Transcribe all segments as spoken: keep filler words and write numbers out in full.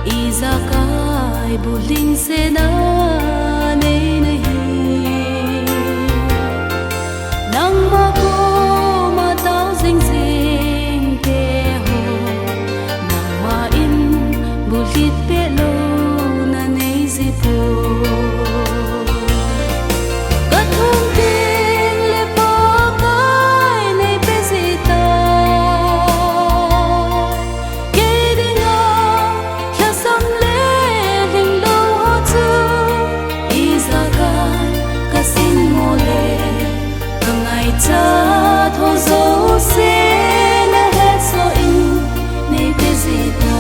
Ijakai bulding sena nei nahi. Nangma koma tao jing jing teho, nangma in buldit peh louna nei ji poi. Kathum teng le Pakai nei pe ji tai. Kei dinga lhasam le lhinglou ho chu, ijakai kasin mo le, kangaichat ho jouse nahet soh in nei pe ji tai.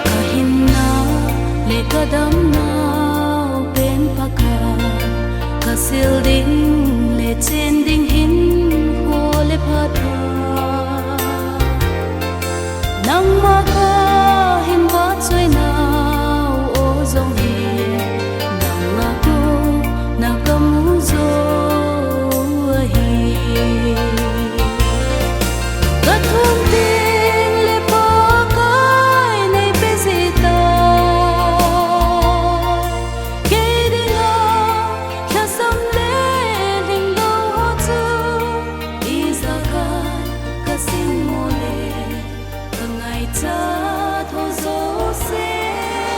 Kahinna le kadamnau pen Pakai, kasil ding le chen ding hinkho le phatna. Nangma kahin vahchoinau o jong hi, nangma kona kamu jou ahi. Kathum teng le Pakai nei pe ji tai. Kei dinga lhasam le lhinglou ho chu, ijakai kasin mo le, kangaichat ho jouse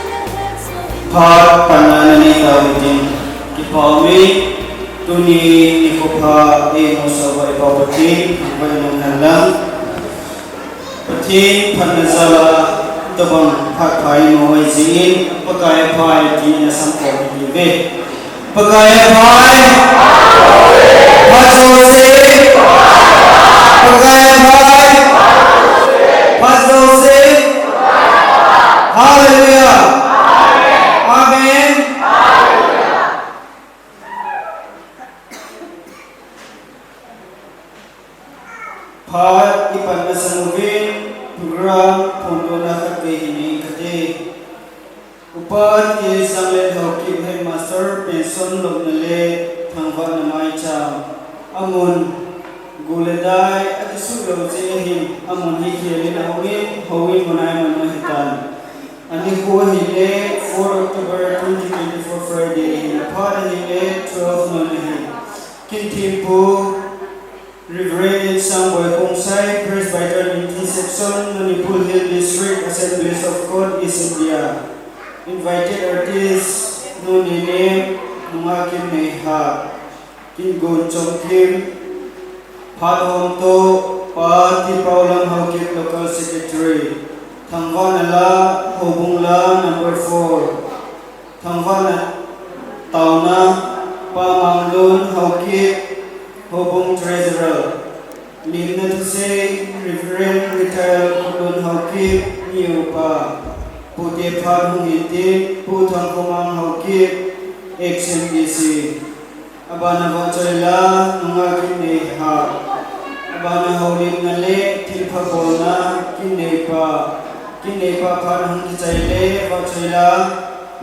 nahet soh in. Phat panna nanei tauvin tin kipa ume. Tuni nikho pha eimusah uva i Pa Pathen thangvah in umhen lang. Pathen phatna jal a tobang phat pha imu hoi jeh in, Pakai aphai tin i samkhom ihiuve. Pakai aphai. Phat jouse. Pakai aphai. Phat jouse. Hallelujah. Amen. Phat ipan masang uvin, program phongdohna khatvei hin nei kate. Upa T. Sanglen Haokip, Headmaster, pension lopna le thangvahna maicham. Amun, gu le dai akisuh lou jeh ahin, amun hi khelin aum in, houin mun a iman u ahitan. Anikho ahile four October twenty twenty-four Friday ahin, aphat ahile twelve noon ahi. Kinthempu Reverend Sangboi Khongsai, Presbyterian Minthi Section, Manipur Hill District, Assemblies of God, East India. Invited artist, Nu Nenem, Nunga Kimneihap. Kingon Chomkim, phat homtoh, Pa T. Paolam Haokip, Local Secretary. Thangvahna la, Houbung la number four. Thangvahna taona, Pa Manglun Haokip, Houbung Treasurer. Limna thusei, Reverend Retired Khulun Haokip, Miupa. Pute phat hung hintin, Pu Thangkhomang Haokip, ex M D C. Abana vahchoi la, Nunga Kimneihap. Abana houlimna le thilpha bolna, Kimneipa. Kimneipa phat hung kichai le, vahchoi la,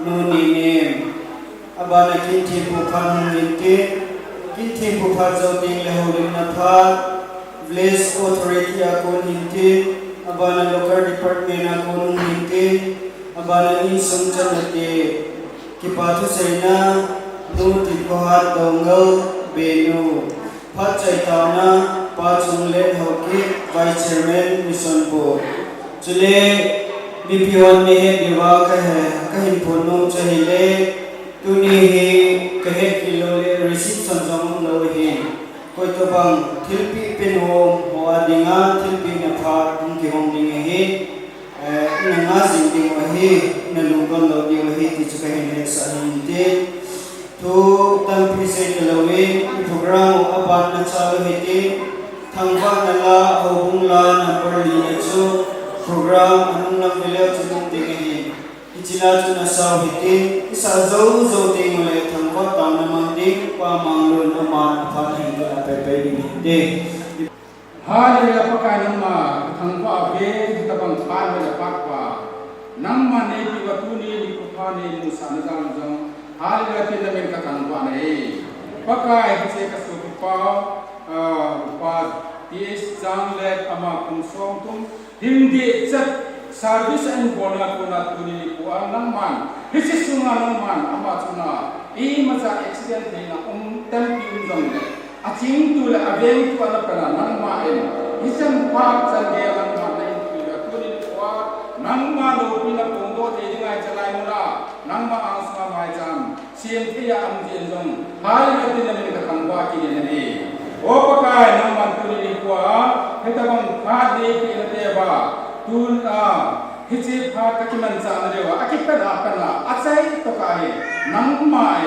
Nu Nenem. Abana Kinthempu phat hung hintin, Kinthempu phat jou teng le houlimna phat, Village Authority a kon hintin, abana Local Department a kon hung hintin, abana insung channa te, kipa thuseina, Nu Titkhohat Doungel Benu. Phat chai taona, Pa Chunglen Haokip, Vice Chairman, Mission Board. Chule, mipi hon neihet diuva kahe, kahin phonnom chu ahile, tuni hi kahet kit lou le reception jong umlou ahin. Koitobang thilpeh pen ho, ho a dinga thilpehna phat hung kihong ding ahi. Eh, ina nga jing diu ahi, ina lungdon lou diu ahi, ti chu kahin hetsah ahin tin. Thu tampi sei talouvin, i program u aban na chalu hitin, thangvahna la, houbung la, number lina chu, program anung lam veleu chu nung ding ahin. Hiche la chu nasao hitin, isah jou jou teng ule thangvah taona mang ding, Pa Manglun aman aphat hin tuna peipei ding hinte. Hallelujah, Pakai nangma, kathangvah Neipi uva tuni nikho pha neimusahna jal jong, Hallelujah tin namin kathangvah nahi. Pakai, hiche kasopipa, ah, Upa T H Changlet ama kum somthum, himdih chet service abolna kona tuni nikho a nangman, hiche sunga nangman ama chunga imacha accident theina um tampi um jongle, achingtu le avengtu ana pena nangman, hichan phat chan geiya nangman na inpi uva tuni nikho a, nangma loupina phongdoh thei dinga hiche lai muna, nangma angsunga maicham sem theiya um jeh in jong, Hallelujah tin namin kathangvah kit in ahi. O Pakai, nangman tuni nikho a, hitabang phat neipeh nate uva, tun a, hiche phat kakimanchah nadiuva, akipet a pena, achaitoh a hi, nangman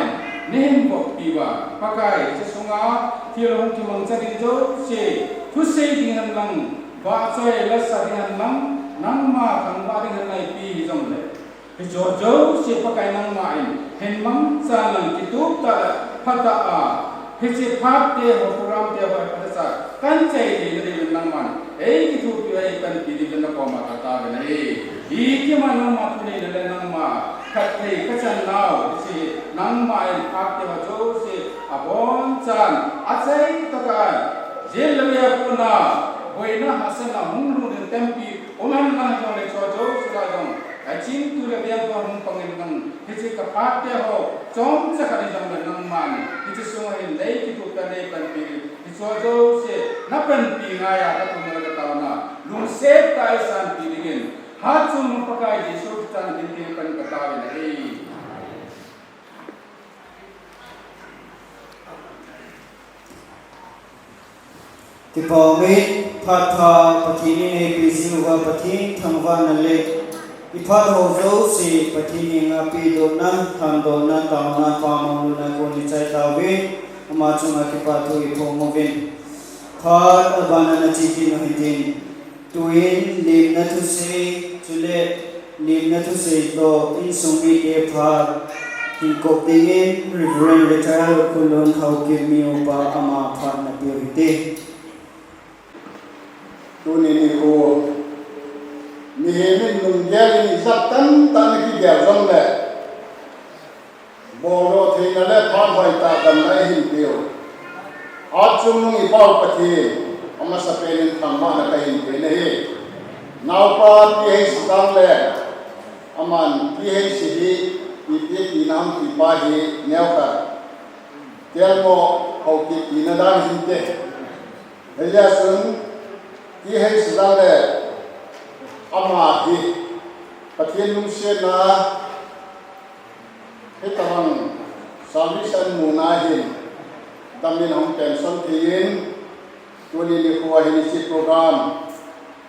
neihin boppi uva, Pakai, hiche sunga thil hung kimangcha ding jouse, thusei ding hen lang, vahchoi lasa ding hen lang, nangma thangvah ding hen lang ipi hijongle, hicheho jouse Pakai nangman hin mangchan lang kitup tah le phatah a, hiche phat teho, program teho phatah a kahin chai theina diuvin nangman eikithopi, eipanpi diuvin nakoma kataove nahi. Itima nangma thuneina le nangma phatthei kachan nau, hiche nangman phat teho jouse abonchan achaitoh a, jin le vei a kona boina hahsatna hung lhung ding tampi um hen lang jongle, hicheho jouse lah a jong achingtu le vengtu hung pang in lang, hiche kaphat teho chomcha khat hijongle nangman hiche sunga hin neikithopi, neipanpi, hicheho jouse napanpi ngaiya katuna le kataona lungset tah a eisanpi dingin, hatchungnung Pakai Jesu Christa min in pan kataove nahi. Kipah ume, phat pha Pathen in eipeh jing uva Pathen thangvahna le iphat ho jouse Pathen henga pedohna, lhandohna, taona, pamang lutna kon ichai tauve, ama chunga kipathu iphong uvin. Phat abana nache kit u hitin, tuin lemna thusei, chule lemna thusei toh insung mite phat hinkop dingin Reverend Retired Khulun Haokip, mi upa, ama phat napeh u hite. Tuni nikho mihem in lunggel in ijat tamtah ana kigel jongle, boldoh theina le phat hoitah damna eihin peh u, hatchungnung iPa u Pathen, amasapen in thangvahna kahin pe nahi. Naopa T H Changlet, aman T H hi ipi tina ham ti pa hi neokhat Kelmo Haokip tina dan hinte. Hijeh chun T H Changlet, ama hi Pathen lungsetna, hitabang service ahin muna hin, damin ahung pension thei in, tuni nikho a hin hiche program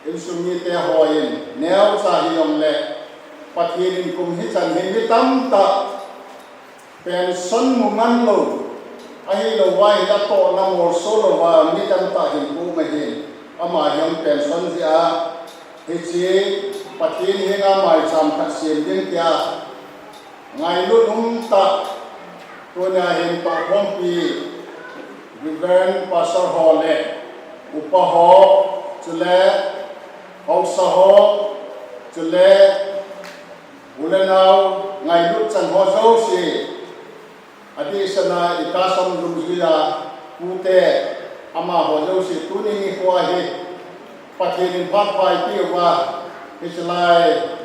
insung mite hon neocha hijongle, Pathen in kum hichan hin mi tamtah pension mu man lou, ahilouva ahile atohna molso louva mi tamtah hin kum ahin, ama hi ahung pension jeh a, hiche Pathen henga maicham khat sem ding tia ngailut umtah, tunia hin pahkhompi Reverend Pastor ho le upa ho, chule haosa ho, chule u le nao ngailut chan ho jouse, adehsana i custom dungjuia pute, amaho jouse tuni nikho a hi Pathen in phat pha eipeh uva, hiche lai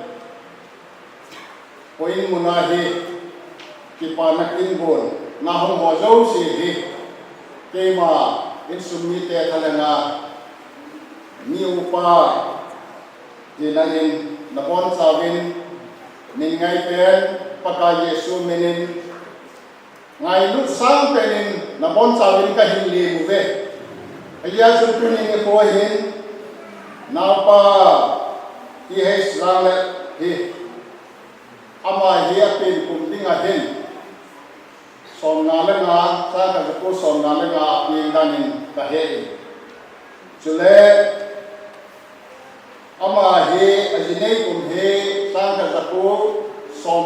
houin muna hi kipana kingon na hung ho jouse hi, keima insung mite thalhenga mi upa hina in nabonchauvin, min ngaipen Pakai Jesu min in, ngailut sangpen in nabonchauvin kahin lem uve. Ajeh chu tuni nikho hin naopa T H Changlet hi, ama hi apen kum dinga hin somnga le nga, chang khat jako somnga le nga apeng dan in kahe in, chule ama hi ajinei kum hi chang khat jako som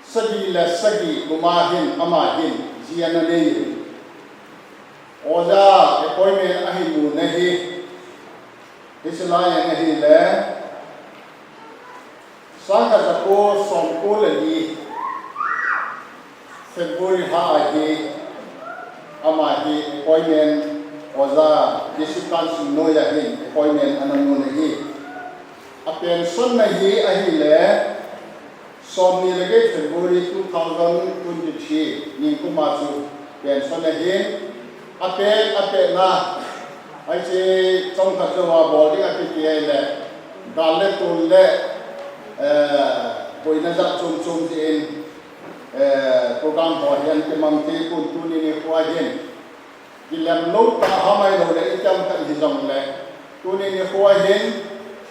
sagi le sagi kum a hin ama hin ji ana nei in, oja appointment ahin mu nahi. Hiche lai in ahile Sangkhat jako somko le li February lha a hi ama hi appointment, oja, District Council noi a hin appointment ana mun ahi. A pension na hi ahile, somni le get February two thousand twenty-three ni kum a chu pension ahin, ape, apena, hiche chomkhat jou a bol ding akiti ahile, gal le tol le, eh, boina jat chom chom jeh in, eh, program ho hi ana kimang thei pon, tuni nikho a hin kilem lou tah ham ahilou le itiham khat hijongle, tuni nikho a hin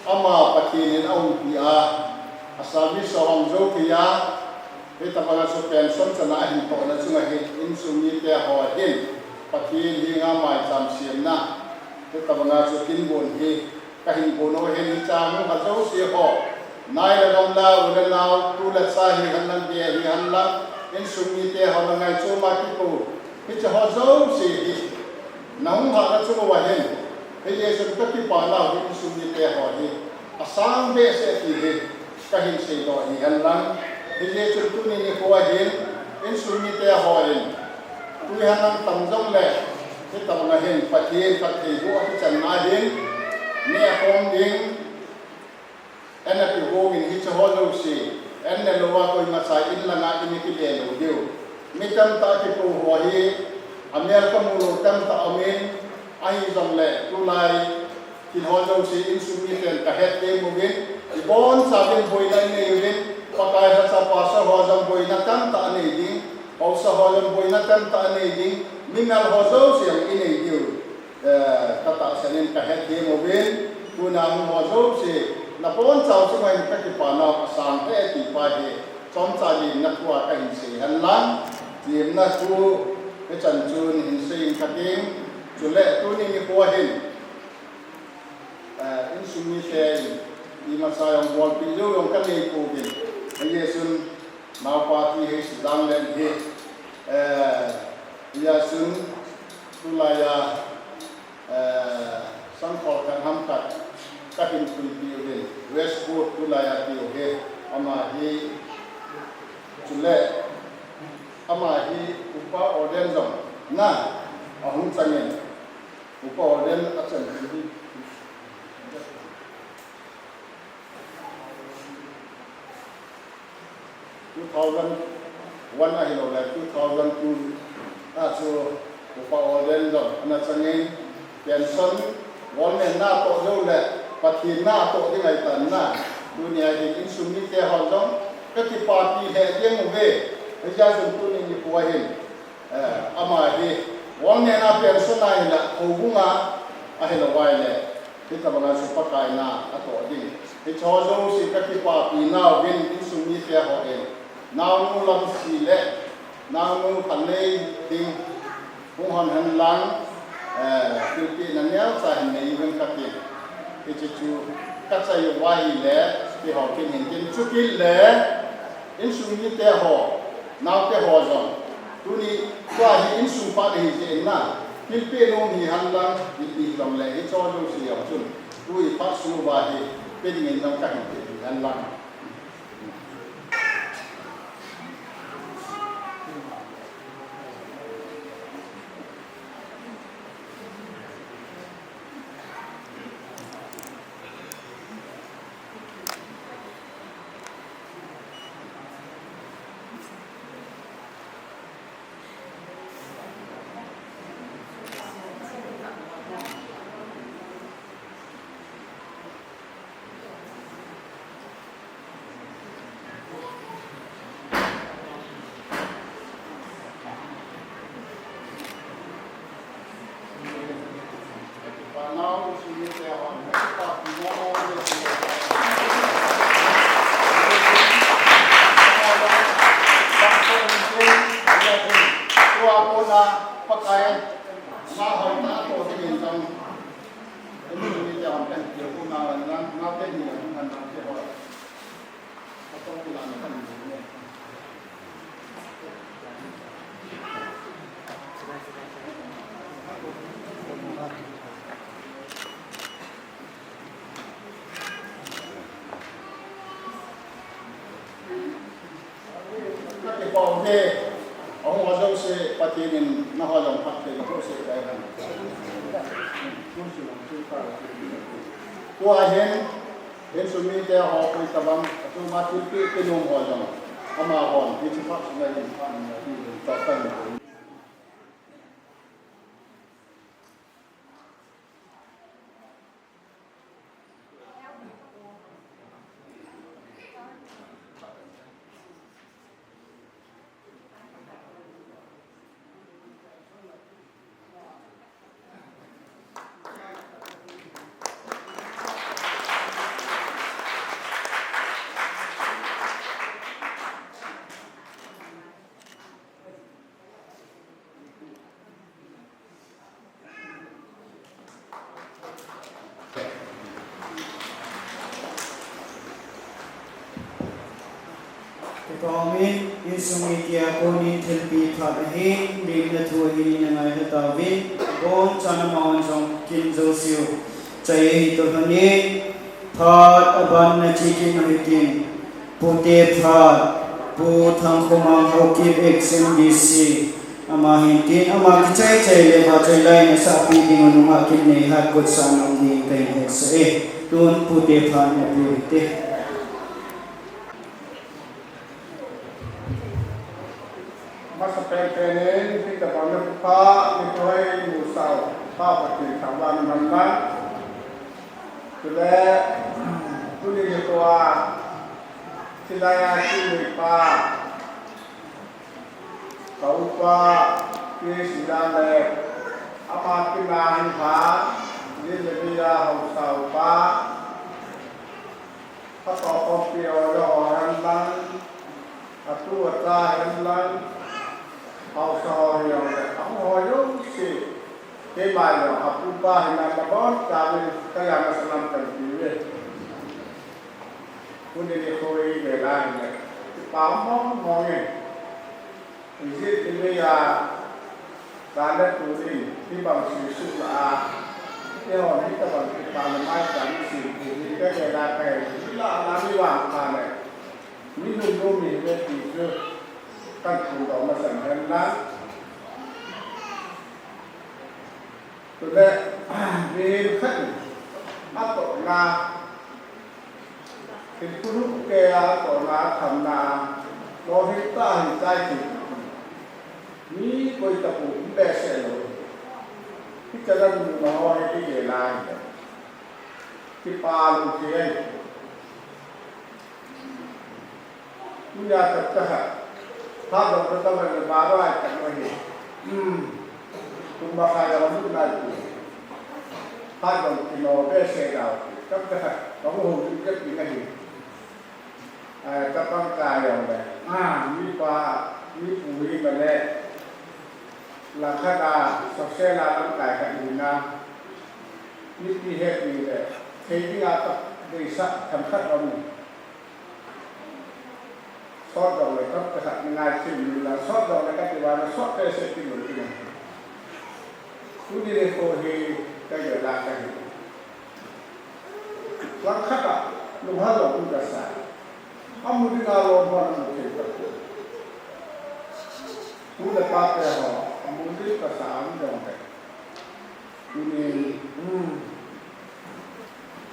ama Pathen in aumpi a, a service ahung jou thei a, hitobang a chu pension chan a ahin tohna chunga hin insung mite ho hin Pathen henga maicham semna, hitobang a chu kin bon hi kahin bon u ahin, hiche a hung kha jouse ho, nai le gam la, u le nao, tu le cha hihen lang, gei hihen lang, insung mite ho le ngaichom a kikou, hiche ho jouse hi nahung lhahna chung uva hin, hijeh chun kakipa nau hi insung mite ho hi asang behseh ti hi kahin seidoh hihen lang, hijeh chun tuni nikho a hin insung mite hon tui hanang tam jongle, hitobang a hin Pathen phattheiboh akichan na hin neh khom ding, ana kigong in, hiche ho jouse ana ne lou a koimacha in langa in kile lou diu. Mi tamtah kikou ho hi amel kamu lou tamtah aumin, ahijongle tulai thil ho jouse insung miten kahet teuvin, ibonchauvin boina inei uvin, Pakai lhacha pastor ho jong boina tamtah anei ding, haosa ho jong boina tamtah anei ding, mimal ho jouse jong inei diu, eh, katahsan in kahet teuvin, tuna hung ho jouse nabonchau chunga in kakipa nau asang e ti pa hi chomcha limna thua kahin sei hen lang, limna thu hichan chun hin sei in kating, chule tuni nikho a hin Eh, insung mite in imacha jong bolpi jou jong kanei pouvin. Hijeh chun naopa ti hi Sijang Len hi, eh, hijeh chun tulai a, eh, sangkhol khat ham khat kahin puipi uvin, Westwood tulai a tiu hi, ama hi, chule ama hi upa ordain jong na ahung changin, upa ordain achan hi two thousand one ahilou le two thousand two a chu upa ordain jong ana changin, pension, government na atoh jou le Pathen na atoh ding ahitan na, tunia hi insung mite ho jong kakipapi lheh jeng uve. Hijeh chun tuni nikho a hin Eh, ama hi, government a pension a hinla, houbung a, ahilou vai le, hitobang a chu Pakai na atoh ding. Hiche ho jouse kakipapi nauvin, insung mite hon naonu Lamsi le naonu Khanlei ding hung hon hen lang, eh, thilpeh na neocha hin nei uvin kati. Hiche chu kachai uva ahile, kihou kit in tin, chukit le insung mite ho, naote ho jong, tuni tua hi insung phat ahi jeh in na, thilpeh nom hihen lang, ipi hijongle, hiche ho jouse jong chun, tu iphat sung uva hi, pe dingin jong kahin pe hihen lang. Ahung ho jouse Pathen in nangho jong phatthei naboh seh tai hen. Tua hin, insung mite ho koi tabang, atuma thilpeh pe nom ho jong, amahon hiche phat sunga hin phat in na ti in tah tan. Kipah umin, insung mite a konin thilpeh phat ahin, limna thu ahin ina ngailha tauvin, abonchan amahon jong kin jouseu chai ahi toh lhon in, phat aban na che kit u hitin, Pute phat, Pu Thangkhomang Haokip ex M D C, ama hin tin, ama kichai chai le vachoi lai nasah pi ding u nungah kim nei hat kut sa nom ding kahin hetsah e. Tun pute phat na pi u hite. Masa pen pen in, hitabang na pha, ni koi, nu sao, pha Pathen thangvahna man lang. Chule, tuni nikho a, chilai a, chilai pa, ka upa, P H D le, ama tina hin pha, ni le ni a, haosa upa, Atoh khompi ho jong hen lang, atu acha hen lang, haosa ho jong le, ahung ho jouse, keima jong, apupa hina tabon, chamin, kaya na salam kan pi uve. Tuni nikho hi vela hile, kipa mong mong e. Ijeh inem itile, tale tunin, hibang seisuh lah a, eihon hitabang kipa na mai chan isim pi hi, kagel a kahe, hila ala mi vang pha le, mi lungnom mi hi ve ti chu, kahin phongdoh masang hen lang. Chule, mihem khat in atohna, thil phulung kei a atohna, athamna, lolhing tah a hin chai thei. Mi koi tapou um behseh lou. Hiche lam muna ho hi kigel a hile, kipa lou thei ahi. Tunia chapter khat. Phat jong kata le le ba ba ai tak lo hi. Hmm. Kum ba khai jong lu nai tu. Phat jong kino behseh dau. Chapter khat. Ka mu hung tu ke pi na hi. Ai, chapang ka jong le. Ah, mi pa, mi pu hi ba le. Langkhat a, social a lamkai khat hi na. Mipi hetpi le. Thei ding a tak deisah themkhat um. Sot jong le thot khat ngai chin ni la, sot jong le kati vang sot te se ti mun ti na. Tuni nikho hi kagel a kahi. Langkhat a lunghang jong um kasa. Amu dinga lom hon amu thei tapoi. Tu le pa te ho, amu ding kasa um jong le. Tuni, hmm,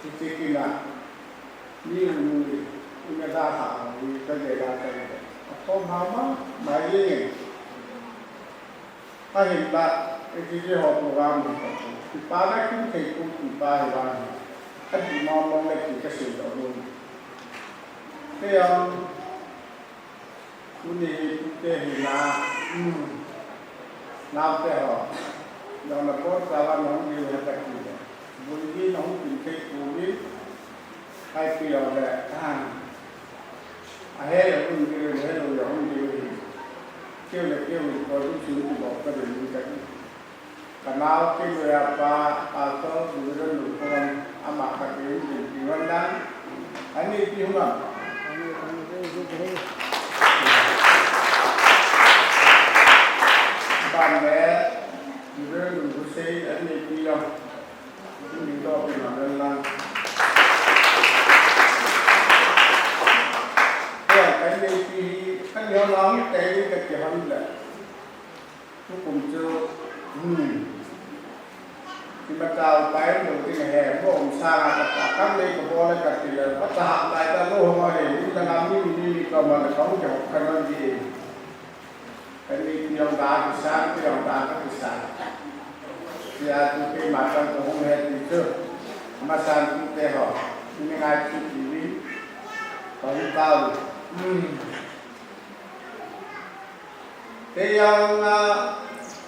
hiche kin a, mi u, u na da ha, u ka je da ka je. Akom ha ma, ma ye ye. Ahinla, hiche ho program ni ka pu. Kipa na kin thei pu kipa hi vang. Ati ma ma le ki ka sei lo nu. Te yang, Tuni hi tute hi na, um, naote ho. Jong na por sa va nong diu he ta ki le. Bui di nong tin thei pu di. Hai pi lo le. Ah. A he lo un diu, he lo lo un diu hi. Keu le keu ko du chu ki bo ka de ni ka. Ka nao kei loi a pa, Pastor Reverend Lungkhom, ama khat in tin ti ngon lang. Ani pi hung am. Ban le, Reverend Lungkhosei, ani pi lo. Ni do pi ngon lang. Ya, ani pi, ani Lang te ka ti hon le. Tukum chu, hmm. Ti ma tau pai lo ti he, mo um sa na ka ta, kam le ko bo le ka ti le, pa ta ha lai ta lo ho le, ni ta na mi, mi, mi, mi ka ma le ka u ke ho ka non di. Ka ni ti yong da ki sa, ti yong da ka ki sa. Ti a tu ke ma tang ko hong he ti chu. Ma san tu te ho. Ni ngai chu ti ni. Ka u ta u. Hmm. Te yang na,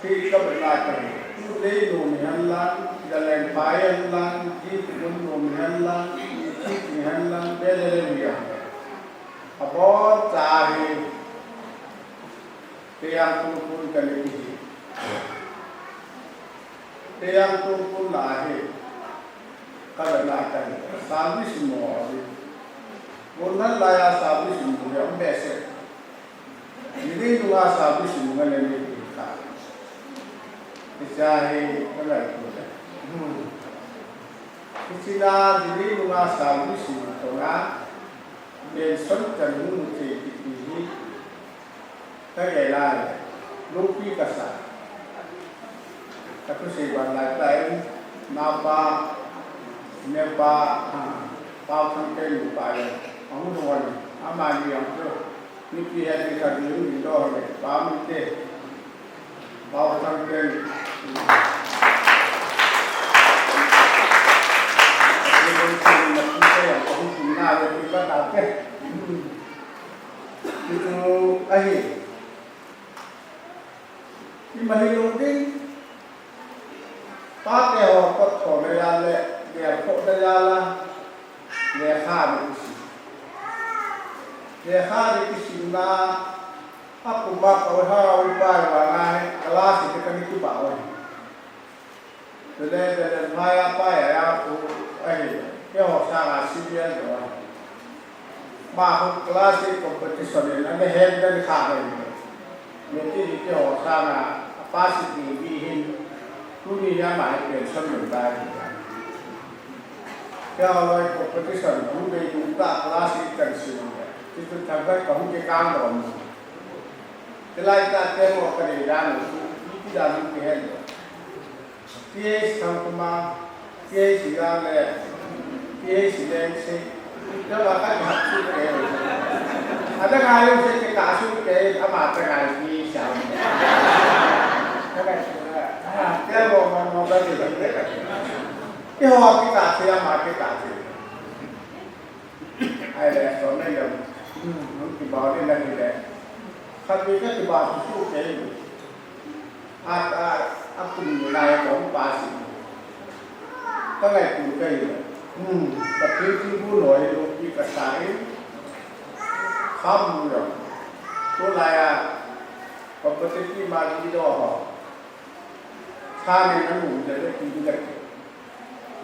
ti ka ba na ka ni. Tu le no mi han lan, da len pa yan lan, ti tu no mi han lan, ti ti han lan, be le le mi ya. Abo cha hi. Te yang tu kun ka ni ti. Te yang tu kun la hi. Ka ba na ka ni. Service mo hi. Bon na la ya service mo ya be se. Nili nunga service nunga le ni ka. Hiche hi ka lai ko le. Hmm. Hiche na nili nunga service nunga. Pension kan nu mu che ki ti hi. Ka ge lai. Lupi ka sa. Ka tu sei ban lai tai. Na pa. Ne pa. Ha. Pa thang ke lu pa le. Ang nu wan. Ama ni ang tu. Ni ki he ni kha ni ni do he, pa mi te. Pau thang ken. Ni bon ken na ki te, ko hu na le ki ba ta te. Ni tu ahi. Ni ma hi lo ding. Pate ho kot tho na ya le, le tho na ya la, lekha ni kisim. Lekha ni kisimna, a kum a koi ha u pai wa ngai, class ni ka ni ki ba wa. Tule, tule, maya pai ya ku, ahi, ke ho sa nga senior wa. Ma hu class competition in, ane hen den kha den. Meti ni ke ho sa na, a pa si ti vi hin, tuni ya ma he pension mun ta hi. Ke ho loi competition, hu de yung ta class kan si mun ya. Ti tu thang ka hu ke kang don. Ke lai ta te mo ka de dan, ti ti dan ke hen. P H Thangkhuma, P H Sigang le, P H Silengse. Ito ba ka hap su ke. Ada ngai se ke ka su ke, ama ta ngai ki sa. Ka ngai su na. Ah, ke mo mo mo ba ni. Ke ho ki ka se, ama ki ka se. Ai le, so ne yo. Hmm, ki ba ni na ni le. Khat ve ka ki ba su ke. A, a, a kum ni lai ka hung pa si. Ka ngai kum ka hi. Hmm, ka Pathen thilbu noi lo pi ka sa in. Kham mu yo. Tu lai a, ka Pathen ki ma ki do ho. Sa ni na mu de le ki de.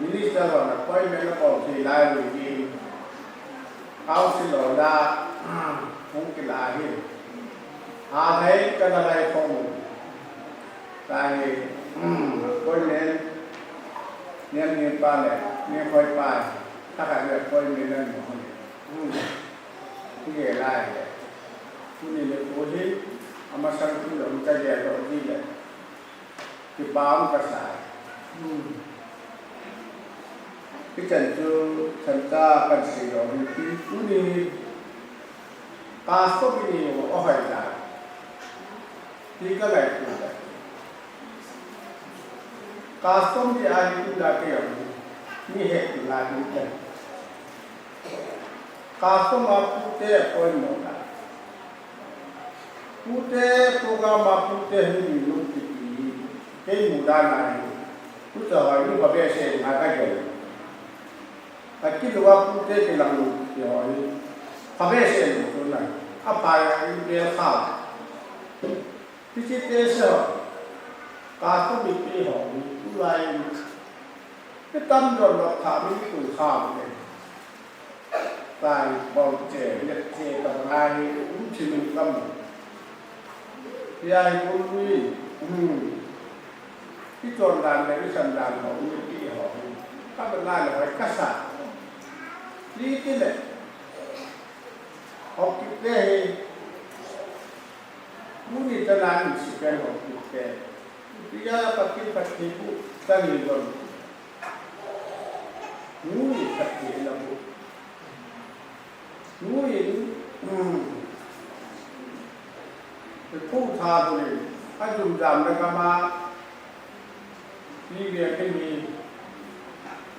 Minister ho na appointment na bol thei lai uvin. Council ho la, hung kila hi. Ha thei ka na lai phong. Tahi, appointment, niam niam pa le, niam khoi pa, ta kha le appointment na mo. Hung kila lai. Tuni le ko hi, ama sang tu le hung ka le lo di le. Kipah um kasa. Hmm. Hichan chu, chanta kan sei lou hin, tuni hin, custom ni o hoi da. Ti ka lai tu da. Custom ni a ni tu da ke yong. Ni he tu la ni da. Custom a pu te koi mo da. Pute program a pute hi mi lung kiti hi, kei mudan a hi, tu cha hoi nu pha behseh nga ka gel. Ka kilu a pute kilang lung kiti hoi, pha behseh lung tu na, a pha ya in bel kha. Hiche te se ho, ka tu mi pi ho, tu lai in, ki tam don lo kha mi tu kha mi. Tai bol che, let che, ta ngai, um chi min kam. Pi ai bul lui, um. Ki chon dan le, ki san dan ho, um, ki ho. Ka ba lai le, hoi ka sa. Li ki le. Ho ki le he. Tuni chana in si pen ho kit te. Tia Pathen Pathen bu ta ni lon. Tuni khat ni la bu. Tuni, hmm. Pu tha bu ni. A jum jam na kama. Ni ve ke ni.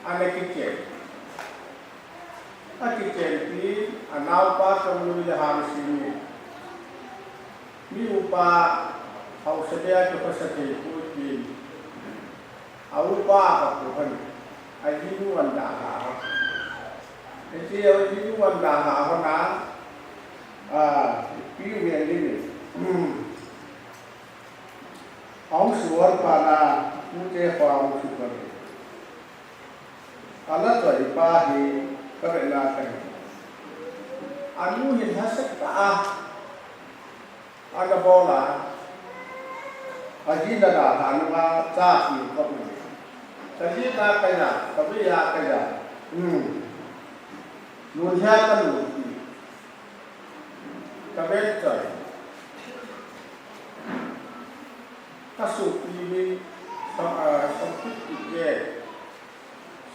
A ne ke ke. A kichenpi, a naopa Chongnoi le Hangsing in, mi upa haosa beh a kikhosah thei poi tin, a upa a kapu hon, a jinu an dalha. Hiche a jinu an dalha hon a, a, pi vel in, hmm. Ahung suhol pan a, pute kho ahung suhol. Ana choi pa hi ka vena ka hi. Anu hin lhase tah a, ana bol a, ajinu dalha nunga cha pi ka mu. Ka jinu ka ja, ka ve a ka ja. Hmm. Lungthim ka lungthim. Ka ven choi. Ka sopi hi, sa, ah, songkit kit e,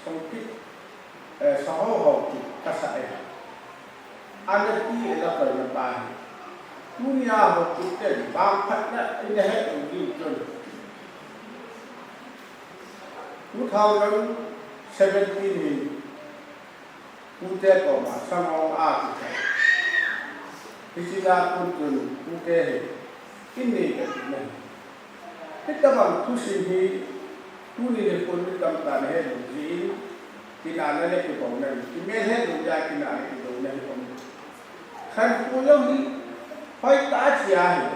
songkit, eh, sahau hau kit ka sa e. Ana ti e la choi na pa hi. Tunia hou kit te, vangphatna ina he u ding chun. Two thousand seventeen hi. Pute koma sang hong a kithei. Hiche a kon chun pute hi. Kin nei ka ti na. Hitabang thusim hi. Tuni nikho mi tamtah in he lou jin. Kinahna le kibouna. Kimel he lou jeh a kinahna kibouna hi um. Khantou jong hi. Hoitah a chia hi.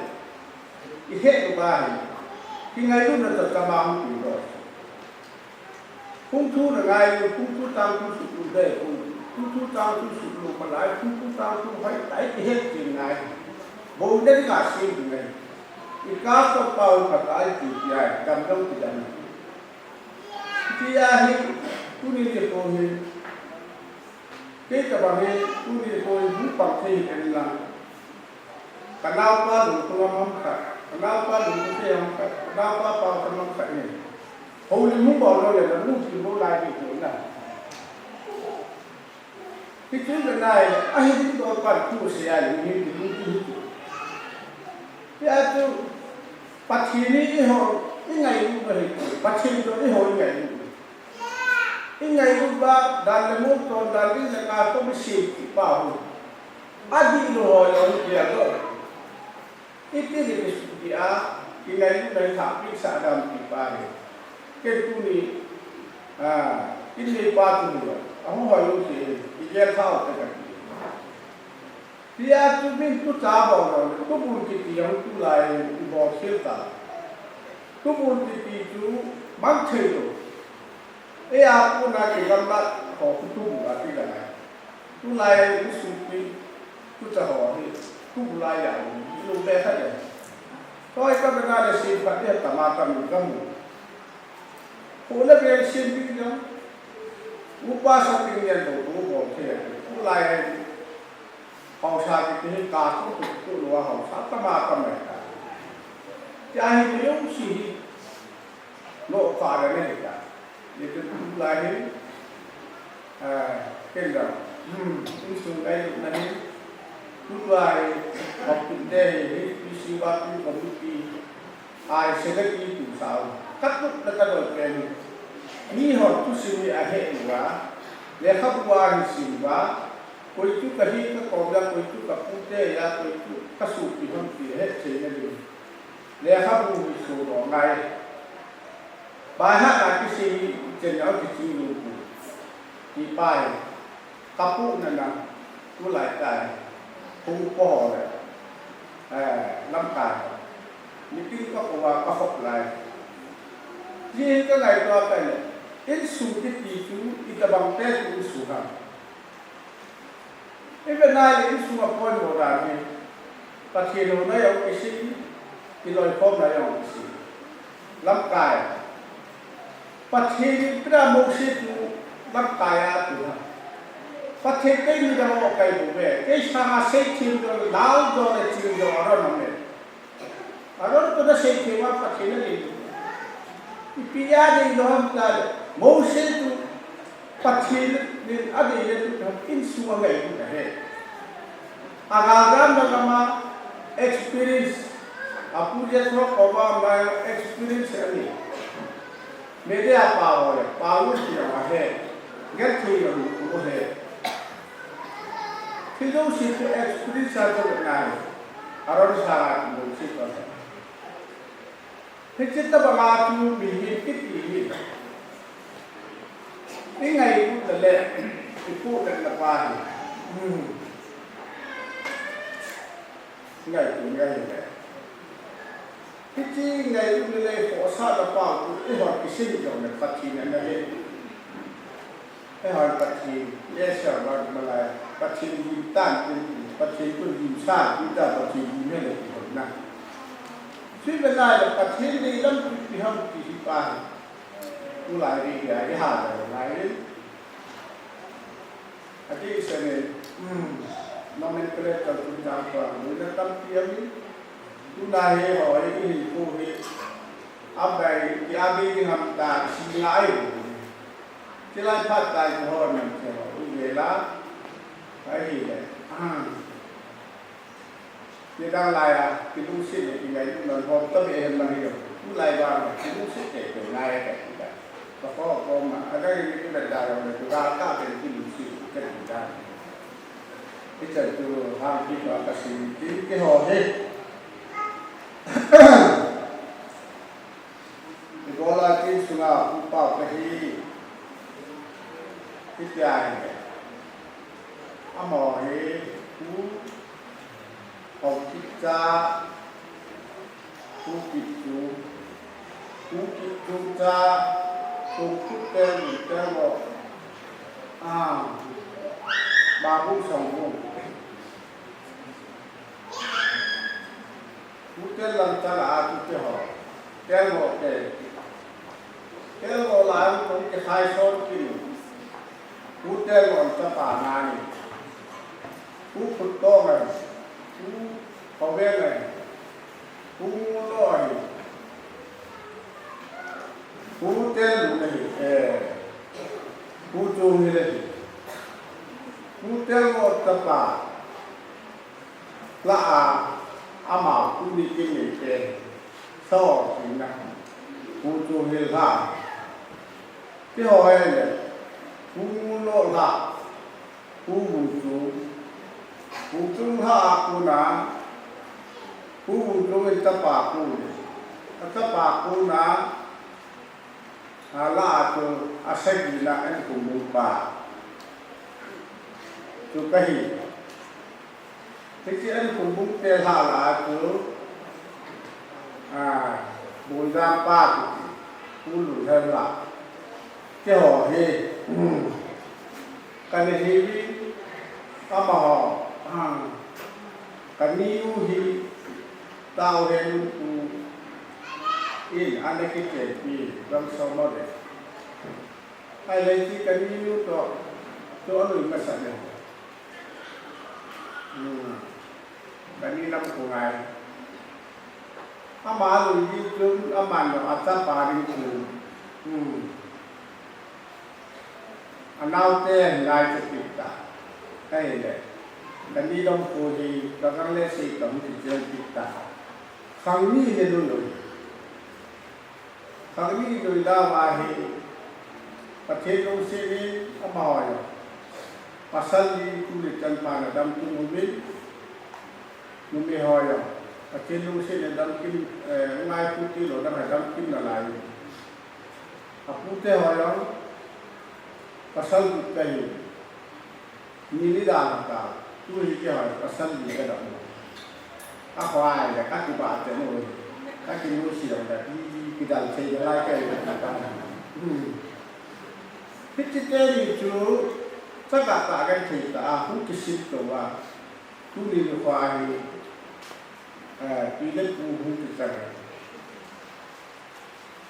I he lou ba hi. Kingailutna toh chama hung pi lou. Hung thu na ngai, hung thu tangthu sut lou ding, hung, hung thu tangthu sut lou ma lai, hung thu tangthu hoitah a i het jing ngai. Boina dinga sem ding ahi. I ka to pau khat a i ti ti a, damlou ti dam. Ti a hi, tuni nikho hi. Kei tabang hi, tuni nikho hi, hung pang thei hen lang. Ka naopa lungthim a ham khat, ka naopa lungthim a ham khat, ka naopa pau a ham khat ni. Houlim hung bol lou le, na lungthim bol lai ding ti na. Hichu le nai, ahi ding dol pan thu sei a, lungthim ding lungthim hi. Hia chu, Pathen hi eiho, i ngailut na hi, Pathen toh eiho i ngailut na. I ngailut uva, dan le mol toh, dan ding le ka toh, mi sei ti pa hu. Adih lou ho jong hi dia lou. Iti le kisukha, i ngailutna i thahpeh sah dam ti pa hi. Ken tuni, a, kin neipa tuni lou. Ahung hoi lou se, i gel thau te ka ti. Hia chu min tucha bol lou, tubul kiti jong tulai i bol khel ta. Tubul kiti chu mang thei lou. Eia kona kigamlat ho khu tubul a kigamlat. Tulai insung pi tucha ho hi tubul a jao lou be kha de. Toi ka bena le sin phat de tama tam gamu. Khu le be sin pi jong. Upa sa ting yen lou tu bol thei. Tulai Haosa kiti hi ka tu tu tu lou a haosa tama tama ta. Tia hi leu si hi. Lou ka ra ne ta. Ye tu tu la hi. Ah, ken da. Hmm, insung ngailutna hi. Tu tu a hi, hop tu te hi, hi, hi si wa tu ko mi pi. Ai, se le ki tu sao. Ka tu le ka doi pen. Mi ho thusim hi a he uva. Lekhabu a hi sim uva. Koi chu ka hi ka kom a, koi chu ka pute a, koi chu ka sopi ham ti he thei na ding. Lekhabu hi sodoh ngai. Baihat a kisei chen a kiching lou pu. Ti pa hi. Ka pu na na. Tulai tai. Pu po ho le. Eh, lamkai. Meeting ka ko a ka hop lai. Ji ka ngai to a kai le. Insung kiti chu itabang te chu insung ham. I ve nai le insung a poimo dan hi, Pathen houna jong kisei, i loikhomna jong kisei. Lamkai. Pathen in pi da Mose chu lamkai a tu ha. Pathen kei ni da mo kai bu ve. Kei sanga seithem jo, lal jo le chil jo aron ham le. Aaron toh nasei thei uva Pathen in adei lou. Ipi a adei lou ham itile, Mose toh Pathen in adei le toh insung a ngailut ahi. Agalgamna gam a experience, apu Jethro koma ama experience anei. Midian pao ho le, pao lut ti jong ahe. Genthei jong ahe. Thi jouse chu experience a chu ngai. Aaron sanga Mose toh ahe. Hiche tobang a chu mihem kiti hi ingailut le, ipohna pa hi. Hmm. Ngailut ngai le. Hiche ngailut le, ipohsahna pa chu ihon kisin jong le Pathen in ana he. Eiho Pathen, Yeshua Malai, Pathen lim tan tin, Pathen toh limsa, tin ta Pathen lim he le ti hon na. Sui be nai le Pathen dei lam pi pi ham ti hi pa. Tulai ri ya, i ha da lai ri. Ati se ne, hmm, nomenclature tu jang pa, mu na tampi ami. Tulai he ho, i hin ko he. Abai, ki abi ding ham ta, si ngai ho. Chulai phat tai ko hon nam che ho, u ve la, ahile. Ah. Nidang lai a, kilungset le kingailutna hom tobang ahi lang hi. Tulai vang, kilungset le kingai ka ti ta. Ka ko ko ma, adang ni ki da da le, tu ga ka pen kilungset, ka ti ta. Ichan tu, hang ki ka ka si, ki, ki ho he. Ibola tin sunga pu pau kahi. Hitia hi. Amaho hi pu Haokip cha, pu Kipchung, pu Kipchung cha, pu Kipteng, Kipteng ho. Ah, Mabu Songbu. Pu Tel lang cha la a chu te ho. Tel ho te. Tel ho la ang kong ke khai son kin. Pu Tel ho cha pa na ni. Pu Khut To ngai. Pu Khau Ve ngai. Pu Ngu Lo ngai. Pu Tel Lu ngai. Eh. Pu Chung hi le. Pu Tel ho cha pa. La a, ama pu ni kin ni te, so, ina, pu chu hil ha. Ti ho he le, pu lo ha, pu bu chu, pu chu ha a pu na, pu bu chu i tapa pu ni, a tapa pu na, a la a chu, a sagi na en pu mu pa. Chu kahi. Hiche an kumbung te lha la chu, a, Bunjang pa kiti, Pu Lunhel la, keiho hi, kana hiuvin, amaho, a, kani u hi, Tao Henun pu in ana kichenpi, Gamsoma ve. Ahile hiche kani u toh, toh anui masa le. Hmm. Kani lam khu ngai. Ama lui ding chun, aman jong achapa ding chun. Hmm. Anaote ngai chu kit ta. Ahile. Kani lam khu hi, ka kang le sei ka hung kichen kit ta. Khang ni hi lun lun. Khang ni doi da va hi, Pathen lungset in amaho jong. Pasal li tu le chan pha na dam tum uvin, numei ho jong. Pathen lungset in dam kin, eh, ngai pu ti lou dam ha dam kin nalai. Apute ho jong, pasal gup kahi. Ni ni dan ta, tu hi keiho pasal li ka dam. Ka khoi le ka tupa te nu. Ka kinusi le ka ki, ki, kidal thei le lai ka hi ka ta. Hmm. Hiche teni chu, chaka ta kan thei ta, a hu kisit to va. Tuni nikho hi, eh, pi le pu hu kichang.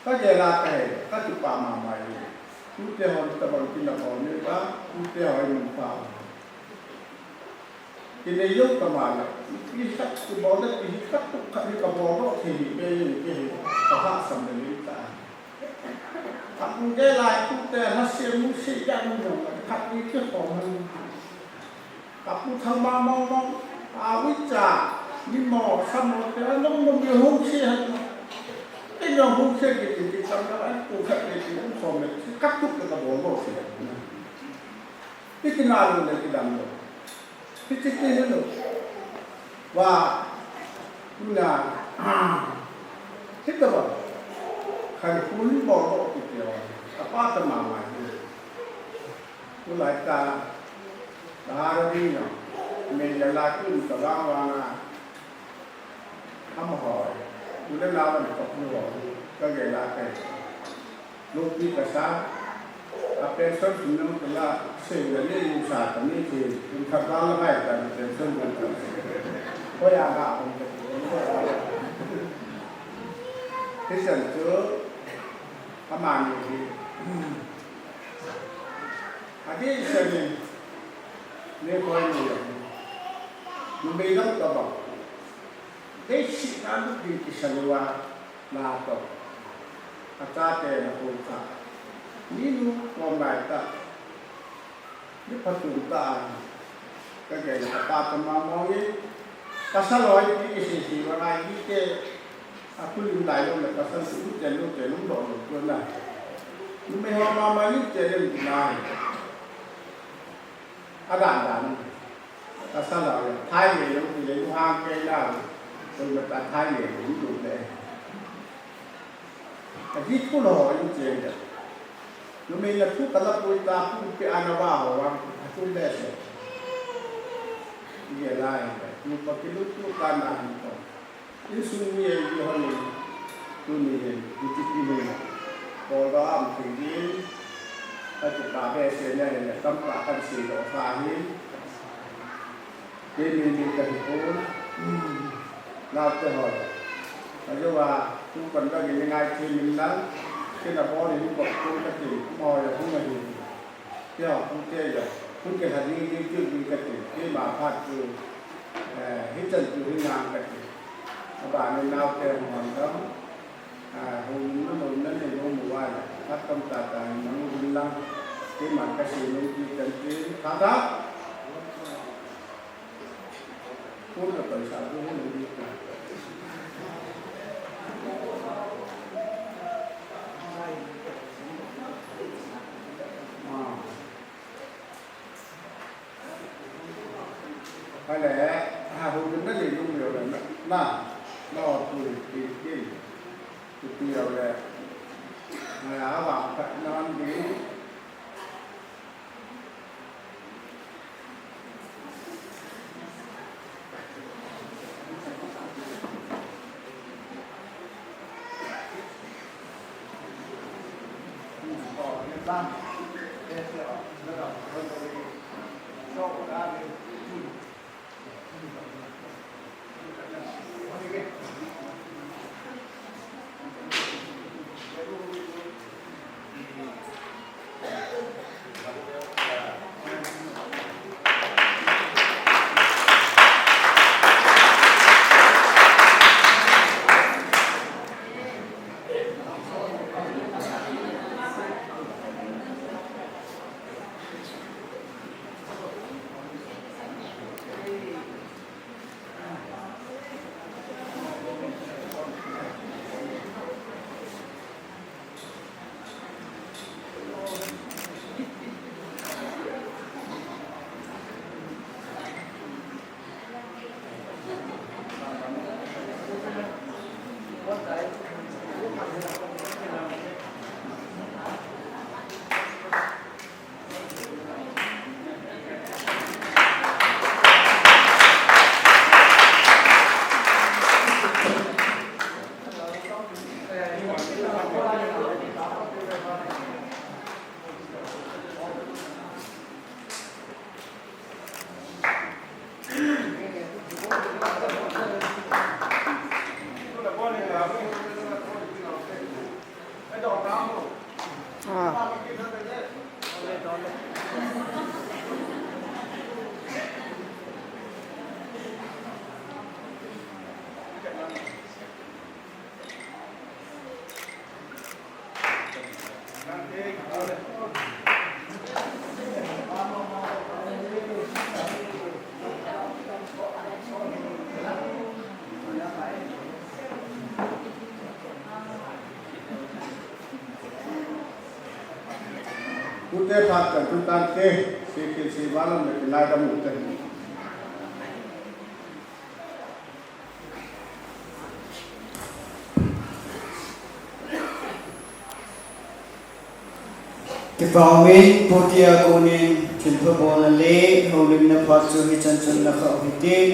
Ka gel a ka he, ka tupa mama e. Tute hon tabang kin na bol ne ba, tute hon mun pa. Kinei lou kama le, ipi khat kibol le, ipi khat tu khat hi kabol lou thei hi, kei, kei hi, ka hahsat le ni ta. Apu te lai, pu te, la se mu se ya nu nu, khat ni kikhom han. Apu thang ma ma ma, a wi cha, ni mo, sa mo te, a nong nong yo hung se han. Te yo hung se ki ti ti kam na, a pu khat ni ti, um khom le, khat tu ka bol lou se. Iti na lou le, iti dam lou. Hiche hi lo. Wa, tuna, ah, hita wa. Khan hun bo bo ti ti wa. Apa ta ma ma hi. Tulai ta, ta ha ra ni no. Me ya la kun ta wa wa na. Amaho, ule lawan ka pu ho, ka gei la kai. Lungpi kasa, a pension sum nang kala, sei la ni sa ka ni thi, kum khat val la kai ka pension nang ka. Ko ya ga hom ka. Hisan chu, amani hi. Adi sani, ni ko ni. Numei lam ka ba. Leiset a lut ding kisa lou a, na toh. Achate na kou kha. Ni nu kom lai ta. Ni phatum ta a. Ka gei ka pa ta ma mo ni. Pasal loi ti ki si si wa ngai ni te. A kulim lai lou na pasal tu te lou te lou lou lou tu na. Numei ho ma ma ni te lou na. A dan dan. Pasal a, thai le lo, ti le lo hang ke la, lo ma ta thai le lo lo le. A di tu lo in chen da. Lo me na tu ka la pui ta pu pe ana wa ho wa, a tu le se. Ye la in da, tu pa ki lo tu ka na ni ko. Insung mi ei di hon in, tuni hin, tuni hin, kol ba am thei din, ka ti pa be se ne ne, kam pa kan si lo fa hin, ke mi mi ka hi ko, na te ho, ka jo wa, tu kan ba ni ngai thi min na, ke na bo ni ko ko ka ti, mo ya hu na hi. Kei a, kei a, kei a, kei a, kei a, kei a, kei a, kei a, kei a, kei a, eh, hichan chu hi ngang kati. Abana naote hung hon dam. Ah, hung na mo na ne lo mo wa la. Khat kam ta ta na mo hin lang. Kei ma ka si nung ki kan ti. Tha tha. Phone ka paisa ko ho ni ka. Ah. Ahile, ha, hu na ni lung leo le, na, na, na, tu, ti, ti, tu, ti leo le. Na, a, wa, ka, na, ni. Te phat kan tu tante, sikil si valam le kilai dam u te. Kipah umin, putia konin thilpha bolna le houlimna phat chu hichan chun nakhah u hitin,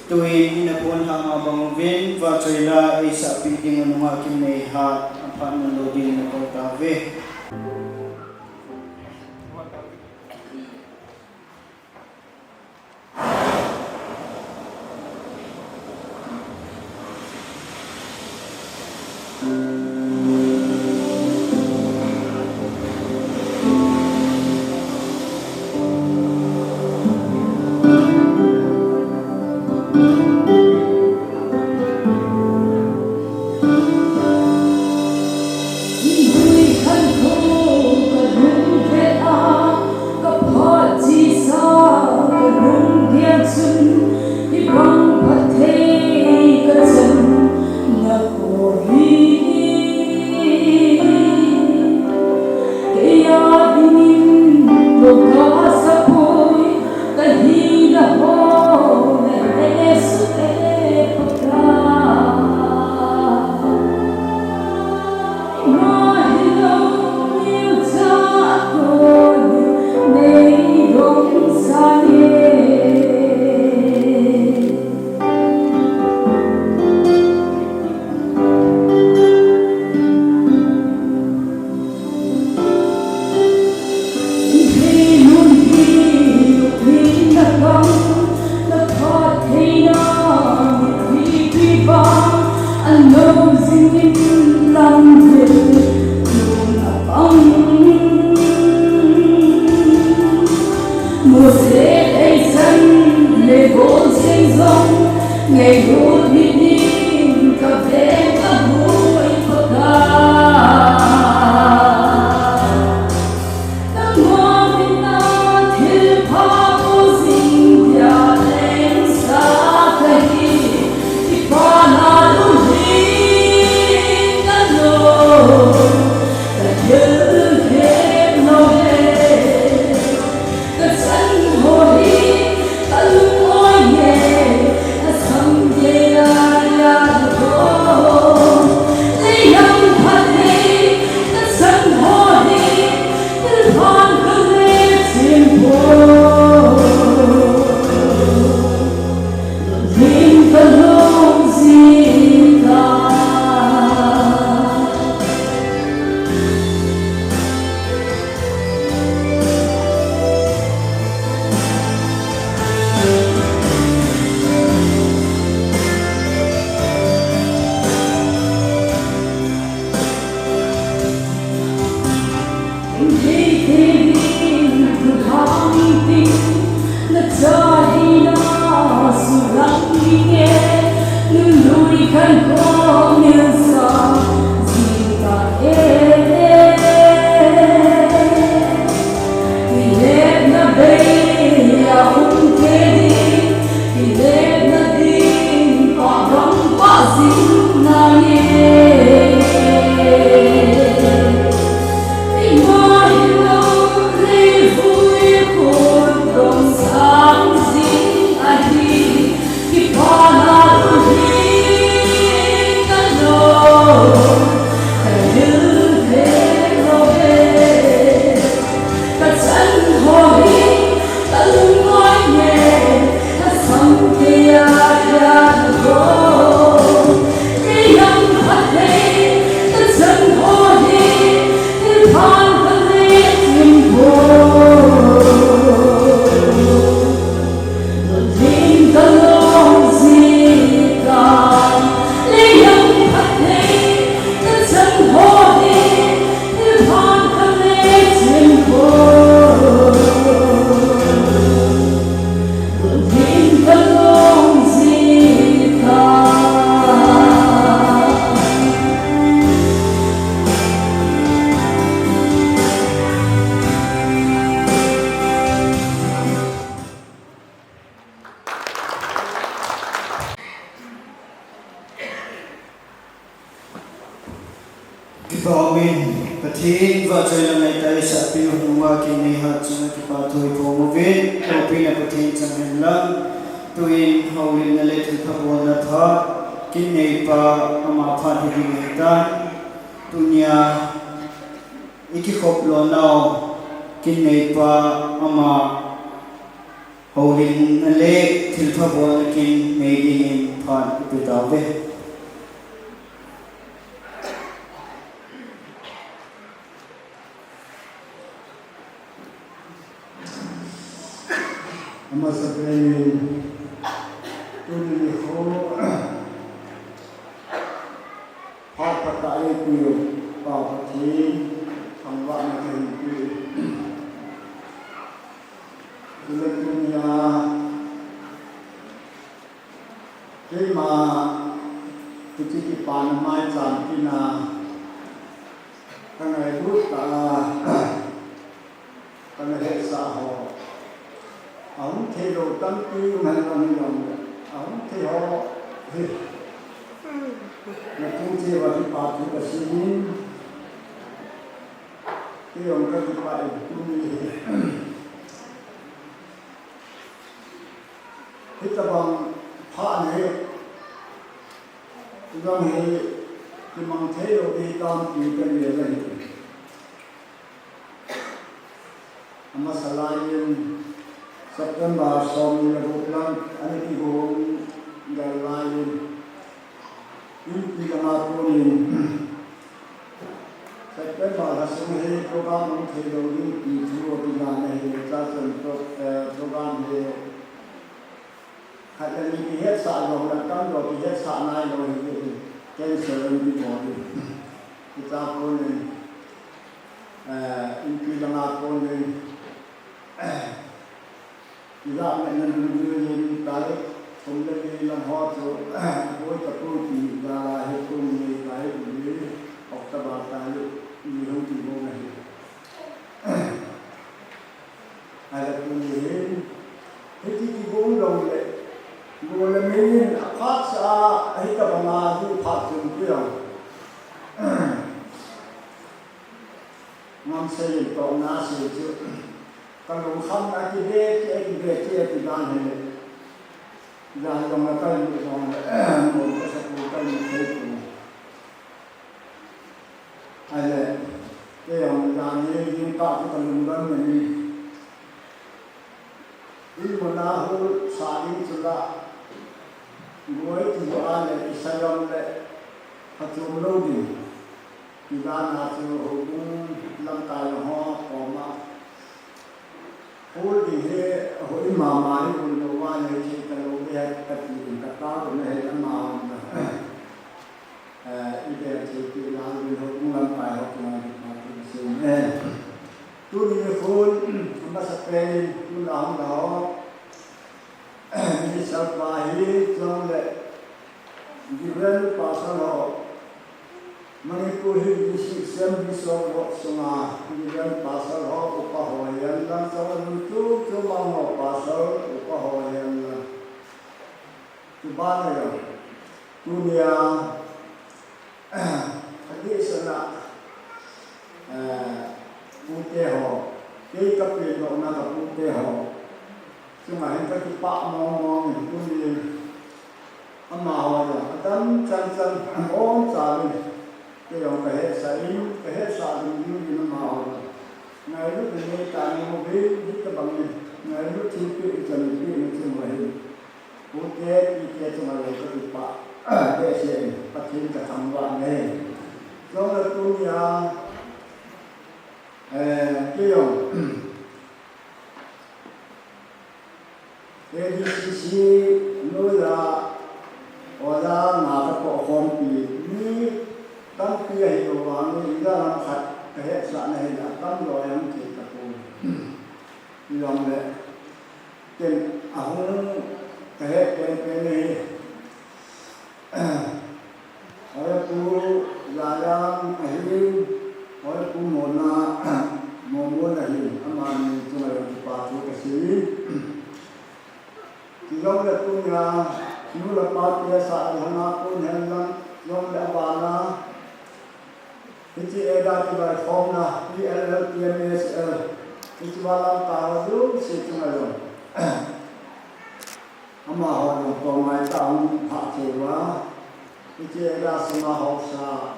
tuin ina pon hama bang uvin, vahchoila eisahpeh ding u nungah Kimneihat aphat man lou dingin nakou tauve. Kipah umin, Pathen vahchoila ngaitah eisahpeh u nung Pa kin neihat chunga kipa thu iphong uvin, Pathen chang hen lang, tuin houlimna le thilpha bolna phat, kin neipa ama phat hi ding ahitan, tunia ikikhop lona u, kin neipa ama houlimna le thilpha bolna kin nei dingin phat ipe tauve. Amasapen in, tuni nikho, phat phatah a eipeu Pa Pathen, thangvahna kahin pe. Tule tunia, keima, hiche kipana maicham tina, kangailut tah a, kana hetsah ho. Ahung thei lou tampi um hen lang hijongle, ahung thei ho hi, nathum cheh uva kipa thu kasei in, keijong kakipah in tuni hi. Hitobang phat hi, jong hi, kimang thei lou hi tampi kagel ahi. Amasa laiyin, September somni le gup lang, ana kigong gal laiyin, Inpi langa konin, September lha sung hi program hung thei lou ding ti thu akidan ahile, chua chun pro-, eh, program hi khat le ni kihetsah jongle, tamjo kihetsah nailou hi, cancel in kibol in. Hichea konin, eh, Inpi langa konin, Ijat ngen ngen dungjuiyin tarik thum le li lang ho chu, boi tapou ti jal a hi tuni tarik li, October tarik li hung kigong ahi. Ahile tuni hin, hiti kigong jongle, gol le mei in aphatsah a, hitobanga ju phat chun kei jong ngamsei in tohna sei chu, kalungkham a kibe, kibe, kibe, kibe dan hile. Jan jong le kalut jong le, mol kasa pu kalut thei pu. Ahile, kei jong jan hi jingkah chu kalungdon in. Imuna hol sah ding chu la, goi ti jo a le, isei jong le, phachom lou ding. Ti dan a chu houbung lamkai ho koma. Hol ding hi, hol mama hi hol lou va le, thei talou ve kati in kataona hi ama hon na. Eh, ibe thei ti la, houbung lamkai ho koma, kati in sei e. Tuni nikhon, amasapen in, tuna hung la ho. Minister pa hi, chule, Reverend Pastor ho, Manipur Hill District Assembly sunga, Reverend Pastor ho, upa ho, hihen lang, chule, tu, tu mang ho, Pastor, upa ho, hihen lang. Tuban a jong, tunia, adeh sena, eh, pute ho, kei kapen dohna ka pute ho chunga hin kakipah mong mong in, tunin amaho jong adam chan chan, abonchauvin, kei jong kahetsah in, kahetsah ding ding in amaho jong ngailut in neitah in, houin hitobang in ngailut thilpeh in, chan peh in, chunga hin Pute, pite chunga jong kakipah behseh in, Pathen kathangvah in ahi. Chule tunia, eh, kei jong, A D C C noiya, oja nga katoh khompi, mi tampi ahilou vangin, ija lam khat kahetsahna hile, atamjo ahung thei tapoi. Hijongle, ken ahung kahet penpen hi, Hoipu Jajang ahin, Hoipu Mona, Momon ahin, amani chunga jong kipa thu kasei. Tijongle tunia, nu le pate sah le hana kon hen lang, jongle abana, hiche A D A kivaikhomna, P L L, P M S L, Hiche valam ta ho jouse chunga jong, amaho jong tongai tah a hung pha thei uva, hiche Elijah Haokip,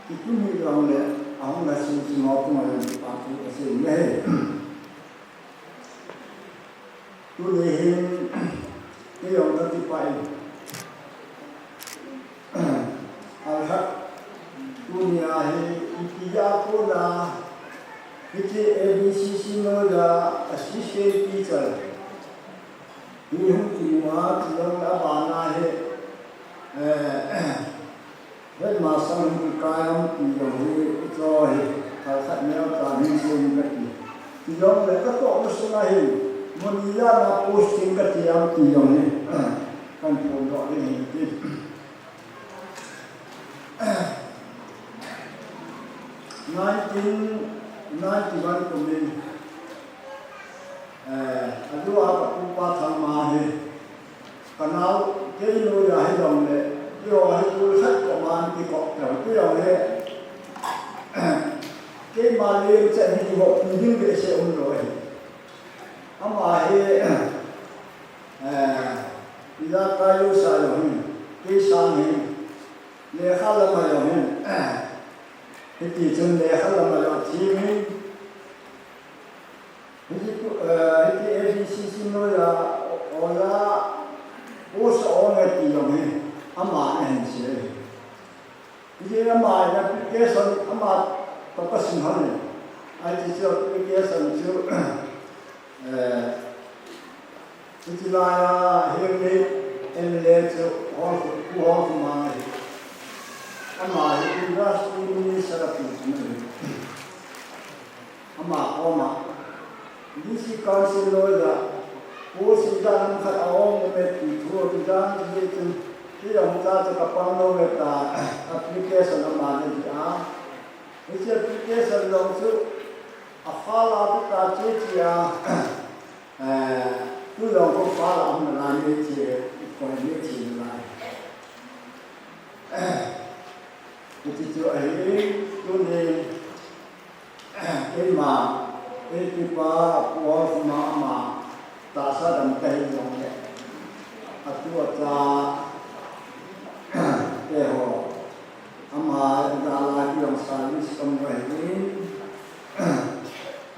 kiti mi jong le, ahung lhasam sung ho chunga jong kipathu kasei e. Tuni hin, kei jong kakipah in. Alhak, tunia hi, ipi a kona, hiche A B C C noiya, assistant teacher hi hung kimu a, chuleh abana hi, eh, headmaster hung kikai am ti jong hi, hiche hi, khat khat neo ta hin sei kati. Ti jong le katoh na sunga hin, mun ni a na posting kati am ti jong hi, kahin phondoh ding ahi. Nineteen ninety-one kum in, eh, alua kapu pa Thangma hi, kanao, kei noiya hi jong le, keiho hi tul khat koman kikop teu, keiho hi, keima lim chet hi kihoupi ding behseh umlou ahi. Ama hi, eh, ijakai jousea jong hin, kei sang hin, lekha lama jong hin, hiti chun lekha lama jong thim hin, hiti, eh, hiti A B C C noiya, oja, post a-ong e ti jong hin, aman ahin sei. Hiti ama in application ama toh kasim hon in. Ahi chu application chu, eh, hiti laiya, Henglep M L A chu Hol-, Pu Holkhomang ahi. Ama hi Industry Minister a pu chu ahi. Ama koma, D C Council noiya, post ijat ham khat a-ong ume ti thu akijah jeh chun, kei jong cha chu kapang lou ve ta, application ama nei jeh a. Hiche application jong chu, afile a chu ta che che a, eh, tu jong khu file a um nalai nei che, koi nei che nalai. Hiti chu ahi, tuni, keima, kei kipah, Pu Holkhomang ama, tahsa dam kahi jong le, atu acha, keiho, ama, dalha kei jong service kamu ahi,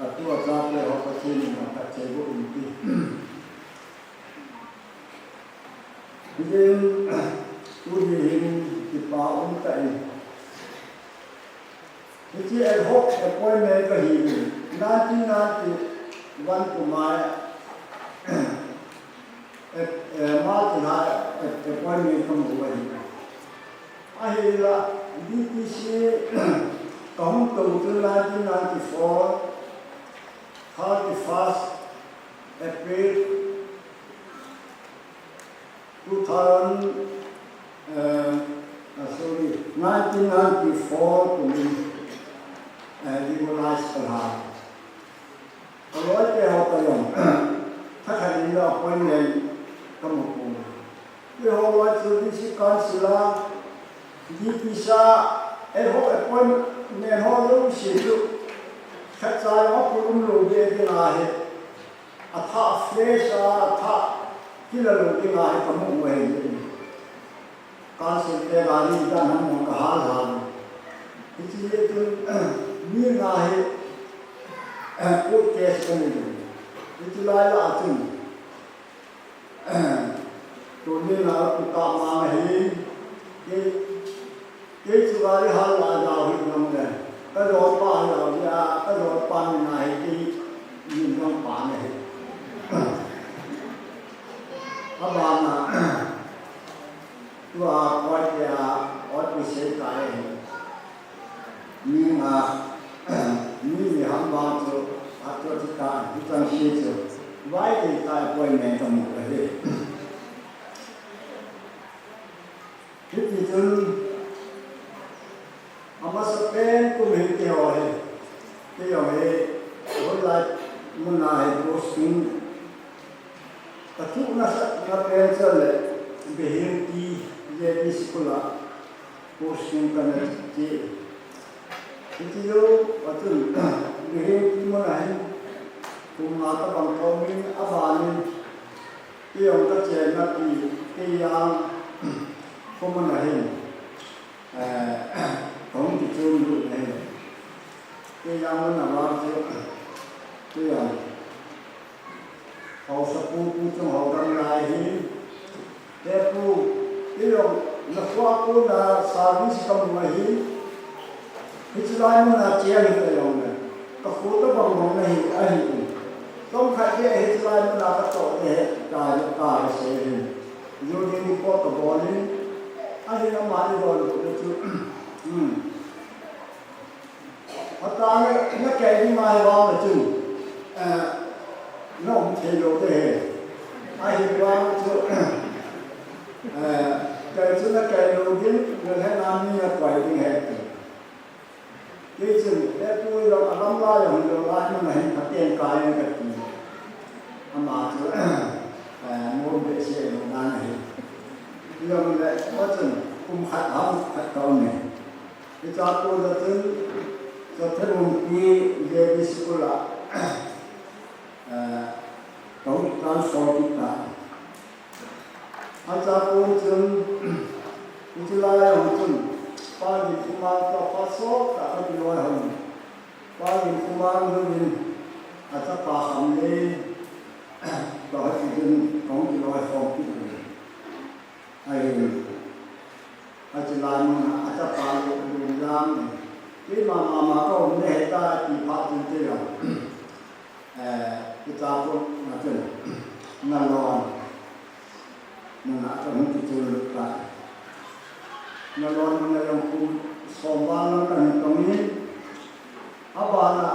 atu acha keiho Pathen in aphatchoi boh in ti. Hijeh in, tuni hin kipa um tah in. Hiche ad hoc appointment kahi in, nineteen ninety-one kum a, eh, eh, March lha, eh, appointment kamu ahi. Ahinla, D P C kahung tou chu nineteen ninety-four, thirty-first April, two thousand, eh, ah, sorry, nineteen ninety-four kum in, eh, legalize kalha. Kaloi teho kajong, thakhat in jong appointment kamu pon. Keiho loi chu D C Council a, D P C a, ad hoc appointment ho jouse chu, khatcha jong apui umlou ding ahi. Athah fresh a, athah kila lou ding ahi kamu u ahi. Council te gari dan ham jong kahal hal. Hiche jeh chun, mi nga hi, eh, court case kanei u. Hiche lai lah a chun, tuni na Pu Kamang ahi, kei, kei chu gari hal la jao hi jong le, kajolpa jao hi a, kajolpa min ahi, kei min jong pa ahi. Abana, tua koi tia, ot pi sei tai ahi. Mi nga, mi ni ham vang chu, atu chu ta, hichan se chu, vai te ta appointment kamu ahi. Hiti chun, amasapen kum hin keiho hi, keiho hi, hoilai mun a hi posting, kathu nasatna pen chu le, Behinti J B School a posting kana che. Hiti jong, achun, Hi, hi mun ahin, kum nga tabang komin, abanin, kei jong kachenna ti, kei jong, kum mun ahin, eh, kong ti chun lu ne. Kei jong mun aban chu, kei jong. Haosapu pu chung hou dam lai hi. He pu, kei jong, nakhoa kona service kamu ahi. Hiche lai muna cheng hita jongle, kakho tabang mong nahi, ahi. Chomkhat hi hiche lai muna katoh ding ahi, ka, kasei ahi. Union report kabol in, ahin ama ni don chu. Hmm. Atang, nakei ding ahi vang le chun, eh, naum thei lou ding ahi. Ahi vang chu, eh, kei chu nakei lou ding, nalheng a mi nakoi ding ahi. Kei chun, he pu jong alam lai jong lou lai, nahin phaten kai kati. Ama chu, eh, nom behseh lou dan ahi. Jongle, achun, kum khat ham khat kaum e. Hiche a kon a chun, Chothenungpi J B School a, eh, kahung transfer kit ta. Hiche a kon chun, hiche lai a hung chun, Pa Ginkhomang toh phat sot tah a kakiloi hon. Pa Ginkhomang hung in, achapa Khamlei toh hichun kahung kiloi khom kit in. Ahin, hiche lai muna, achapa Lungjang in, keima mama kaum nahi ta ti phat chun kei jong, eh, hiche a kon a chun, Nalon muna kahung kichol lut tai. Nalon muna jong kum som val lang kahin tong in, abana,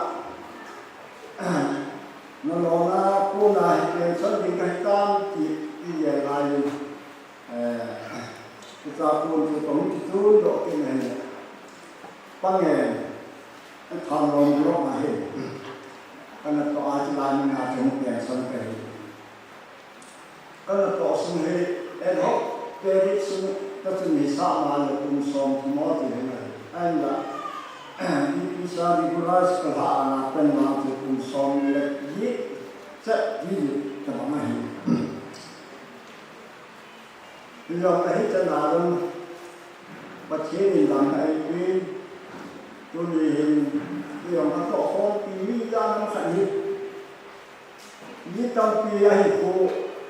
Nalon a kona hi pension ding kahi tam ti, ti gel lai in. Eh, hiche a kon chu kahung kichon doh kit in ahile. Pangen, Thanlon block a hin. Kana toh a hiche lai muna chu pension kahi. Kana toh sung hi, ad hoc period sung, kachun hisap ma le kum som thum mo ti hi ngai. Ahinla, ipi sa regularise kalhah a pen ma chu kum som le giet, chet giet tabang ahi. Hijong kahi chan a jong, Pathen in damna eipeh, tuni hin, hijong katoh khompi mi ijat ham khat hi, mi tampi ahi khu,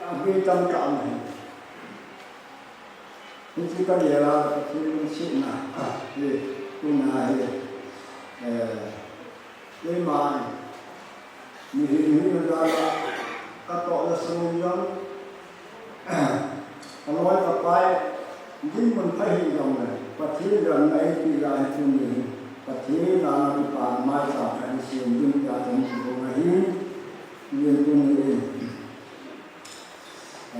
abei tam tah ahi. Hiche kagel a Pathen lungsetna, hi, tuna hi, eh, Keima, mihem hina jal a, katoh le sung jong, kaloi kapai, dinmun pha hih jongle, Pathen jong na eipeh a hi tuni, Pathen a na kipa maicham khat isem ding tia chun kibang ahi, yen tuni in.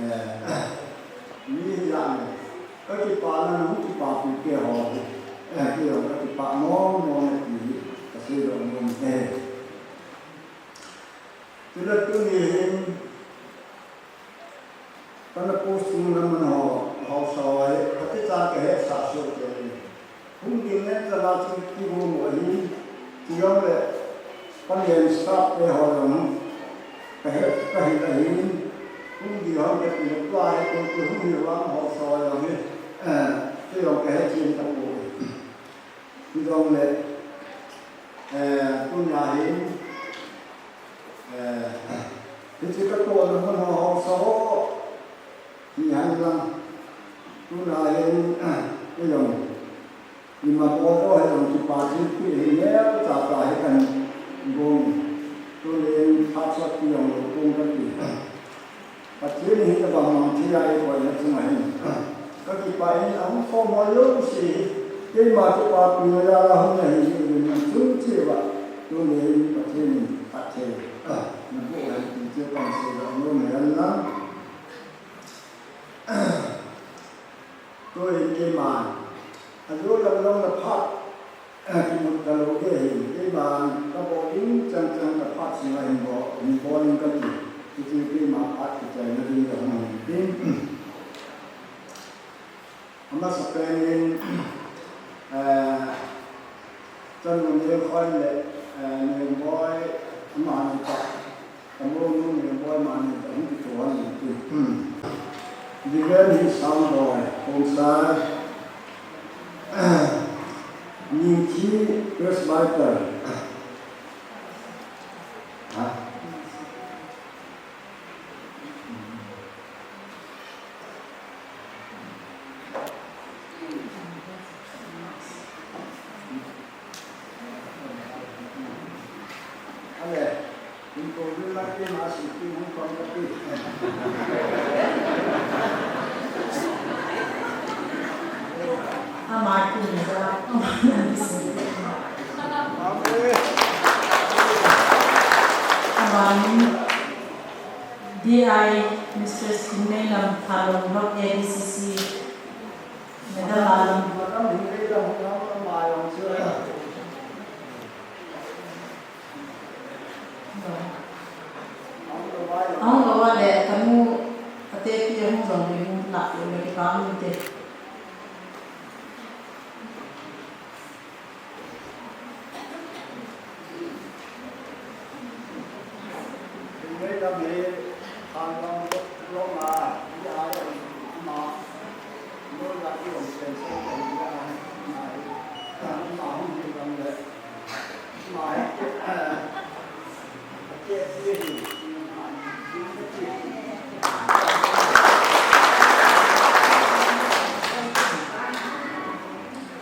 Eh, mi hijat le, kakipana nahung kipapi keiho hi, eh, kei jong kakipah mong mong e ti hi, kasei lou nom e. Chule tuni hin, kana posting na mun ho, haosa ho hi, phatechan kahetsah soh kei. Hung ding len chan a chu kigong u ahin, chujongle, pangen staff te ho jong, kahet, kahil ahin, hung ding ham kati le, tua hi koi koi hung hil vang haosa ho jong hi, eh, kei jong kahet chen tapoi. Chujongle, eh, tunia hin, eh, hiche katohna mun ho haosa ho, Hihen lang, tuna hin, kei jong, ima bol ho hi jong kipa thilpeh hi neocha cha hi kahin gong, tuni hin phat sot ti jong lou pon kati. Pathen in hitobang mang thei a eiboina chunga hin, kakipah in ahung khom ho jouse hi, keima kipapina jal a hung ahi jeh uvin chun cheh uva, tuni hin Pathen in phatthei naboh hen ti chu kahin seidoh nom ahi lang. Tuhin keiman, ajo lam jong na phat, eh, kimu talou ding ahin, keiman kabol ding chang chang ka phat sunga hin bol, hin bol in kati, hichu keima phat kichaina ding kahung hin tin. Amasapen in, eh, chanu Nengkhoi le, eh, Nengbo Ken hi Sangboi, Khonsai, Ningthi Presbyter. Ha? Ale, in ko ni la ke ma si ki hung pang ka ti. Ama ki ni da. Ama ni D I Mistress Hingneilam Thalom Block A B C C. Madam Alam. Ahung lou a le, kanu, ate pi ahung jong le hung la le, le ka mun te.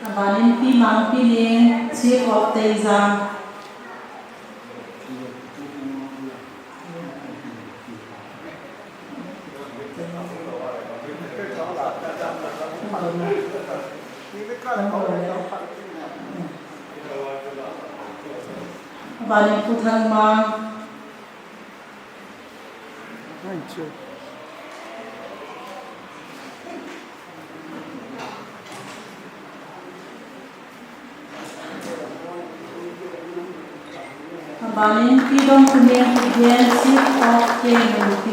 Abanin Pi Mangpi Ling, Chief of Teizang. Abanin Pu Thangmang. Abanin Pi Dongkhunen Kipgen, Chief of K M P.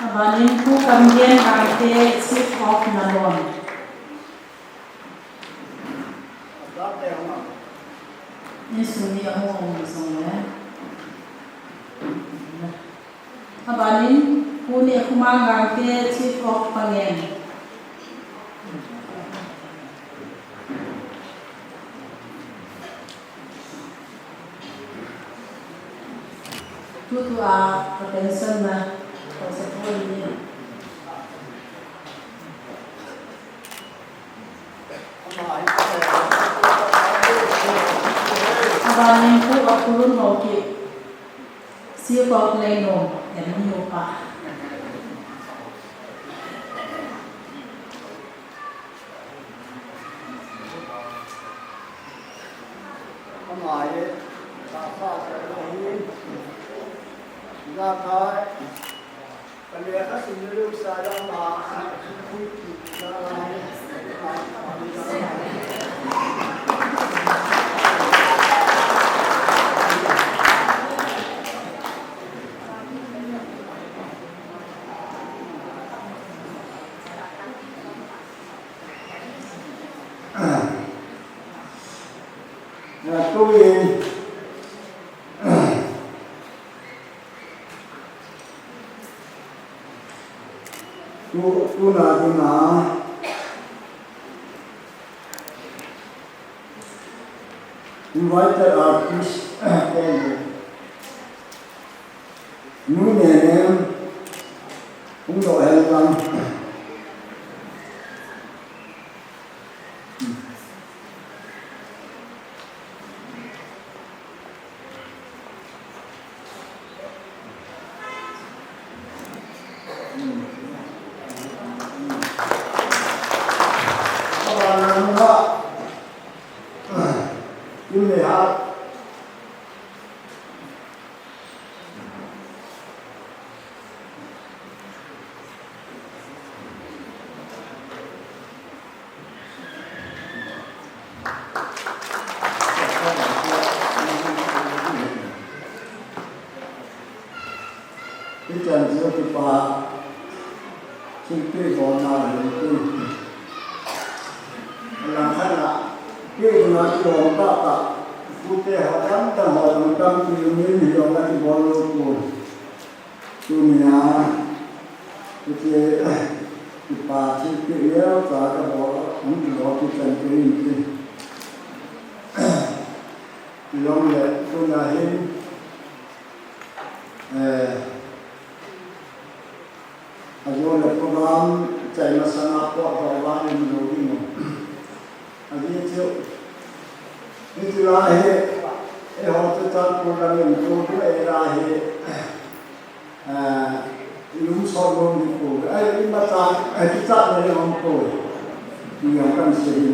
Abanin Pu Kamgen Gangte, Chief of Nalon. Insung ni ahung um jong le. Abanin Pu Nekhomang Gangte, Chief of Pangen. Tutua ka pension na ka support ni. Abanin Pu Akhulun Haokip, Chief of Leinom, M N U pa. Tu, tuna ding a invited artist, eh, Nu Nenem, hung doh hen lang. Pi bona hin pi. Lang khat na, pi na ki lom ta ta. Pu te ho tam tam ho tam tam pi min hi lom na ki bol lo pu. Tunia, pi te, pi pa ti pi ya ta ka bol, hung ki lo pi chan pi hin pi. Lom le, tunia hin, eh, Ajo le program chai masanga pot ho vang in lo ding. Aji chu. Hichu la hi, eiho chu chan program in tu tu ei la hi. Ah, lum so lum ni ko. Ai, i ma cha, ai, ki cha le lum ko. Ni yang kan se ni.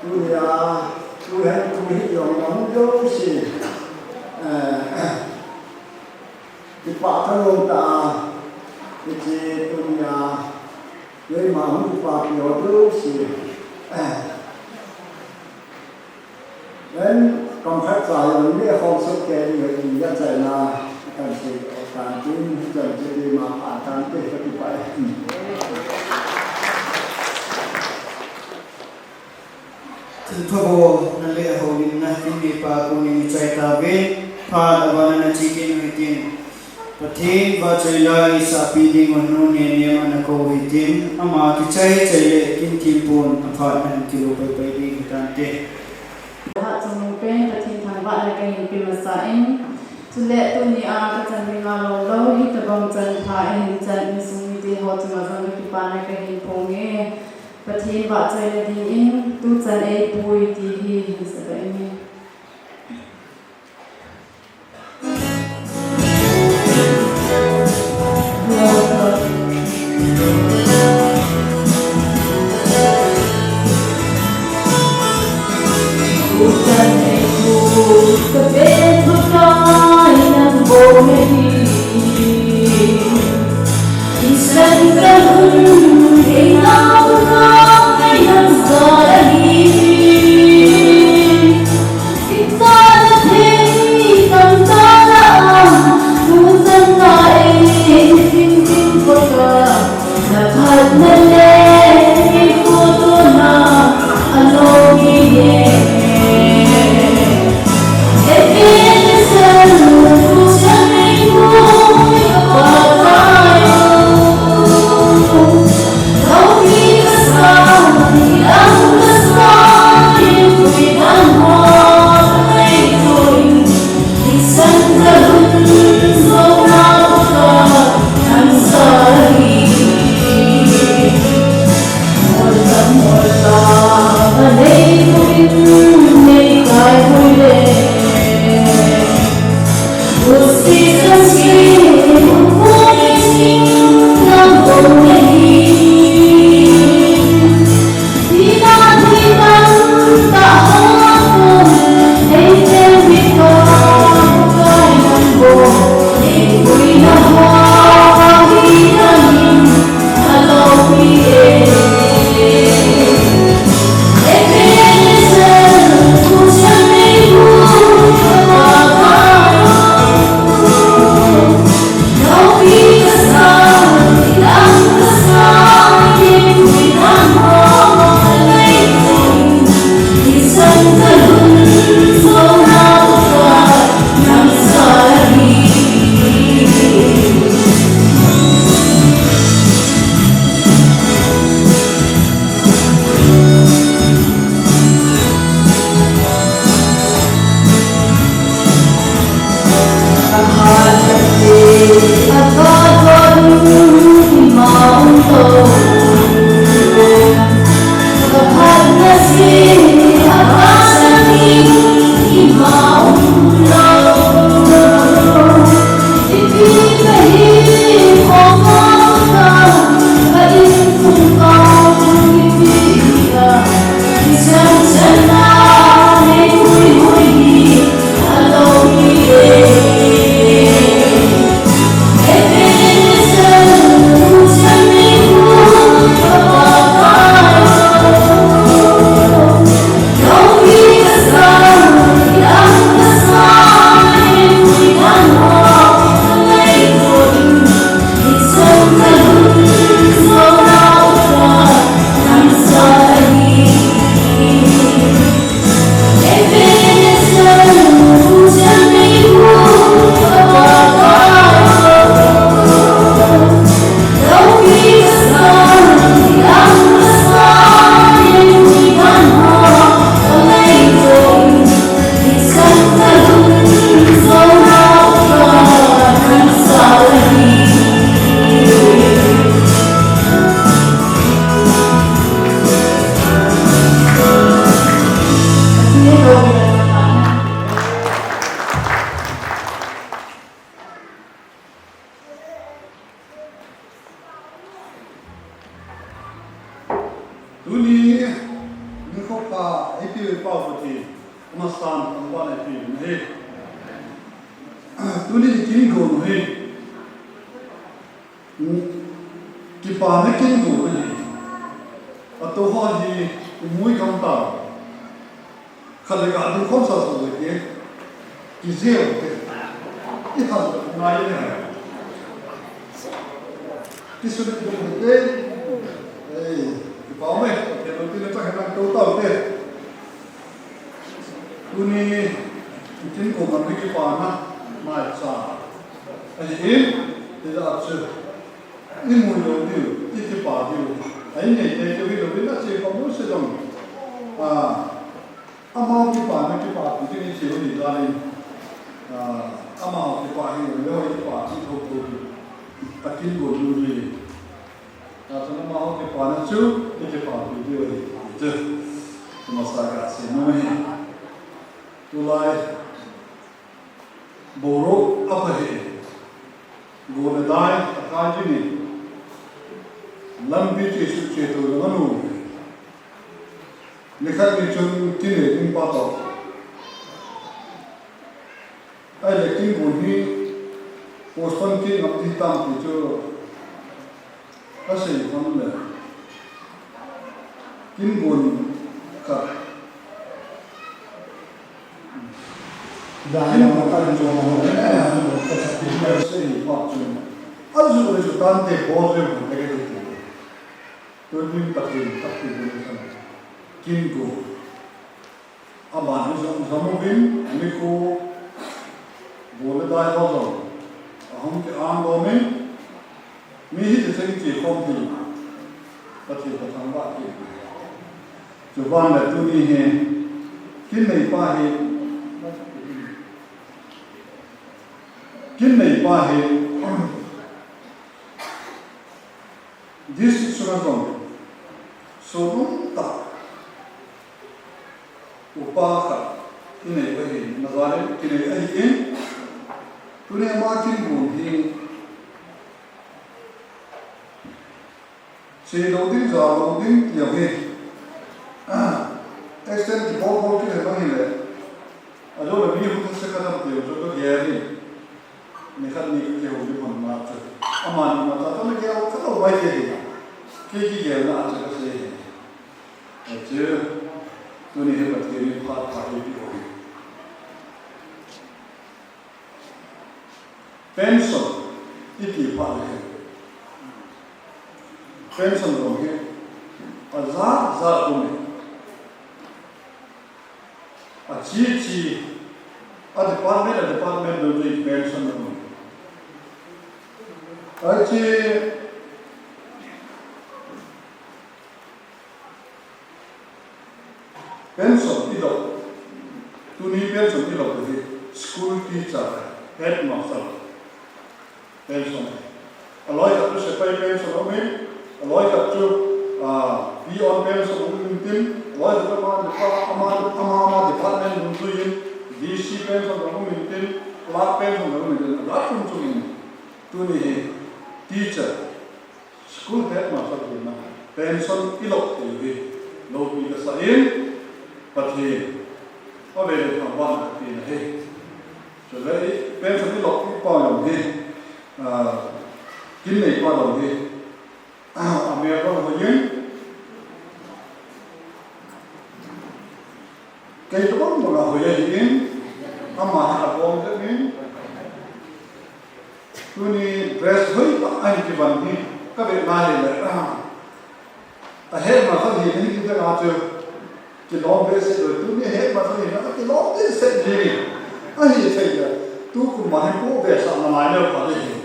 Tunia, tu hen tu hi yong lam jo si. Ah, Kipah thalou tah a, hiche tunia, keima hung kipapi ho jouse. Ven, kam khat cha jong ni khom suk kei ding ahi, achaina, kan sei, kan tin, hichan chu keima phat tante, kakipah e. Thilpha bolna le houlimna, kin mipa konin ichai tauve, phat a vana nache kit u hitin. Pathen vahchoila isahpi ding u nu Nenem ana kou hitin, ama kichai chai le kin thempon aphat nahin kilo pai pai ding hitante. Phat chungnung pen Pathen thangvahna kahin pe masa in, chule tunia kachan dinga lom lou, hitobang chan pha ahin chan insung mite ho chunga jong kakipana kahin phong e. Pathen vahchoina dingin tuchan eipui ti hi hin seiyin. Tuchan eipui, kapeh thukai nang bou nahi. Tuni nikho pha eipeu Pathen amasan thangvahna eipeu ahi. Tuni i kin gon u hi kipana kin gon u ahi. Atoh ho hi imui gam tau. Khat le khat ding khom sa sa le ke. Kijel te. I han ngai ne. Kisun ding te. Ei, kipa me, ke lo ti le ta ke na to ta te. Tuni kin gon u hi kipana maicha ahi. Ti da chu. Imui lou diu, ikipa diu. Ai nei nei diu hi lou diu na che pa mu se dong. Ah, Amaho kipana kipapi ding i cheu ni jal in, ah, amaho kipa hi le ho kipapi tho tho hi. Takin gon lou hi. Tachun amaho kipana chu i kipapi diu hi. Chu. Masa ka se no hi. Tulai. Boruak apha hi. Go le dai akai ding in. Lampi che su che to lo nu. Nikhat ni chun kin le ding pa to. Ahile kin gon hi postpone kit ngam ding tam ti chu. Asei hon le. Kin gon khat. Kin gon khat chu. Asei pa chu. Azu le chu tante bol le mo le ke tu. Tunin Pathen Pathen le san. Kin gon. Aban jong jong uvin, ani ko, go le dai ho jong. Ahung ki ang lo min, mi hi te cheng ki khom ki. Pathen ka thangvah ki. Chuban le tuni hi, kin nei pa hi, kin nei pa hi, District sunga jong, sunung ta, upa khat, kinei ahi, Nazareth, kinei ahi in, tuni ama kin gon hi, sei lou ding, ja lou ding, ti ahi. Extend kibol bol kit ahi bang hile, ajo le mi hu se ka tam ti, jo to gel in. Nikhat ni ka kihoulim hon na chu. Amani ma ta, ta na gel ka lo mai te hi. Kei kigelna a chu ka sei hi. Achu, tuni hi Pathen in phat pha eipeh u hi. Pension, iti phat le hi. Pension jong hi, ajat jat um e. Achi chi, a department, a department dungjuiyin pension aum. Achi pension idop, tuni pension idop hi school teacher, headmaster. Pension. Aloi khat chu sepai pension aumin, aloi khat chu, ah, peon pension aumin tin, aloi khat chu ama, ama, ama, ama department dungjuiyin, D C pension aumin tin, clerk pension aumin tin, adat chom chom in. Tuni hi teacher, school headmaster hina, pension ilop thei hi, loupi kasa in, Pathen, avele thangvahna kapeh ahi. Chule i pension ilop pa jong hi, ah, kin nei pa jong hi, ah, amel jong hoi in, kei tobang banga hoi ahi in, ama hi agom jep in, tuni dress hoitah ahin kivan hi, kavet na hile, ah, A headmaster hina hi kiti nga chu kilom behseh lou, tuni headmaster hina kilom behseh jing e. Ahithei a, tukum a hi pohbehsah nalai leu pha ding ahi.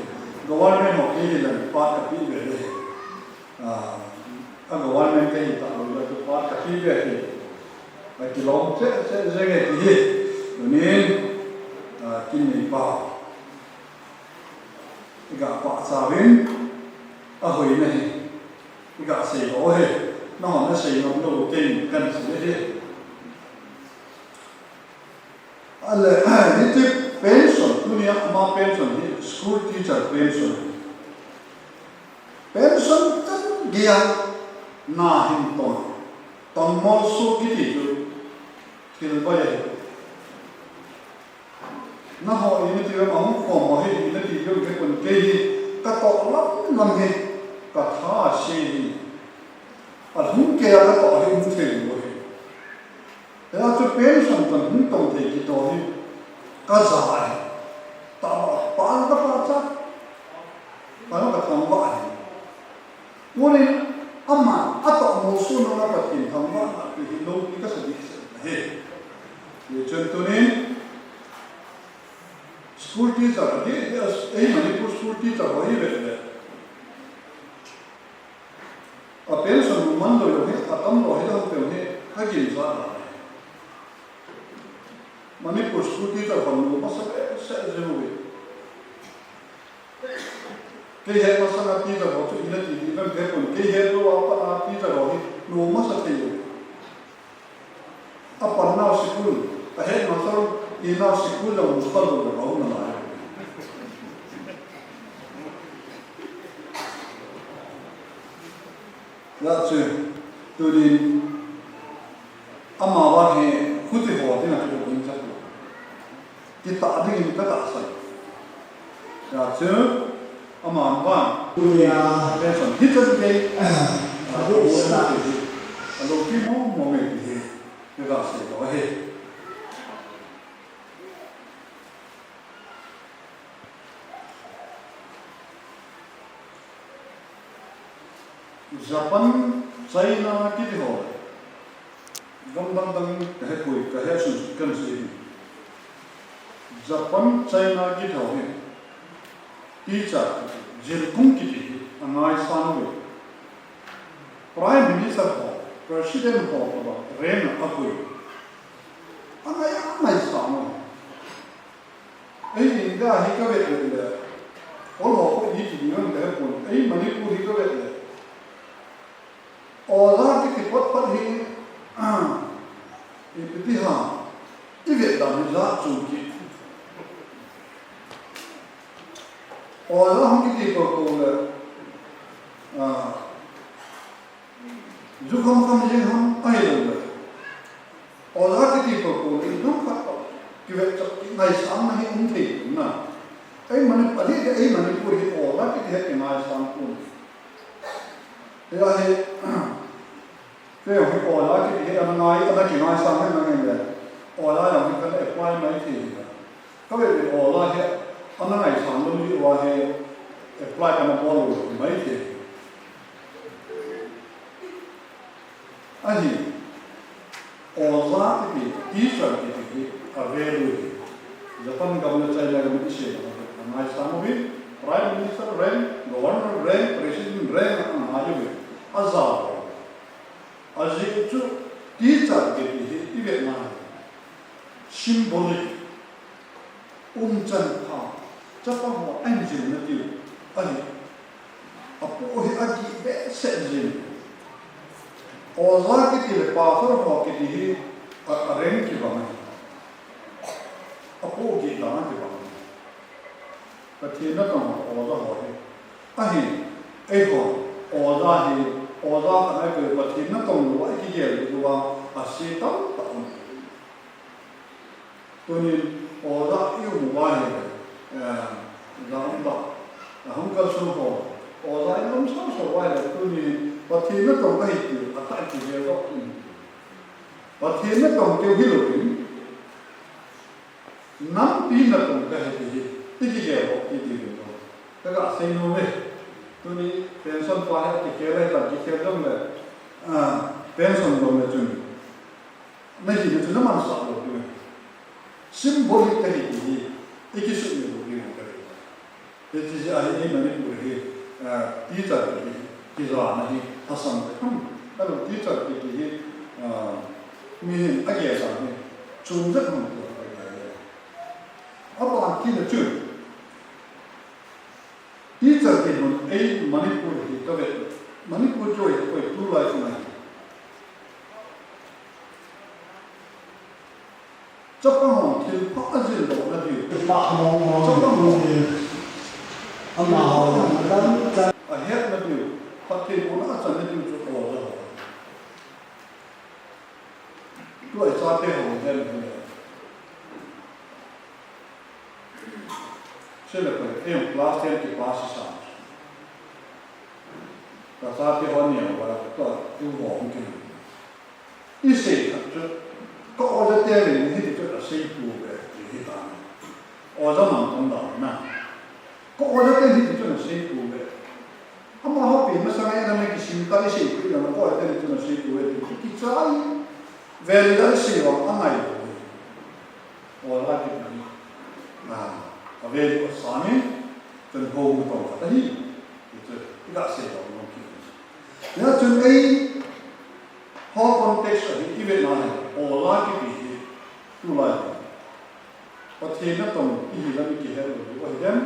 Government ho hi hilang part kapeh be ding ahi. Ah, a government kahi talou jeh a part kapeh be ahi. Akilom cheh cheh jing e ti hi. Tunin, ah, kin nei pa. I ga pachat uvin, ahoina hi. I ga sei lou ahi, nahon nasei ngam lou, kei in kahin sei ahi. Ale, hiche pension, tunia ama pension hi school teacher pension. Pension chan geiya na hin ton. Tangmol su kiti chu thil bai ahi. Nangho in nati uva, ahung khom ho hi in nati uva, kei pon kei hi katoh lam lam hi katha ase hi. Alhum kei a katoh hi um thei lou ahi. Hia chu pension kan hung tong thei kiti hi kaja ahi. Tama pa ka pa cha. Pa ka thangvah ahi. Tunin ama atoh mol su nunga Pathen thangvahna pi hi lou pi kasa ding ahi. Hichun tunin school teacher ahi, ei Manipur school teacher ho hi ve ve. A pension nu man lou jong hi, atam lou hi, lou jong hi, kagin ja a. Manipur school teacher ho nu masa behseh jeng uve. Kei het masanga teacher ho chu ina ti ding kan kei pon, kei het lou a pat a teacher ho hi nu masa thei uve. Apan nau sikul, ahet nau sar, inau sikul jong muskal jong jong aum nalai. Hia chu, tunin, ama vang hi, khuti ho ding a chu ding cha. Kitah dingin katahsan. Hia chu, ama vang. Tunia. Pension. Hichan kei. Adu sa. Alo ki mo mo me ti hi. Kaga sei to ahi. Japan, China kiti ho. Gam dang dang kahe poi, kahe sun sun kan sei hi. Japan, China kiti ho hi. Teacher, jilkung kiti hi, angaisang uve. Prime Minister ho, President ho, ho, rank a apui. Angai, angaisang uve. Ei India hi kavet le, ol ho ko iti ding ham kahe pon. Ei Manipur hi kavet le. Oja kiti pat pat hi, ah, ipi ti ham, ivet dan hi jat chom kit. Oja hung kiti pat pat le, ah, Ju kham kham jeng ham ahilou le. Oja kiti pat pat le, ipi ham khat toh kivet chah, kingaisang na hi um thei na. Ei Manipur, adeh deh ei Manipur hi oja kiti hi kingaisang pon. Hia hi, kei jong hi oja kiti hi ana ngai, ana kingaisang hi nangin le. Oja jong hi kana apply mai thei hi. Kave ve oja hi, ana ngaisang lou hi oja hi, apply kana bol lou mai thei. Ahi, oja kiti, teacher kiti hi, a value hi. Japan gam le China gam i sei a, angaisang uve, Prime Minister rank, Governor rank, President rank, angai uve. Ajao. Ajeh chu, teacher kiti hi, ivet na hi. Symbolic. Umchan pha, chapang ho ahin jilna diu ahi. Apoh hi agih behseh jin. Oja kiti le pastor ho kiti hi a, a rank kibang ahi. Apoh gih dan a kibang ahi. Pathen natong ho oja ho hi. Ahin, eiho, oja hi, oja khat ahi, Pathen natong lou a ikigel diu a, ase tamtah um. Tunin oja i um uva ahile, eh, ja um tah. Ahung kalsong ho, oja i um sot sot uva ahile, tunin Pathen natong kahi ti, atah kigel doh in. Pathen natong keu hilouvin, nampi natong kahi ti hi, i kigel doh kit diu ahi. Kaga sei nom e. Tuni pension pa hi akikhel ahitan, kikhel jongle, ah, pension jongle chun. Nahina chu namansah lou diu ahi. Symbolic kahi ti hi, i kisuhmil lou diu ahi. Hiche jeh a hi ei Manipur hi, ah, teacher kiti hi, kijana hi, lhasam te kham. Ahilou teacher kiti hi, ah, mihem agel dan hi, chom jat hung tua agel e. Aban kit na chu, teacher kiti mun ei Manipur hi kavet. Manipur chu hi koi tulai chu ngai. Chapang hon thil pha ajil doh na diu. Pa hon hon. Chapang hon. Amaho. Ahetna diu. Pathen koma achanna diu chu oja ho. Sele ko, ei class ten kipass sa. Ka chate ho neo ba, tua tu ho hung kin. I sei khat chu, ka oja te le ni hiti chu a sei pu ve, ti hi ta. Oja man tong da na. Ka oja te hiti chu a sei pu ve. Amaho pi masang ai na me kisim ta i sei pu na, ka oja te hiti chu a sei pu ve, ti kichai. Ve le da i sei wa, a ngai lo. Oja kiti hi, a, a value asang in, chun home tong khat ahi, ti chu, i gasei lou nom kit. Hijeh chun eiho context ahi, i vet na hi, oja kiti hi, tulai hi. Pathen natong ihi lam i kihet lou diu ahi dem.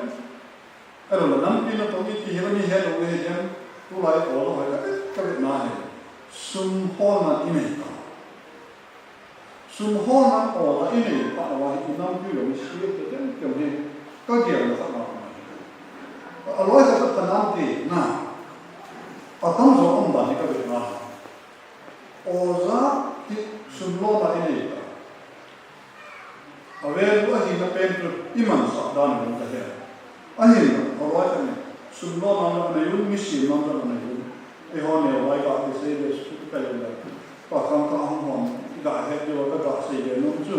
Ahilou le nampi natong i kihet lam i het lou ahi dem. Tulai oja ho hi, ka vet na hi. Sum holna i nei ta. Sum holna oja i nei phat uva hi i nampi lou i sei te tem tem hi ka gel na khat na. A loi khat chu phanan ti na. A tamjo um dan hi ka vet na. Oja hi sum lona i nei ta. A value ahina pen chu i mansah dan um ta hi. Ahinla, a loi khat in, sum lona jong anei un, mi sem na jong anei un. Eiho neo lai ga kisei ve, school kai le. Pa khang ka hung hon, i ga het diu, ka gasei ve nom chu.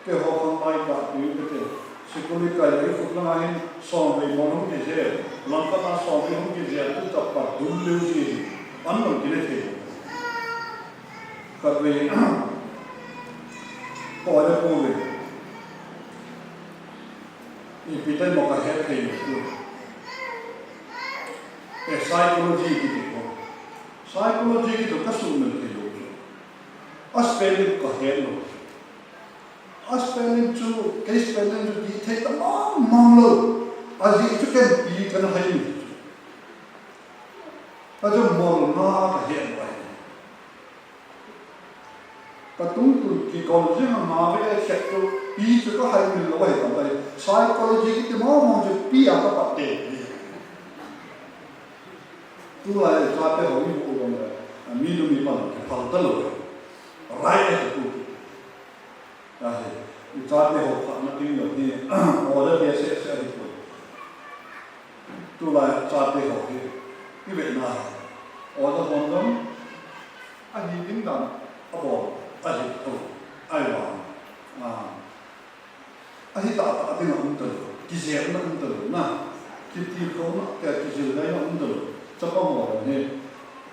Keiho khang lai ga ti u kati. School i kai le, i khut langa hin, som vei mo hung kije. Lang khat a som vei hung kije, tu chapa dum leu ji. An long kile thei. Khatvei, ko le ko ve. Ipi tah in mo ka het thei lou chu. E, psychology kiti ko. Psychology kiti ka sumil thei lou chu. A spelling ka het lou. A spelling chu, kei spelling chu ti thei ta mang mang lou. A ji chu ken pi kan hai ni. Ka chu mol nga ka het lou. Ka tungtun kigol jing a nga ve a khet chu, pi chu ka hai mil lou ahi tam tai. Psychology kiti mo mo chu pi a ka pat te. Tulai chate ho i mu lom le, mi nu mi pan kiphal ta lou. Right ahi tu. Ahi, i chate ho phatna ding lou hi, order dia se se ahi tu. Tulai chate ho hi, i vet na hi. Order hon dong, ahi ding dan, abol, ahi tu, ahi vang. A, ahi tah tah ding a um ta lou, kijepna um ta lou, na, kitilkhouna, ki, kijilna um ta lou, chapang ho hi,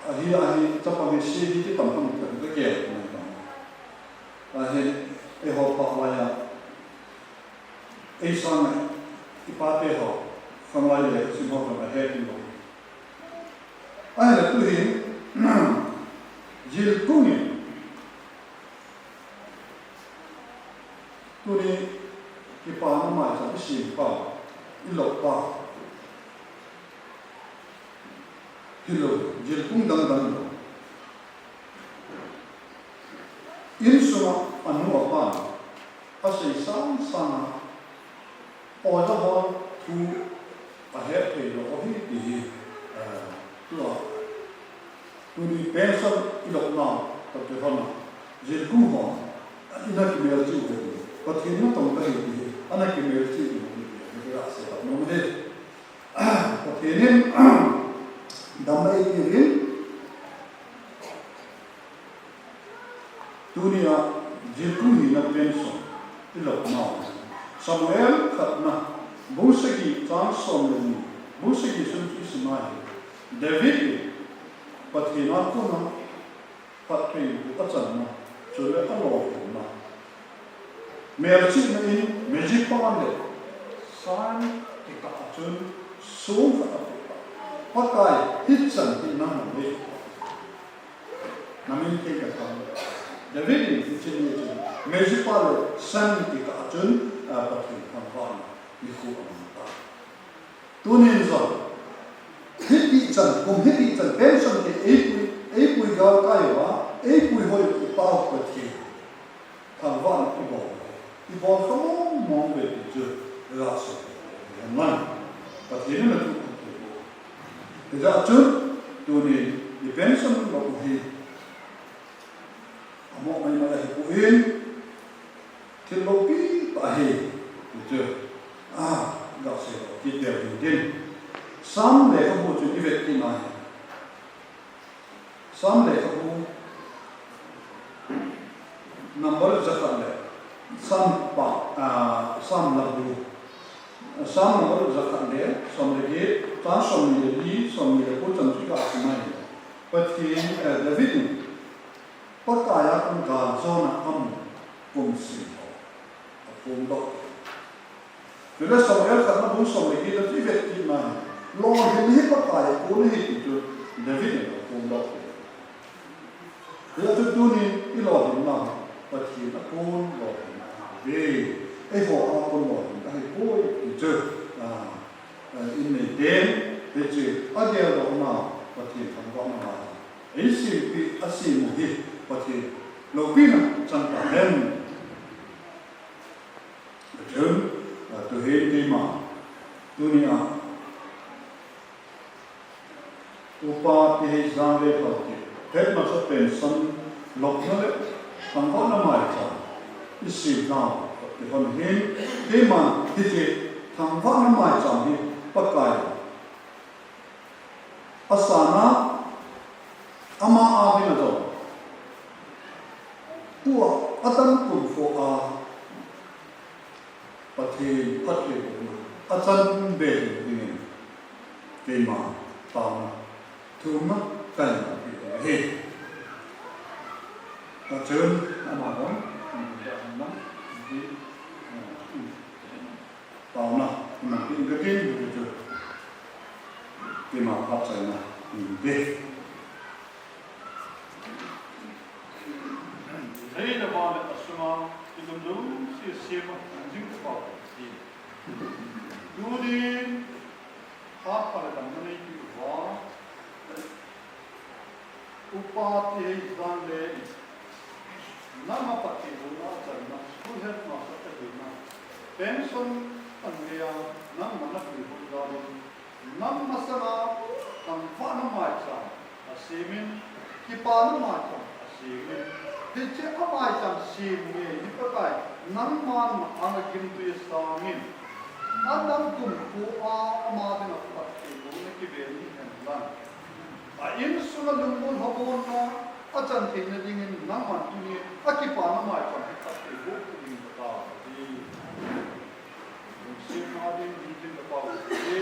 ahi, ahi, chapang hi se hi ti tam ham ka, ka ke, na, tam. Ahin, eiho phat lai a, ei sang a, i pate ho, khanglai le, sim ho, khan a het in lo. Ahin, tu hin, jilkung in, tuni, kipana maicham i sim pa, i lop pa. Hilou, jilkung dang dang lou. Insunga anu apan, asei sang sang a, oja hon thu ahet thei lou ahi ti hi, eh, tua. Tuni pension i lop nau, tua kihona, jilkung hon, ina kimelchih u ahi. Pathen natong kahi ti hi, ana kimelchih u ahi ti hi, hi ka sei pat nom e. Pathen in damna eipeh in, tunia jilkung hina pension i lop nau. Samuel khatna, bung sagi chang som le ni, bung sagi sung chu i sim ahi. David in Pathen a kona phattheiboh achanna, chule alolhinna. Melchihna in Mizpa le Shen kikah a chun song khat apeh. Pakai, hichan hi nangman nei. Namin thei kathang. David in hiche ni chun Mizpa le Shen kikah a chun, ah, Pathen thangvahna nikho amang tai. Tunin jong, hiti chan, kum hiti chan, pension te eipui, eipui galkai uva, eipui hoi u i Pa u Pathen thangvahna i bol, i bol kha mong mong uve ti chu, i la sei. Amen. Pathen in athu khat u. Hijeh chun, tunin, i pension lou u hi, amo mai mai ahipoi, Ah, gasei kit ding tin. Sam lekhabu chu i vet kit na hi. Sam lekhabu number jakhat le Sam pa, ah, Sam lekhabu. Sam number jakhat le som le get, chang som ni le li, som ni le ko chan chu i gasim ahi. Pathen, eh, David in Pakai a kon galjona amu kum sim ho aphongdoh. Chule Samuel khatna bung som le get a chu i vet kit na hi, lolhinna hi Pakai a kon ahi ti chu David in aphongdoh. Hijeh chun tuni i lolhinna Pathen a kon lolhinna ahi. Eiho a kon lolhinna ahipoi ti chu, ah, eh, in nei ten, hiche a geldohna Pathen thangvahna ngai. Eisempi a sem u hi Pathen loupina chang tahen. Chun, ah, tuhin keima, tunia, Upa Tiheijangle Haokip, hetmasa pension lopna le thangvahna maicham i sem nau, ti hon hin, keiman hiche thangvahna maicham hi Pakai a sana, ama a dinga jong, tua a dam kum kho a Pathen phattheibohna a chan be dingin keima taona thumna kahin pe ahi. Tuchun ama jong taona, taona, taona, keima phatchaina in te. Lei le van le a sunga i lungdong sese ma jing pa ti. Tunin, phat pha le damna nei ti uva, Upa Tiheijangle, nangma phattheibohna a channa, school headmaster ka hina, pension a neia, nangma na pui hon dalin, nang masanga thangvahna maicham a semin, kipana maicham a semin, hiche a maicham sem ngei hi Pakai, nangman na anga gimtui sangin, a dam kum kho a ama dinga phattheibohna kibe ni hen lang, a insunga lungmon habonna a chan theina dingin nangman tuni a kipana maicham hi phattheiboh ding ka tao hi. Lungsetna ding ding ka tao hi.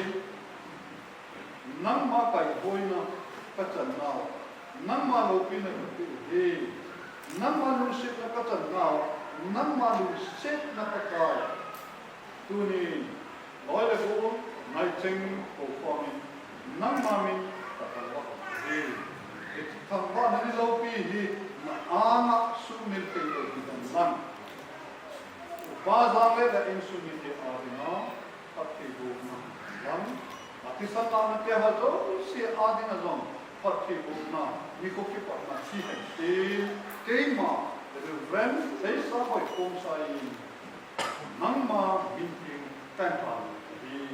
Nangma kaihoina ka chan nau, nangma loupina ka pe u hi. Nangma lungsetna ka chan nau, nangma lungsetna ka kai. Tunin, loi le gol, ngai cheng, ko khom in, nangma min ka thangvah u hi. Hiche thangvahna ni loupi hi, na anga sumil thei lou hi dan lang. Upa Jangle le insung mite a dinga, phattheibohna lang, a thisan lahna te ha jouse a dinga jong phattheibohna, nikho kipatna thi hen tin, keima Reverend Seisaboi Khongsai in nangma min tin kahin tao u ahi.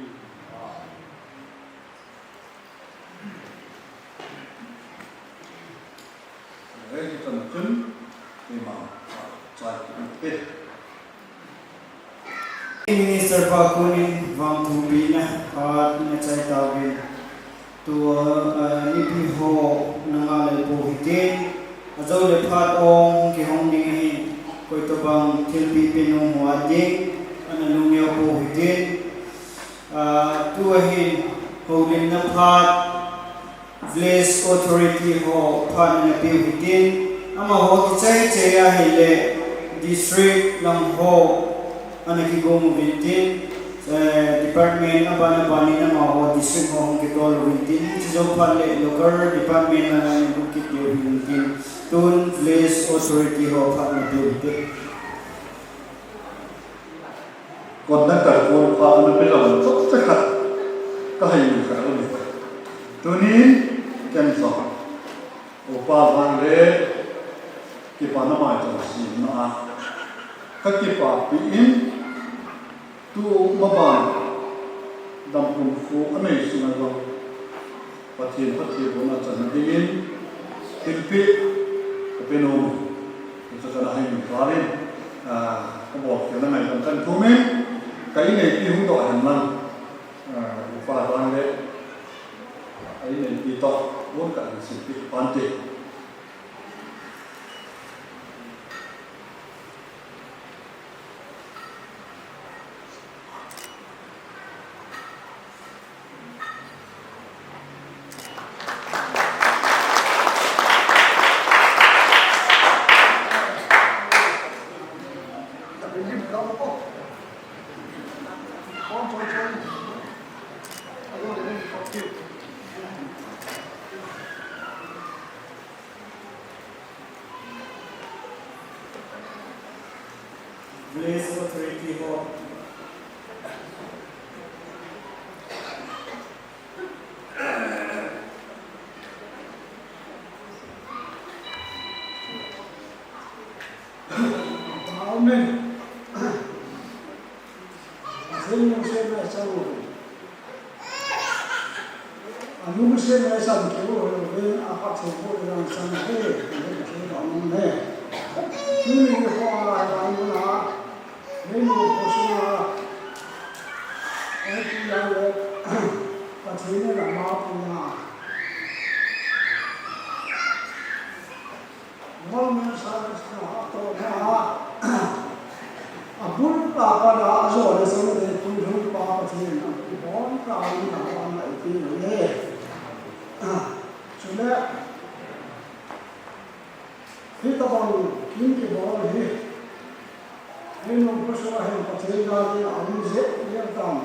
Ei, hitan chun, keima, ah, chai kit u te. Minister pa konin vangthu pina phat ina chai tauvin. Tua, ah, mipi ho na ngai lou pou hitin. Ajou le phat ong kihong ding ahin, koi tobang thilpeh pe nom ho a ding, ana lungneo pou hitin. Ah, tua hin houlimna phat, Village Authority ho phat ana peh u hitin, amaho kichai chai ahile District lam ho ana kigong uvin tin, eh, Department aban aban in amaho District ho hung kitol uvin tin, hiche jou phat le Local Department ana hung kit diu ahin tin, tun Village Authority ho phat ana peh u hitin. Conductor kon phat ana pe jong chomcha khat ka hei u kha u le. Tunin ken jong Upa Jangle kipana maicham semna a ka kipapi in, tu maban dam kum kho anei sunga jong Pathen phattheibohna channa dingin thilpeh ka pe nom e. Hichu kana hei mi valin, ah, ka bolkhelna ngaidam kahin thum e. Ka inneipi hung doh hen lang, ah, upa dan le, ah, inneipi toh, mun ka hin simpi pante. Village authority ho. Amen. Amen. Alungset le san keu ho ve, a Pathen ho le san he, he, he, he. Tuni ni ho a, a, a, a, he, no, ko so a, e, pu ya le, Pathen le la ma pu ya. Government service na a to na a, a bul pa pa da a jo le so le pui hu pa pa thi na, bon ka ni ka wa na i ti le. Chule, hitabang kin kibol hi, hi no ko so a hin pa thi na ni a ni je le tam.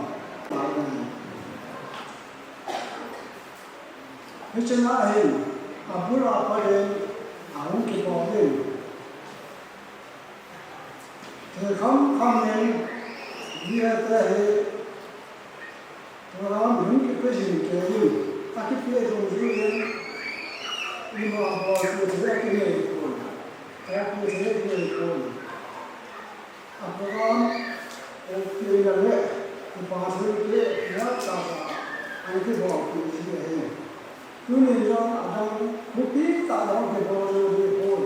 Hiche na hin, a bul a pa in, a hung kibol in. Thil kham kham in, mi a te hi, program hung kipe jing kei in, a kipe dungjuiyin, ima bol thil thil a kinei pon, a kipe thil a kinei pon. A program, eh, pi na le, kipa thil pi, na ta ta, an kibol pi ji ahi. Tuni jong adang, thupi tah jong kibol ji pon.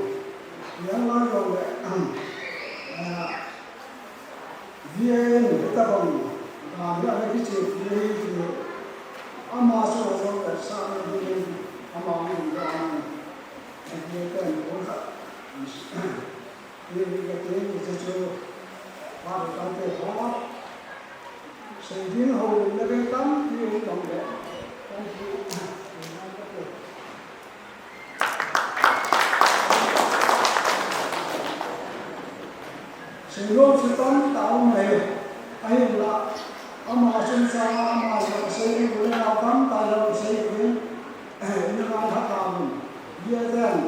Yang lang jong le, eh, V A N hitabang, ah, ni a le kiche pi hi ki, ama chu jong le sa le pi, ama ni jong, eh, V A N ko kha. Hi, hi ka te, hi chu, pa le pa te ho. Sei ding ho le ve tam, hi hung dong le. Thank you. Sei lom sei tam ta um le. Ahinla, ama chungchang, ama jong sei ding le tam ta jong sei ding. Eh, ina ngai ha ta um. Ye den.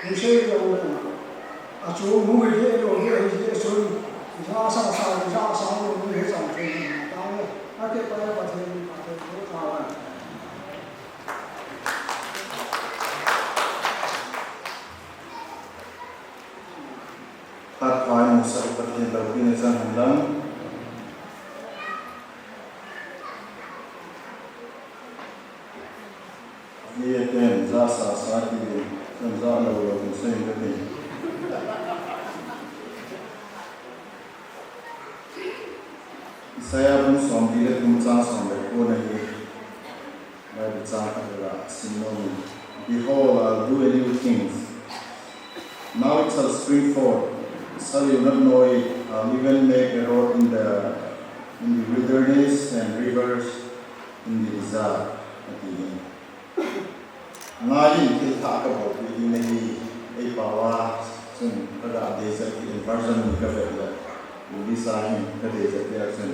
Hung sei jong le, a chu hung hi le lo le hi le chun, ja sa sa, ja sa lo le hi chang chun ta le, a te pa pa the, pa the, pa the. Khat pa in sa pa the lo pi ne chang han lang. Ni ten, ja sa sa ti, ten ja lo lo, sei ka ti. Isaiah bung somli le thum chang som le ko na hi. Bible chang khat la sim nom in. Behold, I'll do a new thing. Now it shall spring forth. Shall you not know it? I'll even make a road in the, in the wilderness and rivers in the desert. Ati hi. Ngai in, thil thah ka bolpeh ding ahi, ei pao a chun ka ga dei jep ding, version ni ka vet le, English a hin ka dei jep ding a chun,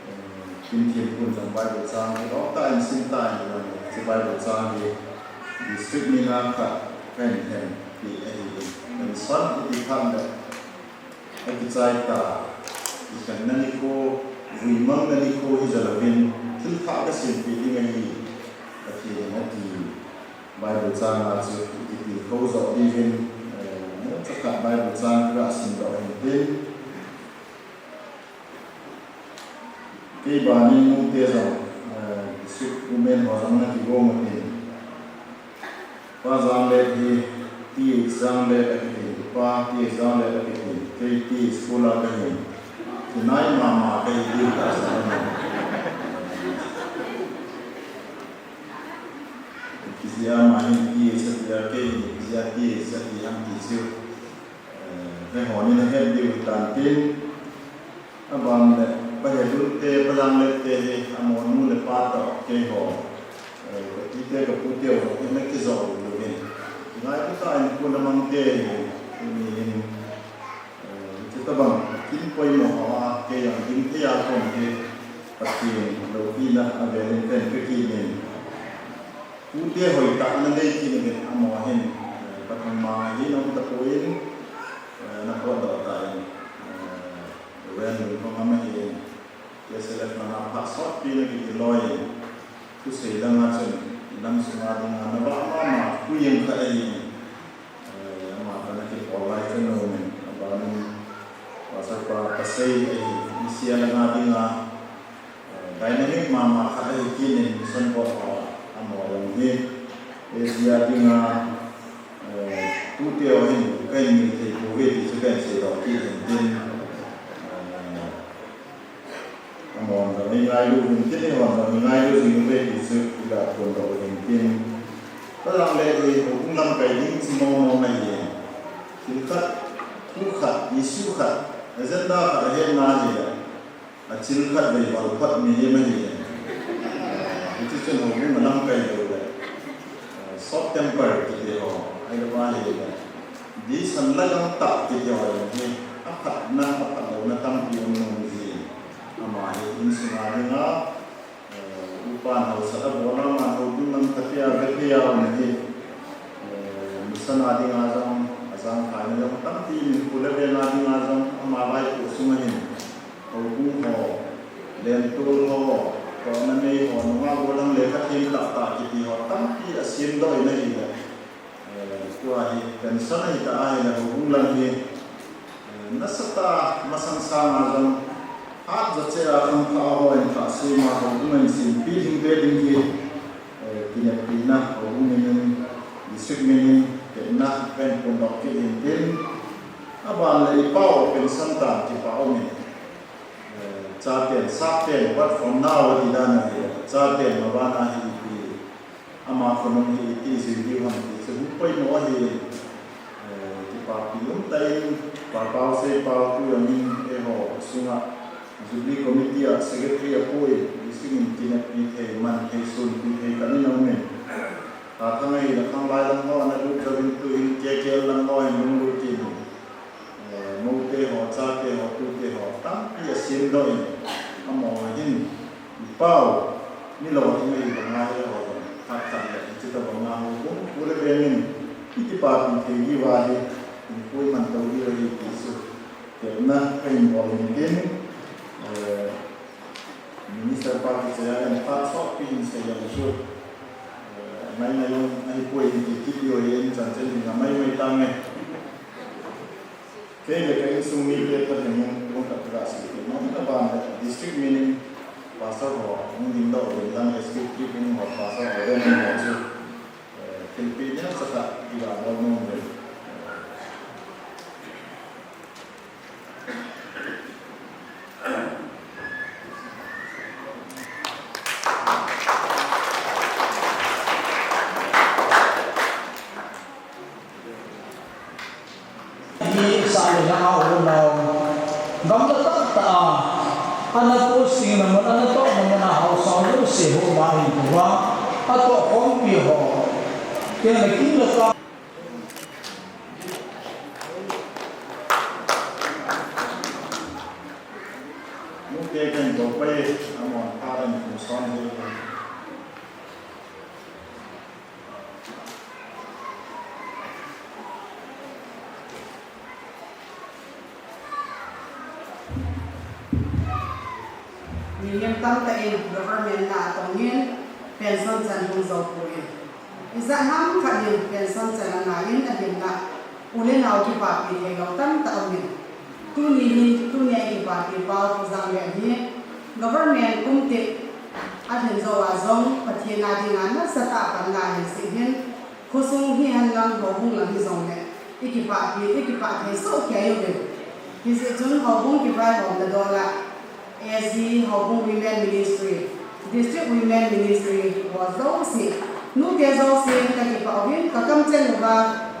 eh, kin thim kun jong Bible chang hi lom tah in sim tah in lang, hiche Bible chang hi district ni nga khat ka hin thempi ahi, kan son iti khat le, akichai ta, ikhenna nikho, vuimangna nikho hi jal uvin, thil thah ka simpi ding ahi, Pathen in ati. Bible chang a chu ikitilkhou joh diuvin, eh, mucha khat Bible chang ka sim doh hin tin. Kei ban in nute jong, eh, district women ho jong na kigong utin. Pa Janglet hi, T H Janglet akitin, pa T H Janglet akitin, kei T H Kula kahin. Nai mama kahi diu ta sa. Kijia ma hin ti sa dia kahi, kijia ti sa ti ham ti siu. Eh, he ho ni na het diu tan tin. Abang le, pa he dun te, pa lang le te he, amo nu le pa to ke ho. Eh, ka ti te ka pu te ho, he na ki zo lu hin. Ngai ku ta in ku na mang te he, ni hin. Eh, chu ta bang, kin poi mo ho a, ke yang ding te ya kon he, pa ti lo pi na, a ve len pen pe ki nin. Pu te hoi ta na le ki na ve, amo hin, eh, pa thang ma hin, amo ta ko in, eh, na ko do ta in. Eh, Ven Lun Hong ama hi K S L F langa phat sotpi na kiti loi, thusei langa chun inam sunga dinga nava mama pu jeng khat ahi. Eh, ama kana kipol lai chun nomin, abanin pasal pa pasei ahi, isia langa dinga, eh, dynamic mama khat ahi kinin mission board ho amo jong hi, eh, isia dinga, eh, tute ho hin kahin mi thei pouve ti chu kahin seidoh kit in tin, eh, Amahon jong eingailu uvin tin, eihon jong eingailu jing uve ti chu iga phondoh uvin tin. Tua jong le, eh, houbung lamkai ding chu mong mong ahi. Thil khat, thu khat, issue khat, agenda khat ahetna ahi le, achil khat vei val khat mihem ahi le. Hiche chun houbung alamkai lou le, eh, short temper kiti ho, ahilou ahile, Disan la gam tah kiti ho jong hi, aphatna, aphatlouna tampi um nom jin. Ama hi insunga dinga, eh, upan hausat abol a, aman houbung lam tatia, vetia um hi, eh, mission a dinga jong, ajangkhaina jong tampi, min pu le veng a dinga jong, ama vaipoh sunga hin, houbung ho, lentol ho, tohna nei ho, nungah gollhang lekha them tah tah kiti ho, tampi asemdoh in ahile. Eh, tua hi pension ahi ta ahile houbung lang hi, eh, nasatah a masang sanga jong hat jo cheh a khangthah a hon thah sema houbung in sempi ding ve ding hi, eh, kinepina houbung minin, district minin, tepna kahin phondoh kit in tin, aban le ipau pension tan kipa umin, eh, chaten, saten, but from now ati dan ahi, chaten mabana hi ipi Ama khonung hi iti jui diu ham ti chu hung poimo ahi. Eh, kipapi umtah in, Pa Pausei Pau tu jong in eiho sunga Jubilee Committee a Secretary apu in, district in kineppi thei, man thei, sunpi thei khat in aum in. Khathang ahile khanglai lang ho ana lut jouvin tuhin K K L lang ho in hung lut in. Eh, moute ho, chate ho, tute ho, tampi asemdoh in, amaho hin, ipau, mi lolhing ahi banga eiho jong, phat khat le, hiche tobanga houbung, pu le veng in, ikipapi thei diu ahi, inkoi man tou diu ahi ti chu, tepna kahin bol in tin, eh, Minister pa kichai a, phat sotpi hin sei jong chu, eh, ngai ngai jong ahipoi ti kiti ho hi, chan chen hin ngamai mai tange. Kei le ka insung mite thalheng in, lungkhat tah a sei kit nom in, aban le district minin pastor ho, hung dingdoh uvin lang S P T in ho pastor ho, den in ho chu, eh, thilpeh neocha khat iga bol nom uvin. Hi sa le na a u nau. Gamla tah tah a, ana posting na mun, ana tohna mun a haosa jouse ho ma hin tua, atoh khompi ho. Kei na kin la ka. Mute kan to pai, amon pa dan kum son he. Mihem tamtah in government na atong in pension chan hung jou poi. Ijat ham khat in pension chan ana in ahinla u le nao kipapi theilou tamtah aumin. Tuni hin, tuni a ikipapi pau thu jong le ahi. Government kum tep alhin jou a jong Pathen a dinga nasatah a panla ahin sih hin. Khosung hihen lang, houbung lang hijongle, ikipahpi, ikipah thei soh kei uvin. Hijeh chun houbung kivaihomna dol a, A G, Houbung Women Ministry, District Women Ministry ho jouse, nute jouse kakipah uvin, kakamcheng uva,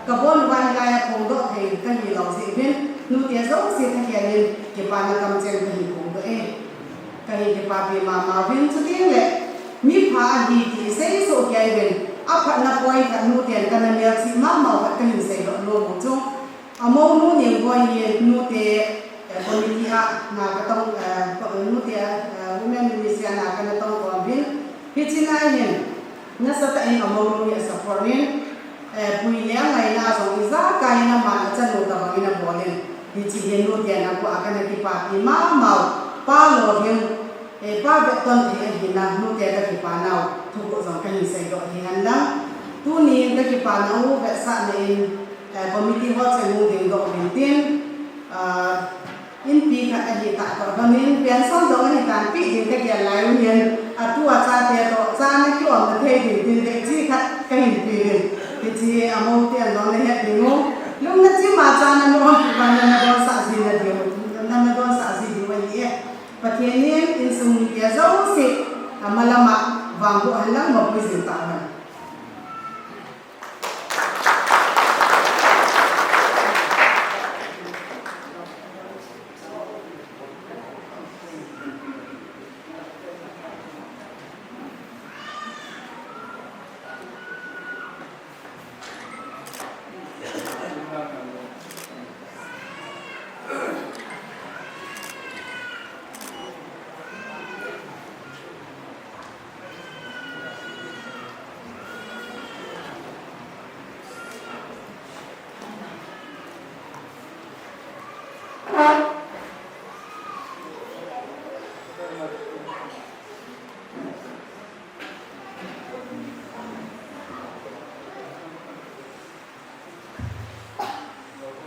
kabon uva hilai a phongdoh thei kahi lou jeh uvin, nute jouse thakhel in kipana kamcheng kahin phongdoh e. Kahin kipapi mama uvin, chuteng le mipha ahi ti isei soh kei uvin, aphatna point khat nuten kana melchih mama u khat kahin seidoh nom u chu, Amounu Nengboi hi nute, eh, committee a na katong, eh, ko-, nute, eh, women ministry a na kana tong kon uvin. Hiche na hin, nasatah in amounu hi asupport in, eh, pui le angaina jong ijakai in aman achanu tobang in abol in. Hiche hi nute na ko a kana kipapi mama u, Pa Lolhing, eh, Pa Vetton thei ahina, nute kakipa nau, thuguh jong kahin seidoh hi hen lang. Tunin kakipana u vetsahna in, eh, committee ho cheng hung dingdoh uvin tin, ah, inpi khat ahi tah toh bangin, pension jong ahi tan peh ding kagel lai u hin, atua chate toh, cha na ki-omna thei ding tin, vechih khat kahin pe uvin. Hiche amou ten jong nahet ding u. Lungna chim a cha na na-om kit uva na nadonsah ji na diu, na nadonsah ji diu ahi e. Pathen in insung mite jouse, amalam a vangboh hen lang mapui jing tahen.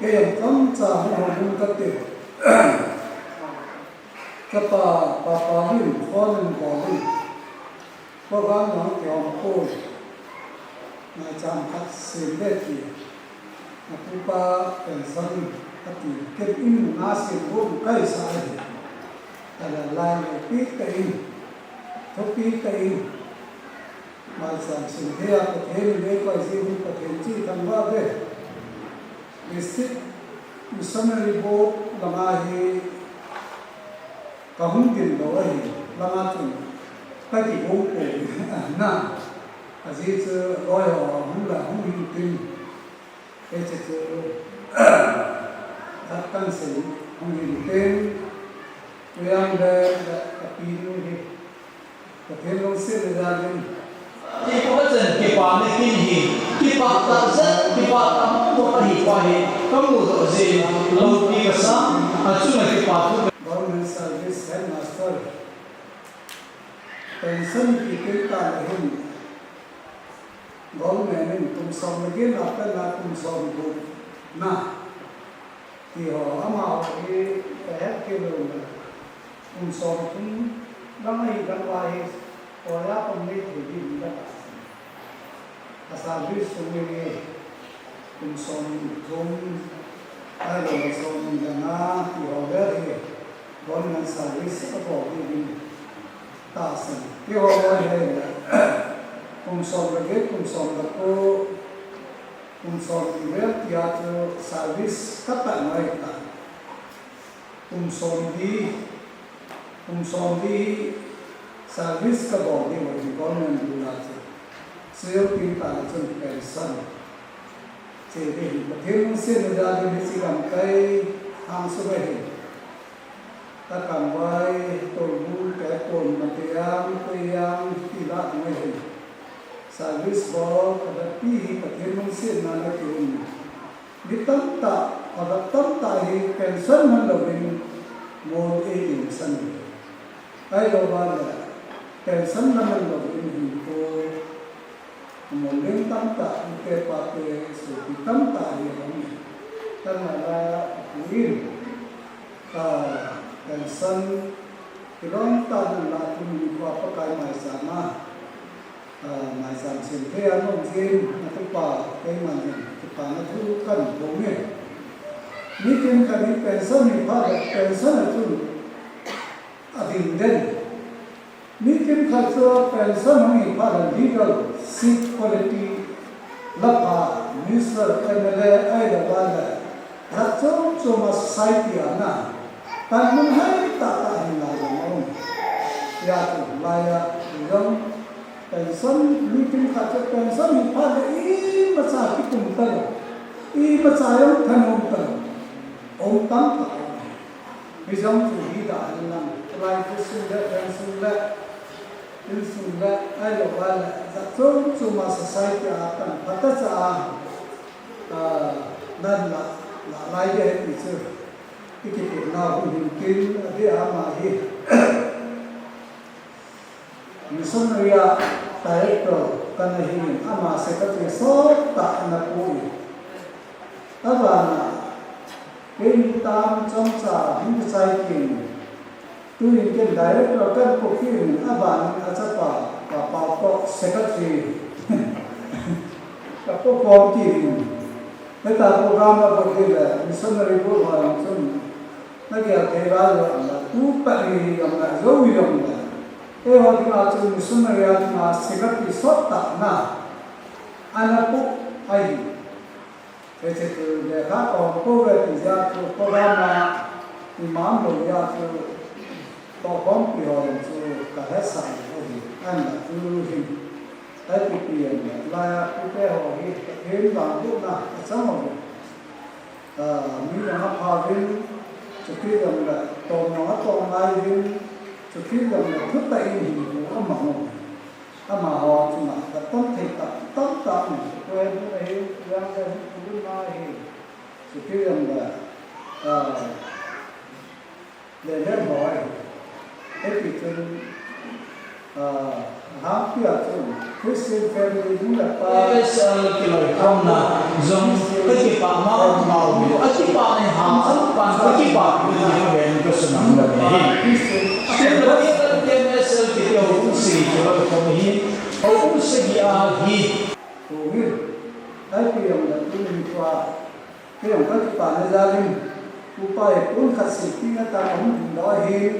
Kei jong chomcha hung hung kate. Kapa, papa lim, phone in bol in. Program jong kihom poi. Maicham khat sem le ti. Napupa pension ati. Ken in na sem bou kaisa ahi. Ala lai le pi ka in. Thopi ka in. Maicham sem thei a Pathen in eikoi jeh in Pathen chu thangvah uve. District Missionary Board langa hi kahung ding lou ahi, langa chun kakigong poi na. Ajeh chu loi ho hung la hung hin tin. Hiche chu, khat kan sei hung hin tin, tu jong le, ka pi nu hi, Pathen lungsetna jal in. Kipah chen, kipana kin hi, kipah tah chen, kipah tah mong mong ahi pa hi, kamu doh jeh in, loupi kasa, achunga kipa thu. Government Service Headmaster, pension kiti tah le hin, Government in kum som le get a pat na kum som gup na. Ti ho amaho hi kahet kit lou na. Kum som thum lang ahi dang uva hi, oja pang nei thei ding ka tahsan. A service sung hi kum som thum, ahilou le som le nga, ti ho vel hi government service abol ding in tahsan. Keiho bou hi, kum som le get, kum som le ko, kum som le vel tia chu service ka pat ngai ta. Kum som li, kum som li service ka bol diu ahi government rule a chu. Sel tin ta le chun pension. Che ding hi Pathen lungsetna jal in hiche lamkai hang sung ahi. Ka tangvai, tolbu, ka kon mate ang, tui ang, ti la ngai hi. Service bol, ka pi hi Pathen lungsetna na ki um. Mi tamtah, a va tamtah hi pension man louvin, mon ei ding san. Ahilou va le, pension man louvin hin ko. Moleng tamtah, nute pate, sopi tamtah hi aum e. Tana la, pu in, ah, pension, kilom tah nan la tun ni pa Pakai maicham a, ah, maicham sem thei a nom jin, na tupa, keiman hin, tupa na thu kan bol e. Mi kimkhat hi pension hi phat le pension a chun ading den. Mi kimkhat chu pension hung hi phat le legal sick quality la pha, minister, M L A ahilou le jat chom chom a society a na pan mun hai tah tah hin la jong um. Hijeh chun lai a jong pension, mi kimkhat chu pension hi phat le imacha kikum talou, imacha jong thanom talou, um tamtah um. Hijong chu hi da hin lang, lai pu sung le, pen sung le, in sung le, ahilou le jat chom chom a society a pan phatah cha a, ah, nan la, la lai ding ahi ti chu i kitilna hung hin tin, adeh a ama hi missionary a director kana hin, ama secretary sot tah ana pu in. Abana, kei tam chomcha hin chai kin. Tuin ken director kan pu kin, aban achapa, pa, pa, pa, secretary. Ka pu kin. Heta program a bol le, missionary bol ho jong chun. Na gel thei val jong la, tu pa hi jong la, jou jong la. Eiho dinga chun missionary a dinga secretary sot tah na. Ana pu ahi. Hiche chu lekha tom pou ve ti jeh chun program a imam lou jeh chun tohkhompi ho jong chu ka hetsah lou ahi. Ahinla tu hin. Ipi pi jong le, lai a pute ho hi, Pathen vangbohna achang uve. Ah, mi jong apha uvin, chuti jong le, tom jong atom ngai uvin, chuti jong le, thutah in hinkho amang uve. Amaho chunga katam thei tah tamtah um, koi bu ahi, yang le hu bu na hi, chuti jong le, ah, le le ho ahi. Hiti chun, ah, alhangpi a chun, Christian family nu le pa. P S L kiloikhomna jong kakipah mama uve, akipah na hi hangsan pan kakipah uve ti kaven kasunang le hi. Christian P S L kiti ho kum sagi kiloikhom hi, ho kum sagi a hi. Tuhin, ipi jong le tuhin tua, kei jong kakipana jal in, upa hi pon khat seh tina ta kahung dingdoh ahin,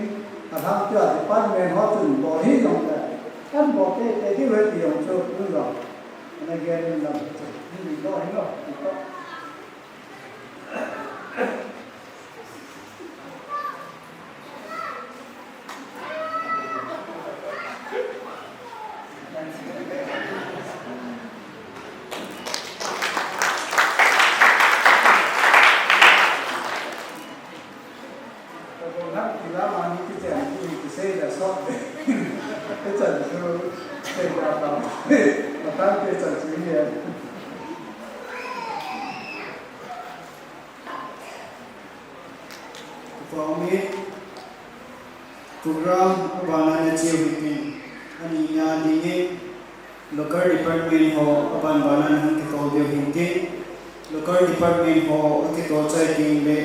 alhangpi a department ho chun bol hih jong le, an bol teitei diu ahi ti jong chu tu jong ana gel in lang chu, hung dingdoh ahi lou, ti toh. Program abana na cheu hitin, ani na dingin, local department ho aban bana na hung kitol diu hintin, local department ho akitol chai ding le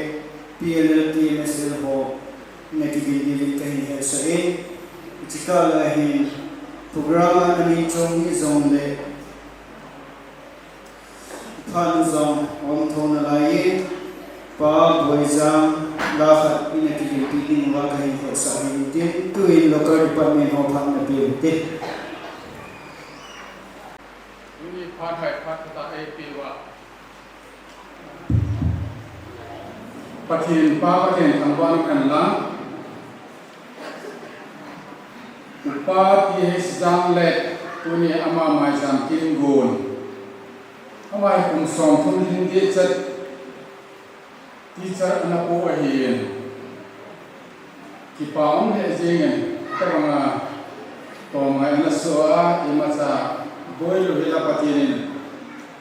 P L L T M S L ho na kigin diu in kahin hetsah e, chika la hin program ani chong ni jong le, Phat nu jong aum thou nalai in, Pa Boijang la khat in akigilpi ding uva kahin hetsah hin tin, tuin local department ho phat na pe u hite. Tuni phat hai phat khat a eipeh uva. Pathen Pa, Pathen thangvah in umhen lang. Upa T H Janglet, tuni ama maicham kin gon. Ama hi kum somthum lhin dehchet teacher ana pu ahin. Kipa um lheh jeng in, tabanga tomngai ana soh a, imacha boilou hel a Pathen in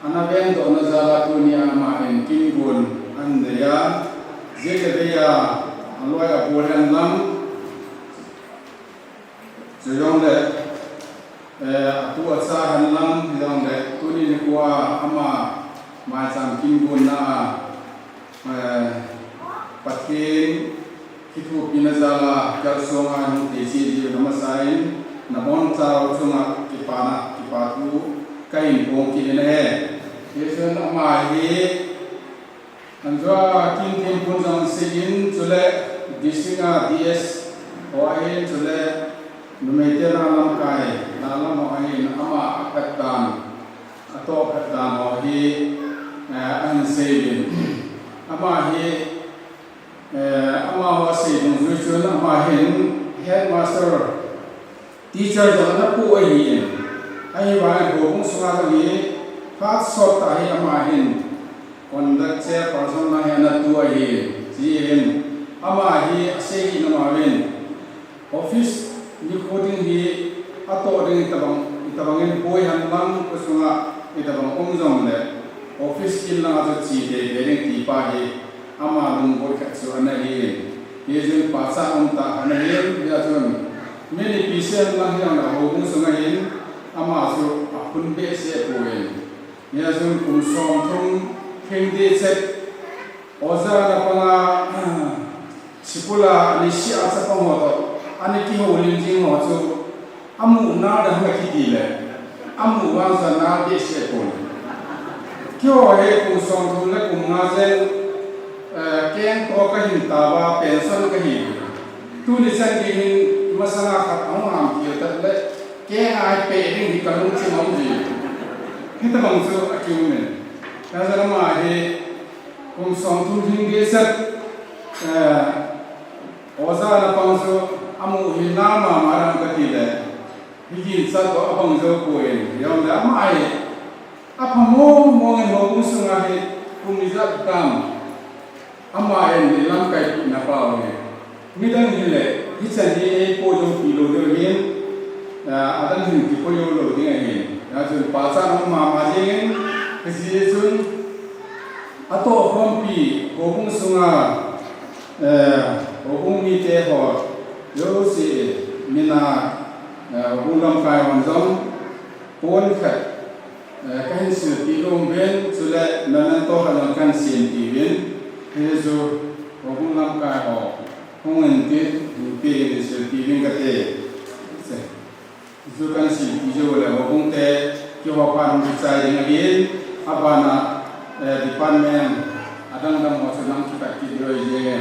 ana vengdohna jal a tuni a ama in kin gon ahin nei a, jeh le vei a aloi abol hen lang. Chujongle, eh, atu acha hen lang, hijongle, tuni nikho a ama maicham kin gonna a, eh, Pathen kithopina jal a, kalsong a hung thei cheh jeh un amasan, nabonchau chunga kipana, kipa thu kahin phong kit in ahi. Hichun ama hi, Anjua Kin Thim Pun jong seiyin, chule District a D S ho ahin, chule numeite na lamkai, na lam ho ahin, ama aphat dan, atoh phat dan ho hi, eh, ahin seiyin. Ama hi, eh, amaho sei dungjui chun ama hin headmaster, teacher jong ana pu ahin. Ahivangin houbung sunga jong hi phat sot tah hi ama hin conduct chairperson na hi ana tu ahin. Chuin ama hi asei hi na mavin. Office nikho ding hi atoh ding itobang, itobangin boi hen lang, khosunga itobang um jongle office in langa chu che teitei ding ti pa hi ama lunggot khat chu ana hin. Hijeh chun pachat umtah ana hin, hijeh chun mi nipi seh hen lang hijongle houbung sunga hin ama chu aphun behseh poi. Hijeh chun kum somthum hing ding chet, oja na panga, school a ani sia chapang ho toh ani kihoulim jing ho chu amu nal dang hung kiti le, amu vang chu anal behseh pon. Keiho hi kum somthum le kum nga jen, eh, keng toh kahin tauva, pension kahi. Tuni chan gei hin masanga khat ahung ham kit tah le, keng a ipeh ding hi kalungthim a um ji. Hitobang chu akium in. Hijeh a ama hi kum somthum hing ding chet, eh, oja na pang chu amu hi nal mama dang kati le, higinchat toh abang jou poi, hijongle ama hi apha mong mong in houbung sunga hi kum ijat tam. Ama hin ilamkai pina pau hi. Midang hile, hichan hi eipoh jou pi lou ding ahin, ah, adang hin kipoh jou lou ding ahin. Hijeh chun pachat um mama jeng in, hijeh chun atohkhompi houbung sunga, eh, houbung mite ho jouse, mina, eh, houbung lamkai hon jong pon khat, eh, kahin silpeh nom uvin, chule memento khat jong kahin sempeh uvin, hichu houbung lamkai ho hung in tin, hinpe in silpeh uvin kati. Hichu kahin silpeh jou le houbung te keiho phat hung kichai ding ahin, abana, eh, department adang dang ho chu nang kipat kit diu ahi jenge.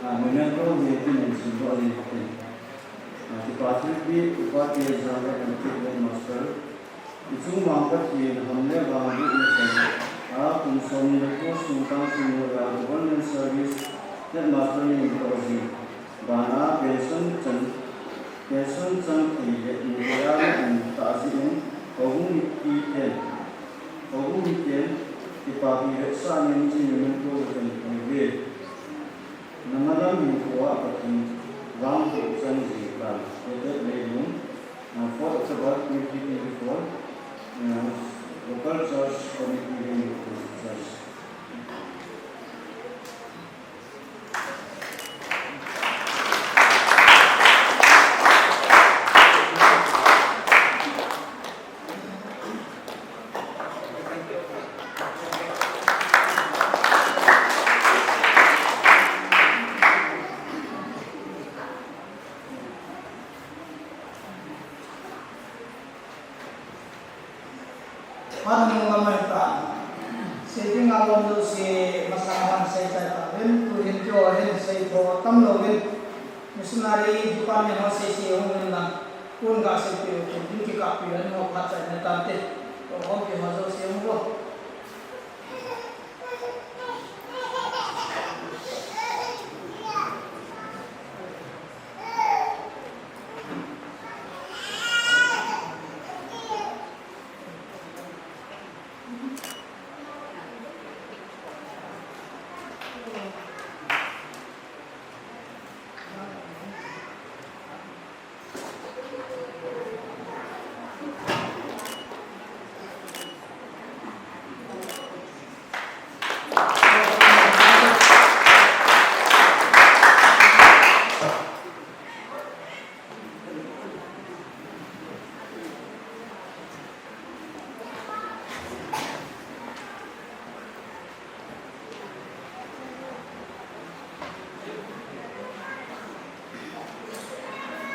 Ah, memento hi tin in simdoh ding katin. Ah, Department B, Upa T S Jang le M T headmaster. Ichung vang Pathen, ham le vang buh na chan a, kum somni le ko sung tang sung le a government service headmaster min toh jing. Bana pension chan, pension chan thei le in le a na um tah jeh in, houbung mipi ten, houbung miten, kipapi hetsahna in hiche memento hi kahin pe uve. Namalam hinkho a Pathen vang toh chan jing tan. Dated Leilung, uh, fourth October twenty twenty-four, uh, local church committee, Leilung Church. Phat nung lam ahi tan. Sei ding a lom jouse masang a sei chai tauvin, tuhin keiho hin sei tho tam louvin. Missionary department ho sei sei hung uvin lang. Kun ga seipeh u tin, tin kikahpi u, ani ho phat chai na tante. Tohkhompi ho jouse hung uvo.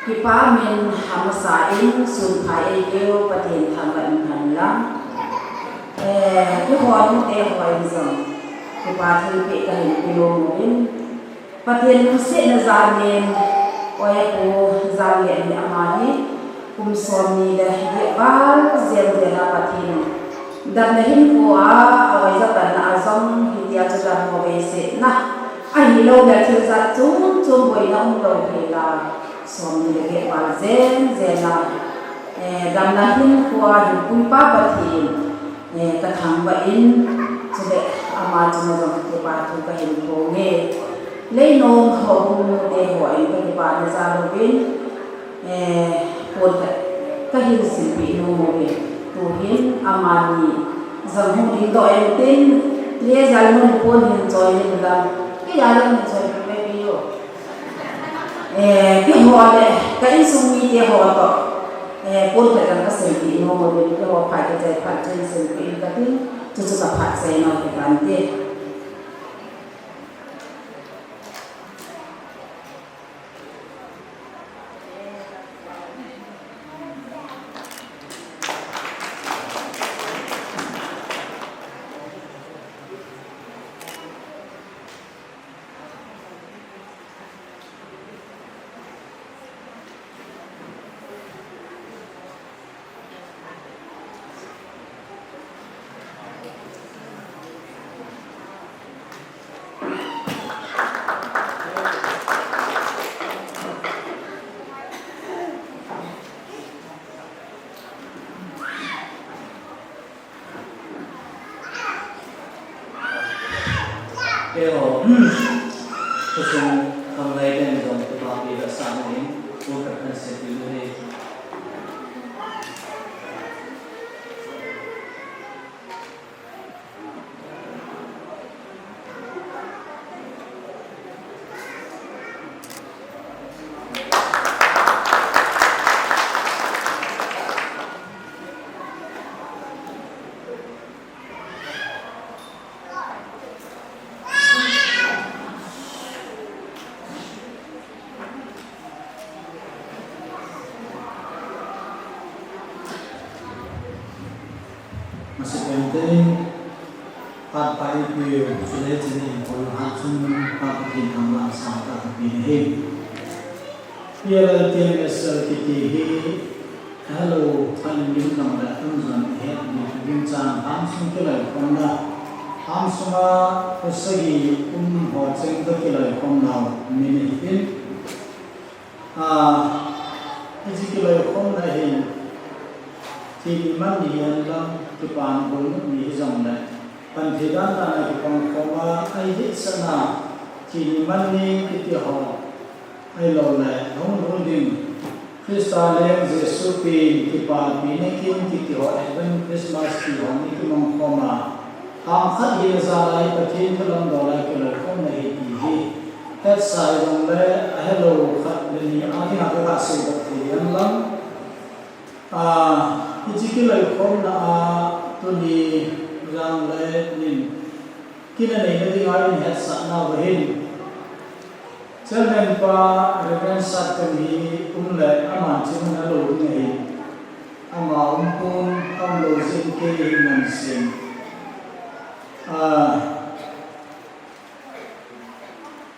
Kipa min hamasa in sunphai eikeu Pathen thangvah in hen lang. Eh, kihou nute ho in jong kipa thilpeh kahin pe nom uvin. Pathen lungsetna jal in, oi pu jal in ama hi kum somni le get val jen jen a Pathen in damna hinkho a, a vaijapanna a jong hitia chu dammo veisetna ahilou le thil jat chom chom boina umlou hel a, somni le get val jen jen a, eh, damna hinkho a hinpuipa Pathen, eh, kathangvah in, chule ama chunga jong kipa thu kahin phong e. Leinom houbung nute ho in kakipana jal uvin, eh, pon khat kahin silpeh nom uve. Tuhin amani jong hung dingdoh intin, le jal mun pon hin choi in lang, kei a lang hin choi peh peh u. Eh, kihou le ka insung mite ho toh, eh, pon khat jong kasilpeh nom uvin, kihou phat kichai phat chun silpeh in kati, chuchu kaphat chai nom kitante. Keiho, khosung khanglai ten jong kipapi vetsahna in, pon khat kahin silpeh u ahi. Masa pente, phat pha eipeu, chule chini poi hat chun, phat Pathen thangvah in sangtah kape nahi. P L L T M S L kiti hi, hello, phat lim lim jong le, atam jong ihet diu ding chan, hamsung kiloikhomna, hamsunga, pasagi um ho cheng toh kiloikhomnau, min ahi in. Ah, hiche kiloikhomna hin, thi ni man ni hihen lang, kipana bol ni hijongle, panthei dan dan a kipang khom a, ahileh sana, thi ni man ni kiti ho, ahilouleh, hung lhung ding, Christa leng Jesu pen, kipana pen kin kiti ho, Advent Christmas ti ho, ni kimang khom a, Ham khat hi jal a Pathen thu lamdol a kiloikhomna ahi ti hi hetsah jongle ahelou khat le ni a dinga kaga seidoh thei ding ahi lang. Ah, hiche kiloikhomna a tuni jang le nin kin a neina dinga in hetsah nau ahin. Chairman pa Reverend Satkham hi um le aman chimna lou ding ahi. Ama um pon, aum lou jeh in kei hin ngan sei. Ah,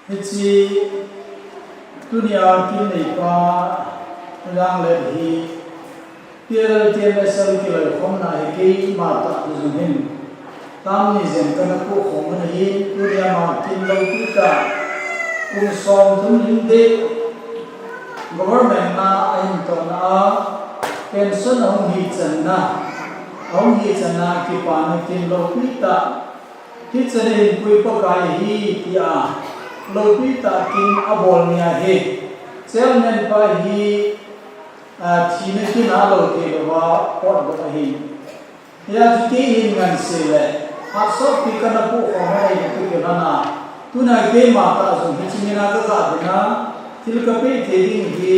hiche tunia kin neipa lang le hi P L T M S L kiloikhomna hi keima tah jong hin. Tam ni jen kana pukhom u ahi, tunia ma kin loupi tah, kum somthum lhing ding, government na ahin tona a, pension ahung hi channa, ahung hi channa kipana kin loupi tah, hichan a hinpui Pakai hi tia, loupi tah kin abol ni ahi, chairman pa hi, a, thina kin a lou thei louva, potdoh ahi. Hia chu kei hin ngan sei le, hat sot pi kana pukhom u ahi na tu kilhon a. Tuna keima tah jong hiche mina kaga ding a, thil kapeh thei ding hi,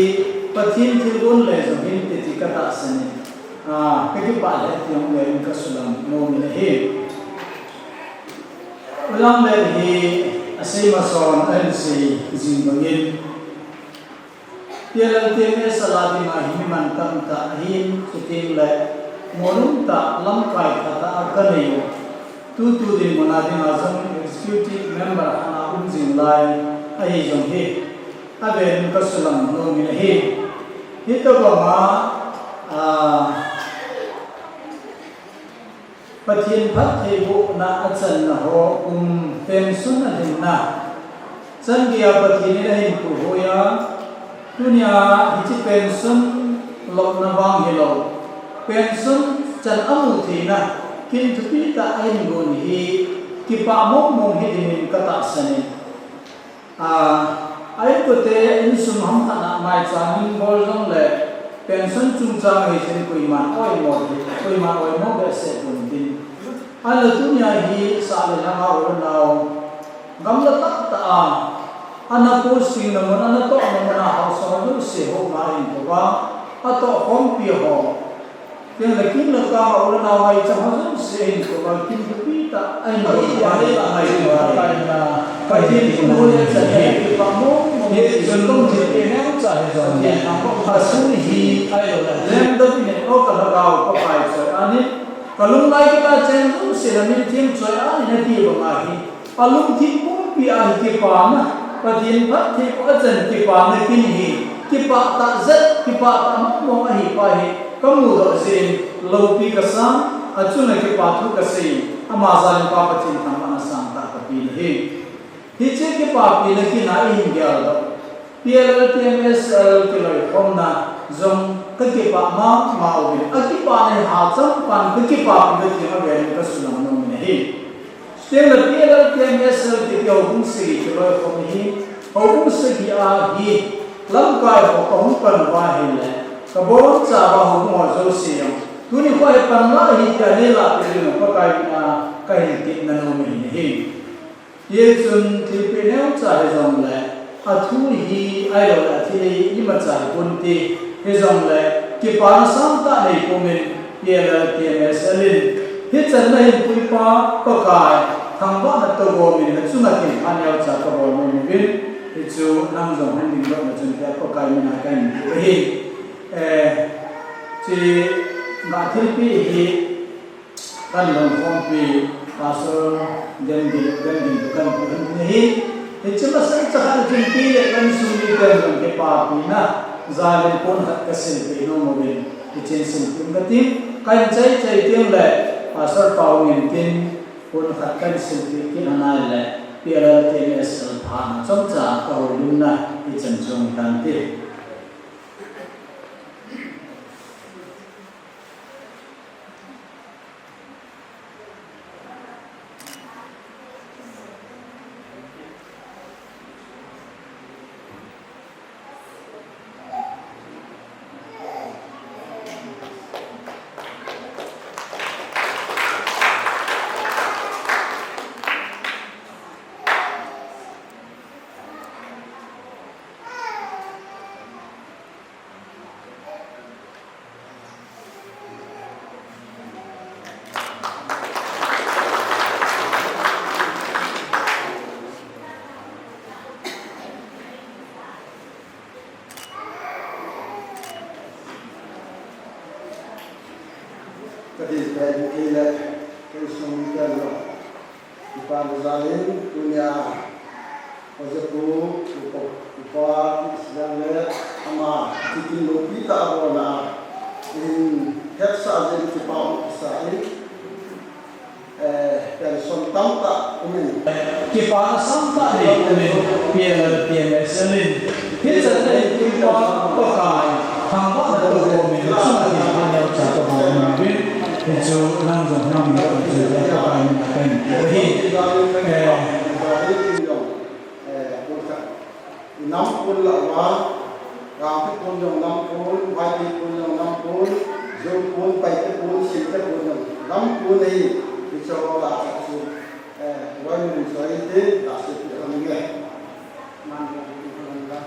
Pathen thilgon le jong hinte ti katahsan in. Ah, kakipah le ti jong le in kasulam nom in ahi. Ulang le hi, asei mason, ahin sei jing bangin. T L T M S a dinga hi mi mantam tah ahin, chuteng le mohnung tah lamkai phatah a kanei u. Tutu dinmun a dinga jong executive member hana um jing lai ahi jong hi, avel in kasulang nom in ahi. Hitobanga, ah, Pathen phattheibohna a channa ho kum, pension a lhinna. Chan geiya Pathen in ahin puihoi a, tunia hiche pension lopna vang hilou, pension chan amu theina kin thupi tah ahin gon hi, kipah mong mong hi dingin katahsan in. A, a inkote insung hamkhat a maicham in bol jongle, pension chungchang hi jin koiman oimo hi, koiman oimo behseh pon tin. Ahinla tunia hi sah le lhanga u le nao, gamla tah tah a, ana posting na mun, ana tohna mun a haosa ho jouse ho ma in kova, atoh khompi ho. Tengle kin le kang a u le nao maicham ho jouse hin kova kin thupi tah ahin bol, ahi, ahi, ahi. Pathen thu le chan hi kipah mong mong hi, chun kum thil hi neocha hi jong hi, a thu hi, ahi, lengdam in o ka lhagao Pakai choi anin, ka lunglai kila cheng jouse na min thim choi anin ati banga hi. Alungthim pumpi a hi kipana, Pathen phattheiboh a chan kipana kin hi, kipah tah jeh, kipah tah mong mong ahi pa hi, kamudoh jeh in, loupi kasa, achunga kipa thu kasei, ama jal in Pa Pathen thangvahna sangtah kape nahi. Hiche kipapina kin a ihin geldoh P L L T M S L kiloikhomna jong kakipah mama uvin, akipana hi hacham pan kakipapina ding avel in kasulang nom in ahi. Tengle P L L T M S L kiti houbung sagi kiloikhom hi, houbung sagi a hi, lamkai ho kahung pan uva ahile, kabonchauva houbung ho jouse jong, tuni kho hi panla ahi tia neilahpeh diuvin Pakai min a kahin temna nom in ahi. Hichun thilpeh neocha hijongle, athu hi ahiloule athilei imacha hipon ti, hijongle kipana sangtah nei pumin P L L T M S L in, hichan nahin puipa Pakai, thangvahna toh gomin nachunga thilpha neocha kabol nom uvin, hichu nang jong hung dingdohna chun tia Pakai mina kahin ti ahi. Eh, hiche gah thilpeh hi, Kan lungkhompi, Pastor Demding, Demding toh kan kipan ding ahi. Hiche masang chakhat a chun pi le kan sung miten jong kipapina jalin pon khat kasilpeh nom uvin, hichun silpeh inge kati. Kan chai chai tengle, Pastor Paomin tin pon khat kan silpeh kit ahile, P L L T M S L phatna chomcha kahoulimna hichan chung tante. Kati pen kile, ken sung ken lo. Kipana jalin, tunia, Oja pu, upa, upa, Israel le, ama, tikin loupi tah a abona, in, hetsah jeh in kipa um kasa in, eh, pension tamtah umin. Kipana sangtah nei umin, P L T M S L in. Hichan a hi Pakai, thangvahna toh gomin, nachunga thilpha neocha kabol nom uvin, hichu nang jong nang min a chu Pakai min a kahin ti ahi. Eh, nam pon lah uva, Gangte pon jong nam pon, Vaiphei pon jong nam pon, Zou pon, Paite pon, Sinte pon jong nam pon ahi, hichu lah a chu, eh, Roi min choi te, lah se pi ram nge. Man ka pi ram ka.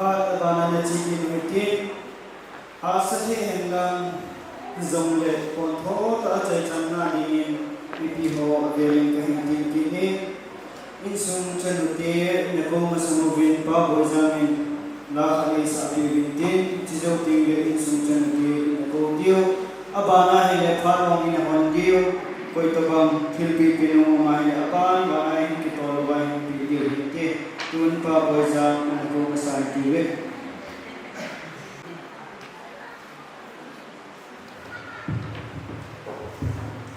Abana na chi ni nuiti. Asa the hen lang jongle pon tho ta a chai chan na dingin mipi ho avelin kahin tin tin ni. Insung chanu te na ko masang uvin Pa Boijang in la kha le sa ti uvin tin, chi jou ting le insung chanu te na ko diu. Abana hi le phat long in a hon diu. Koi to bang thil pi pi nung ma hi le aban bana hin ki to lo ba hin pi diu hin ti. Tun Pa Boijang na ko masang ti le.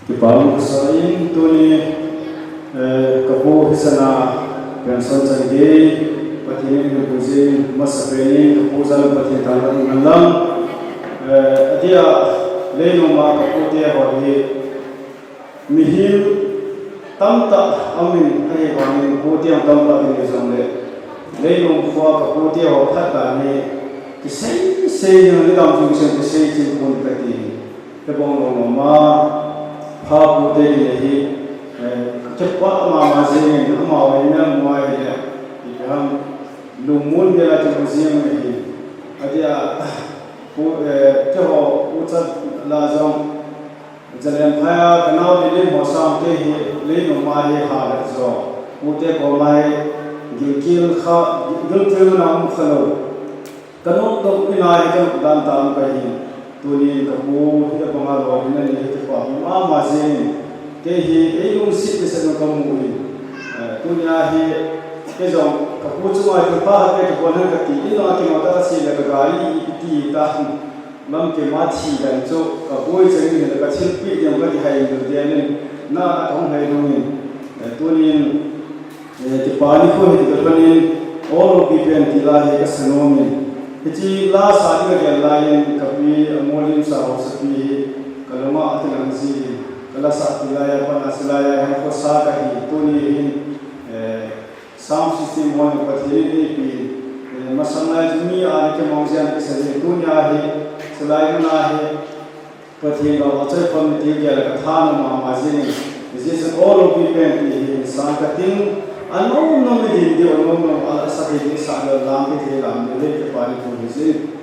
Kipa um kasah in tuni, eh, kapu hisana pension chan gei, Pathen in kapu jin, masapen in kapu jal Pathen thangvah in ngan lang. Eh, adia leinoma kapu te ho hi, mihem tamtah amin, ahivangin pu te tamtah amin jongle, leilung khua kapu te ho phat dan hi, kisei, sei jing le dam jing sen kisei chin pon kati. Kibang lou lou ma, pha pu te hi le hi, eh, kipa mama jing in, amaho hi mel muai hi le, ipi ham lungmon bela kimu jing hi. Adia, pu, eh, keiho u chat la jong, Jalen phai a kanao Lilin ho sang te hi leinoma hi ha le jo. Pu te koma hi gilkel kha, gilkel na um kha lou. Ka nop nop in a hi ka nop dan ta um ka hi. Tunin ka pu hi ka panga lou in a ni hi ka pa hi mama jeng in. Kei hi ei lungset kisat na ka mu in. Eh, tunia hi kei jong ka pu chunga hi ka pa ha kei ka pon han ka ti in a kei nau ta ka sei le ka gari i ti ta. Lam kei ma thi dan chu ka boi chang in ka thilpeh ding ka ti hai in tu dia nin na ka hung hai dong in. Eh, tunin Eh, kipa nikho hi ti ka panin, O Lopi pen ti la hi ka sa nom in. Hiche la sa ding ka gel lai in, ka pi a Molim sa ho sa pi hi, ka lunga a ti lang ji in, ka la sa ti lai a, pan a si lai a, hang ko sa ka hi, tuni hin, eh, sound system ho ni Pathen in ei pi in, eh, masang lai chu mi a ni ke mong jian ki sa ji, tunia hi, sa lai mun a hi, Pathen gam a choi khom ni ti gel ka tha na mama jing in. Jesu O Lopi pen ti hi sang ka ting. Anom nom ni din di anom nom a sa ti di sa lo lam ti di lam ni le ke pa ni ko ni jing.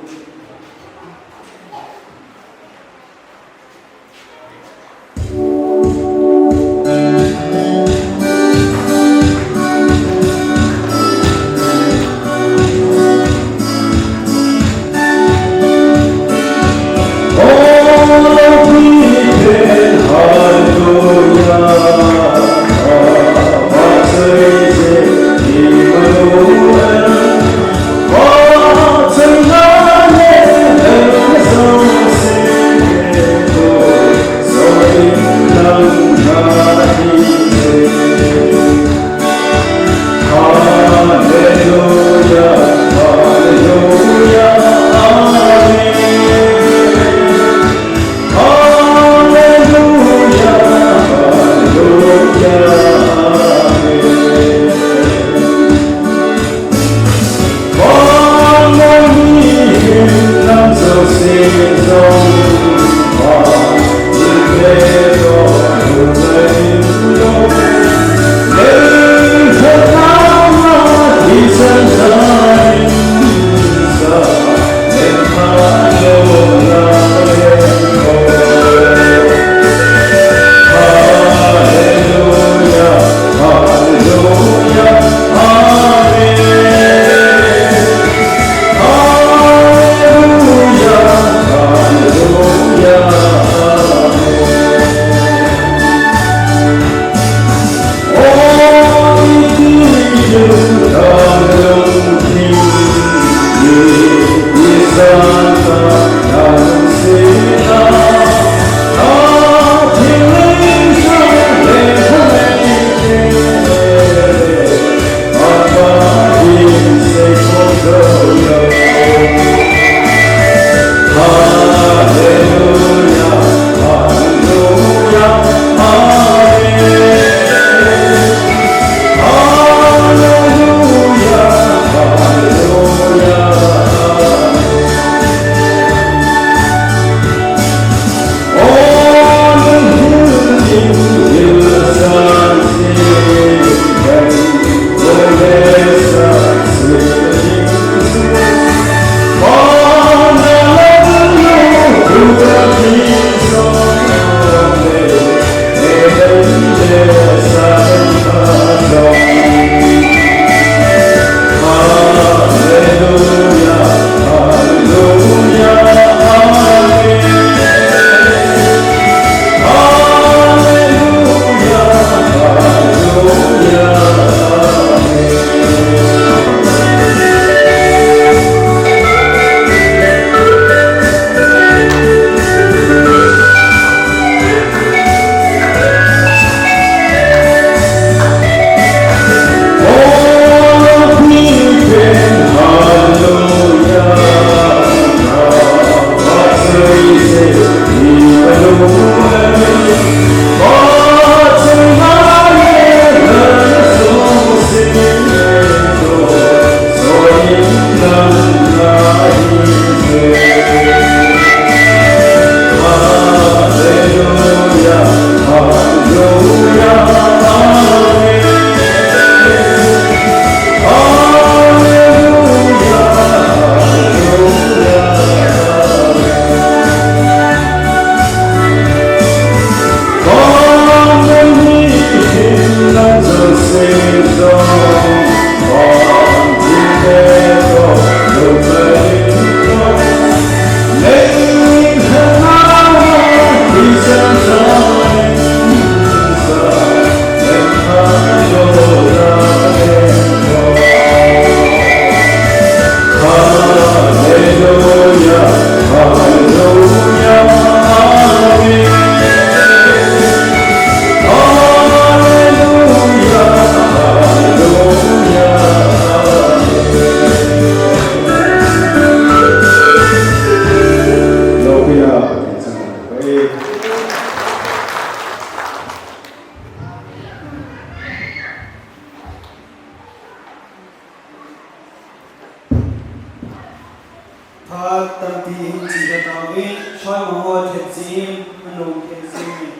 Hi hin chi ka tao in, soi ma ho thet chi in, a nung thet chi in.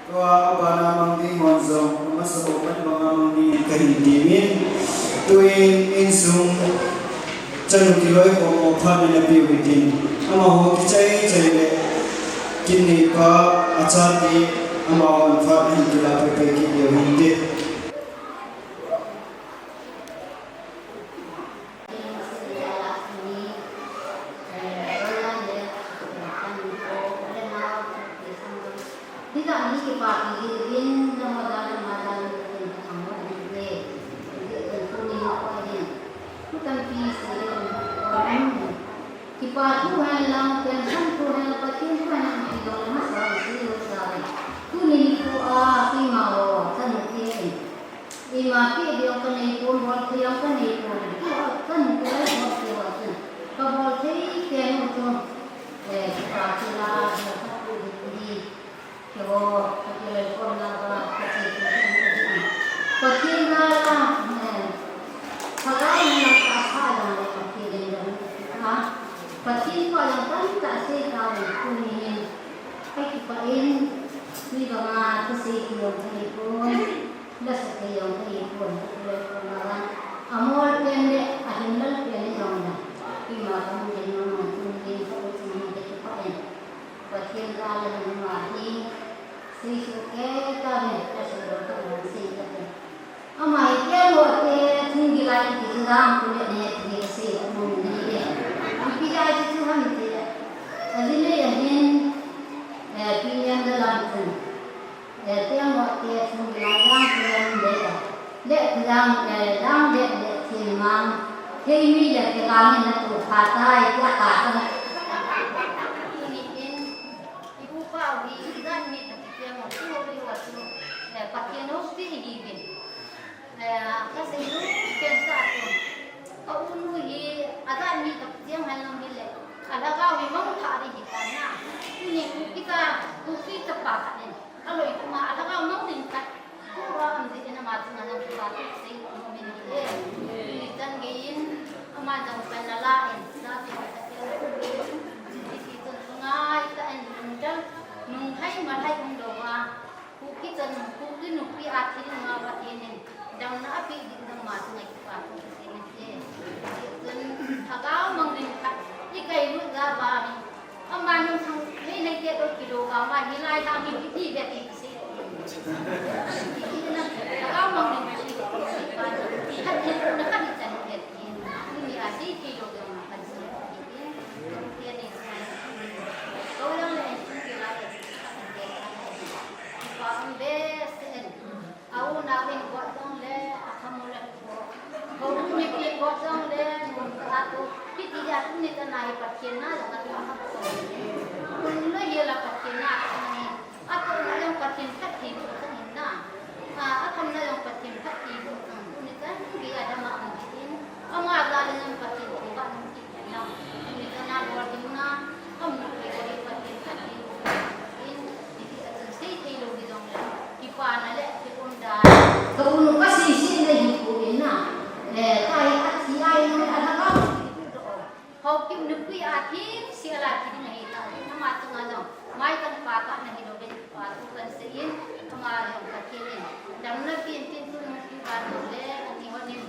Tua a bana mang ding hon jong, a masa ho pan banga mang ding in ka hin ti min. Tuin insung, chanu kiloi ho mo phan in a piu hitin. Amaho kichai chai le, kin nei pa, a cha ti, amahon phat hin kila pai pai kit leu hin ti. Kipa thu hen lang, pension thu hen lang, Pathen thu hen lang, ti jong le masa a sei lou sa ve. Tuni nikho a, keima ho, chanu te in. Ima pe ding ka nei pon, bol thei jong ka nei pon. Tua chanu te lai bol thei ho chun. Ka bol thei pen u chu, eh, kipa thu la, la ka pu di di. Keiho, ka kiloi khom na ba, ka che che che che. Pathen jal a, eh, Lhagao in lang ka sa jong le Pathen in jong. Ha? Pathen pa jong tamtah sei tau in tuni hin. Ka kipah in, mi banga thusei ti jong ka nei pon, la sa thei jong ka nei pon, ka kiloi khom na ba. Amol pen le, ahinlel pen le jong le. Keima ka mu den jong le, tuni hin ka u chung in ka kipah in. Pathen jal a hin ama hi, sei suh kei ta ve, ka sei lou ka sei ta ve. Ama hi kei mo te thung gilai ti chu dang ku le ne ti ka sei lou mu ni e. Ipi jeh a chu chu ham ti. A ji le a hin, eh, pi niam da lam chun. Eh, kei mo te thung gilai dang ku le ne. Le ku dang, eh, dang le le thil mang. Thei mi le ke dang ne na tu pha tai, ya ka ta. Ni in, I upa u hi, i jat mi tah kicheng u, tu u hi u a tu, eh, Pathen u pi hi vin. Eh, ka sei u, ken ka tu. Ka u nu hi, a jat mi tah kicheng han lam hi le, a lhagao hi mang tha di hi ta na. Tuni u pi ka, u pi tah pa ka nen. Ka loi kuma, a lhagao mang ding ka. Tua am di in ama chunga jong kipa thu sei nom in ahi e. Tuni chan gei in ama jong pan na la in, la te ka te ti ti chun ngai ta in nung jal, nung hai ma hai um lou va. Kuki chan, Kuki nupi a thi ding a Pathen in damna a pi ding jong ama chunga kipa thu sei in ahi e. Ti chun lhagao mang ding khat, i kai lut ja va hi. Ama nung thang nei nei te to kilo ka ma hi lai ta mi ti ti ve ti sei. Ti ti na ka mang ni ti ti pa. Khat ni na khat ni chan ni ti. Ni a sei kilo ka ma kan sei. Ti ni. Ko lang le ti la. Pa um be se. A u nau in got jong le, a khamu le got. Ko u ni pi got jong le, mun ka a tu. Pi ti a tu ni ta nai Pathen na jong a tu a khamu. Kun lo ye la Pathen na ka ni. A tu na jong Pathen khat ti bu jong in na. A, a kham na jong Pathen khat ti bu jong. Tu ni ta ni a dam a um in. Ama jal in Pathen ti ba nung ti na. Tu ni ta na lo ding na. Ka mu thei ko hi Pathen khat hi in, hiti a chun sei thei lou hi jong le, kipana le kium dan. Ka u nu ka sei sei le hi ko in na. Eh, ka hi a thi a hi nung a lhagao. Haokip nupi a thi sei a la thi ding ahi ta. Ama chunga jong, mai kan pa ka na hi lou ben pa tu kan sei in, ama jong ka thi in. Damna pi in tin tu nupi ba tu le, ani hon in.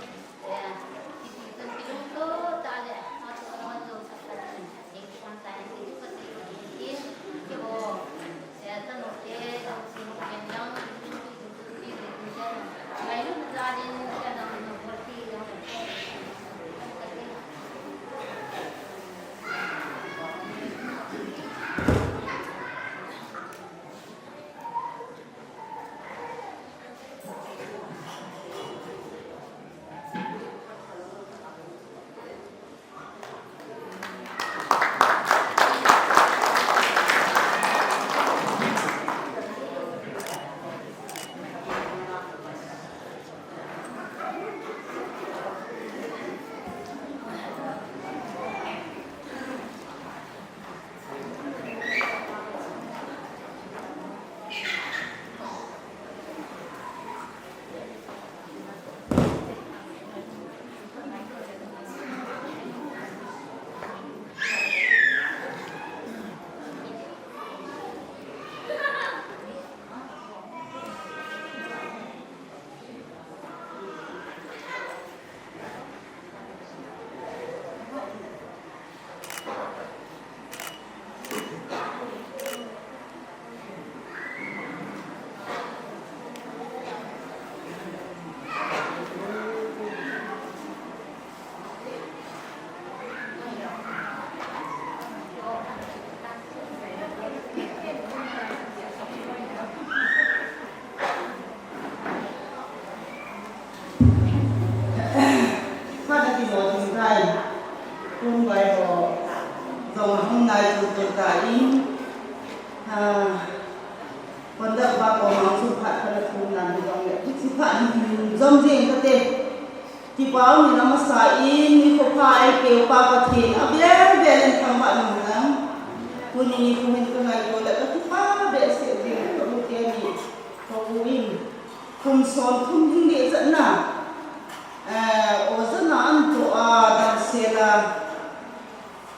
Tua in, ah, conduct ba ko mang su phat kana thum nan hi jong le, hichi phat hin jom jing kate. Kipa umin amasa in, nikho pha eipeu pa Pathen, avel vel in thangvah in umhen lang. Tuni nikho hin ka ngaito le, ka kipa behseh jing, ka u teni, ka u in, kum som thum ding deh chatna, eh, ojana anto a, damsel a,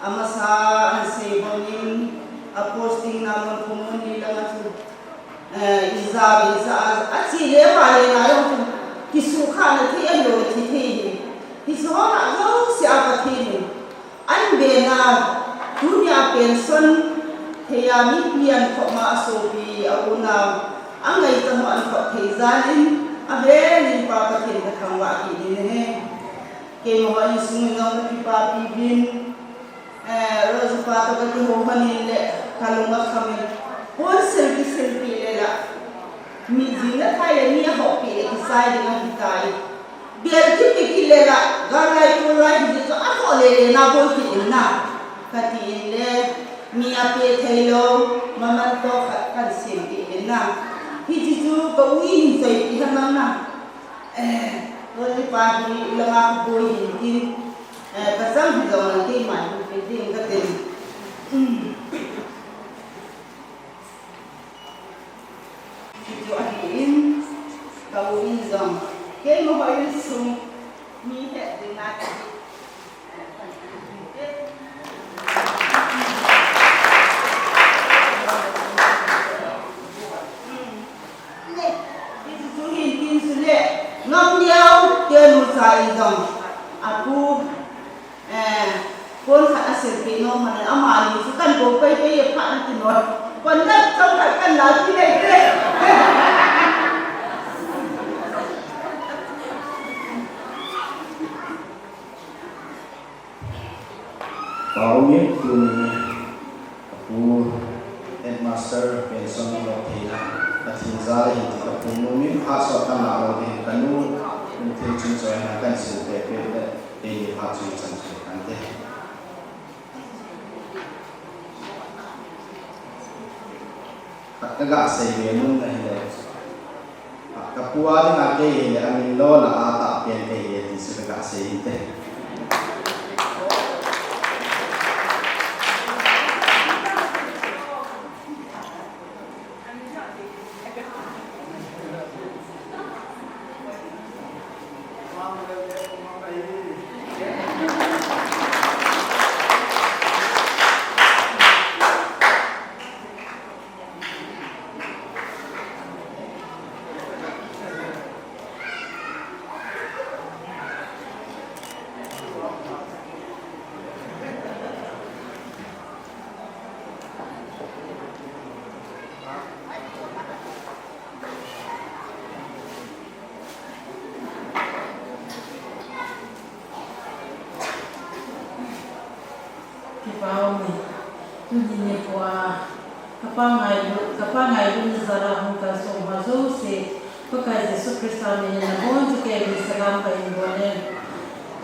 amasa ahin sei bangin, a posting na mun kum mun ni langa chu, eh, ija ve ija a, achi le va le na jong chu, kisukhahna thei ahilou le thi thei hi. Hiche ho lah jouse a Pathen in, anbena, tunia pension thei a mipi ankhop ma, asopi, aunau, angaichat ho ankhop thei jal in, avel in Pa Pathen kathangvah kit in ahi. Keima ho insung in jong kakipapi uvin, eh, Rosie pa toh kakihou lhon in le, kalung akham in, pon sil kisil peh le la, mi jing le thai le mi ahop peh le kisai ding ahitai. Bel kipe kit le la, gal lai tol lai hijeh chun ahop le le na boi kit in na, kati in le, mi ape thei lou, maman toh khat kan sem peh in na. Hiche chu ka u in hin sei peh hen lang na. Eh, Rosie pa hi langa kaboi hin tin, eh, kachang hi jong lang keima hin pe ding katin. Um. Hichu ahin, ka u in jong, keima ho insung, mi het ding a ti. Hichu hin tin sule, Ngamneo tenu cha in jong, apu, eh, pon khat asil peh nom man, amani chu kan kou pai pai e pha na ti nom. Pon na chang khat kan la ti le te. Pau mi tuni apu headmaster pension lo thei na, Pathen jal ahi ti kapu nom in, phat sot kana lo ding kanu, um thei chun choi na kan sil pe pe le, keini phat chu chan chu kan te. Khat kaga sei ve nom na hile, kapu a dinga kei hile, amin lo la a tahpen kei hile, ti chu kaga sei inte. Kipa ume. Tuni nikho a, kapa ngailut, kapa ngailutna jal a hung kalsong ho jouse, Pakai Jesu Christa min in nabonchauva kei min salam kahin bol e.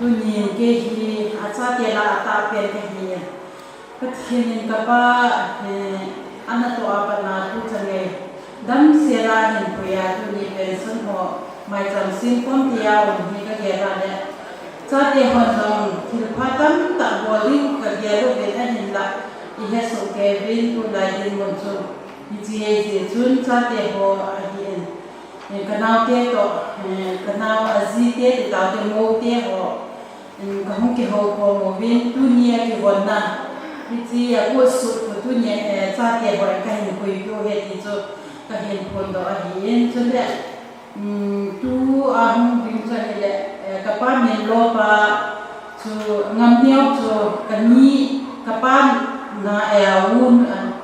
Tuni kei hi achate lah a atahpen kahi e. Pathen in kapa, eh, anatoh a pat na tuchan gei damsel a hinpui a tuni pension ho maicham sem khom tia um hi kagel a le, chate hon jong thilpha tamtah bol ding kagel uvin ahinlah, ihe soh kei uvin tulai dinmun chu hiche hi jeh chun chate ho ahin, eh, kanaote toh, eh, kanao ajite, tutaote, moute ho, um, kahung kihou khom uvin, tuni a kivonna, hiche a kut sut khu tuni a, eh, chate ho kahin puipiu ahi ti chu kahin phondoh ahin, chule, um, tua hung ding chu ahile, eh, kapa min lopa chu Ngamneo chu kani, kapa na, eh, un, ah,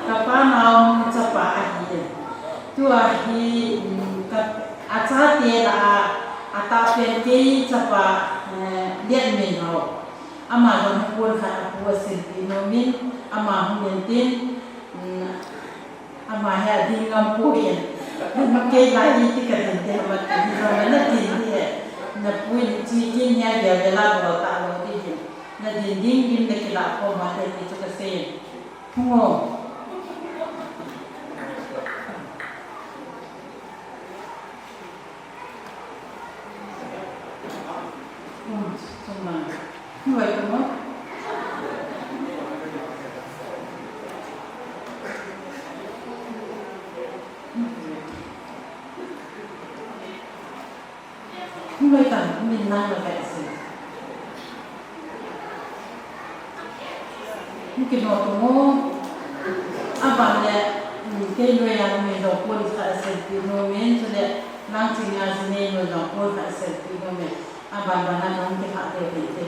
kapa naonu chapa ahi. Tua hi, um, ka, achate lah a, atahpen kei chapa, eh, Lianminhao. Ama jong hi pon khat apu asilpi nom in, ama hung in tin, um, ama hi ading ngam poi in. Kei lah iti kadin te ham ati, hijong le natin ding e. Napu in chi kin hi agel vel a bol talou ding ahi. Na din ding lim na kilah khom a te ti chu ka sei. Phung o. Um, sung lang. Phung o, phung o. Hung loi tan, hung min nai loi kai ase. Hung kino tu mo. Aban le, um, kei loi a hung min loi pon kha ase, ti no min, chule lang ching a si nei loi loi pon kha ase, ti no min. Aban ban a hung kikha te te te.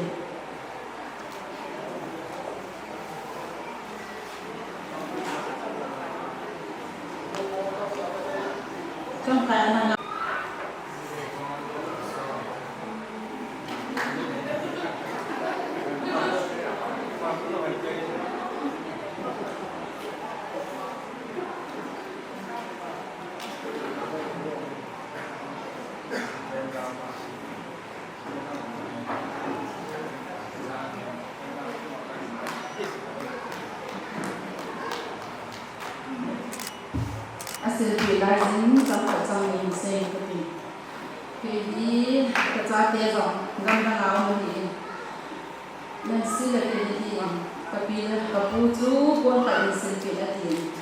Asilpi lai jing chang khat chang ni sei kati. Kei hi ka chate jong gamdang a um ahi. Nancy le kei hi, ka pi le ka pu chu pon khat in silpi ati.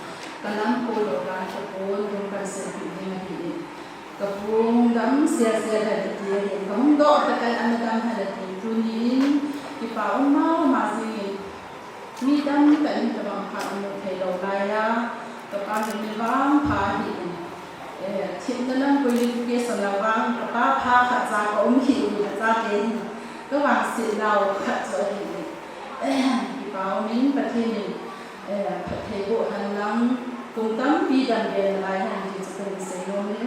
Ka nam ko lo ka ka pon dum kan silpi ding ahi. Ka pu hung dam sia sia le ti ahi. Ka hung doh ta kan ana dam hale ti. Tuni in kipa um mama jing in. Mi tamtah in tabang khat amu thei lou lai a, ka pa hi mi vangpha ahi in. Eh, themna lam poi education a vang, ka pa pha khat cha ka um hi in, ka chate hin. Ka vangset nau khat chu ahi in. Eh, kipa um in Pathen in, eh, phatthei boh hen lang, kum tampi dam be nalai hen ti chu kahin sei nom e.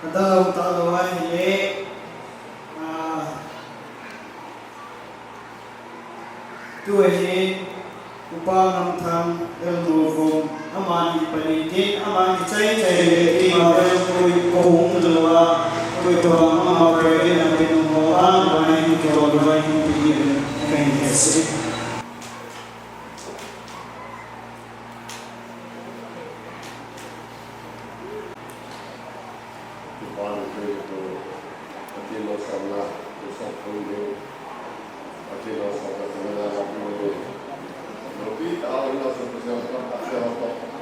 Adang ta lo ai le, ah, tu hi Upa Ngamthang Elmo Vom, amani panitin, amani chai chai le ti ma le koi kong lo a, koi to ama koi le na pin ho a, amani koi lo a, koi kong. Kipa le kei to, Pathen losomna, losomna thong ding, Pathen losomna thong ding, lopita, losomna thong ding, Pathen losomna thong ding.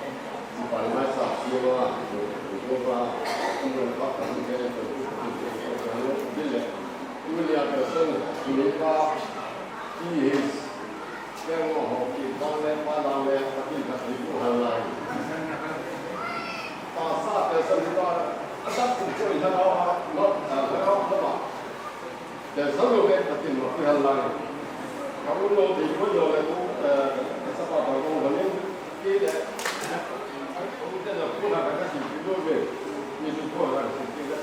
Kipa le mai sa, kipa, kipa, kipa, kipa, kipa, kipa, kipa, kipa, kipa, kipa, kipa, kipa, kipa, kipa, kipa, kipa, kipa, kipa, Kei ho, kei vang le, pa vang le, Pathen khat hi tu hal lai. Tahsa te sa ni pa, a sa ku choi ha, ha, ha, ha, ha, ha. Te sa lo be Pathen ma ku hal lai. Ka u lo te ko lo le ku, eh, ka sa pa ta ko ba ni, ki le. Ku te na ku na ka ka si ki lo be. Ni tu ko la si ki le.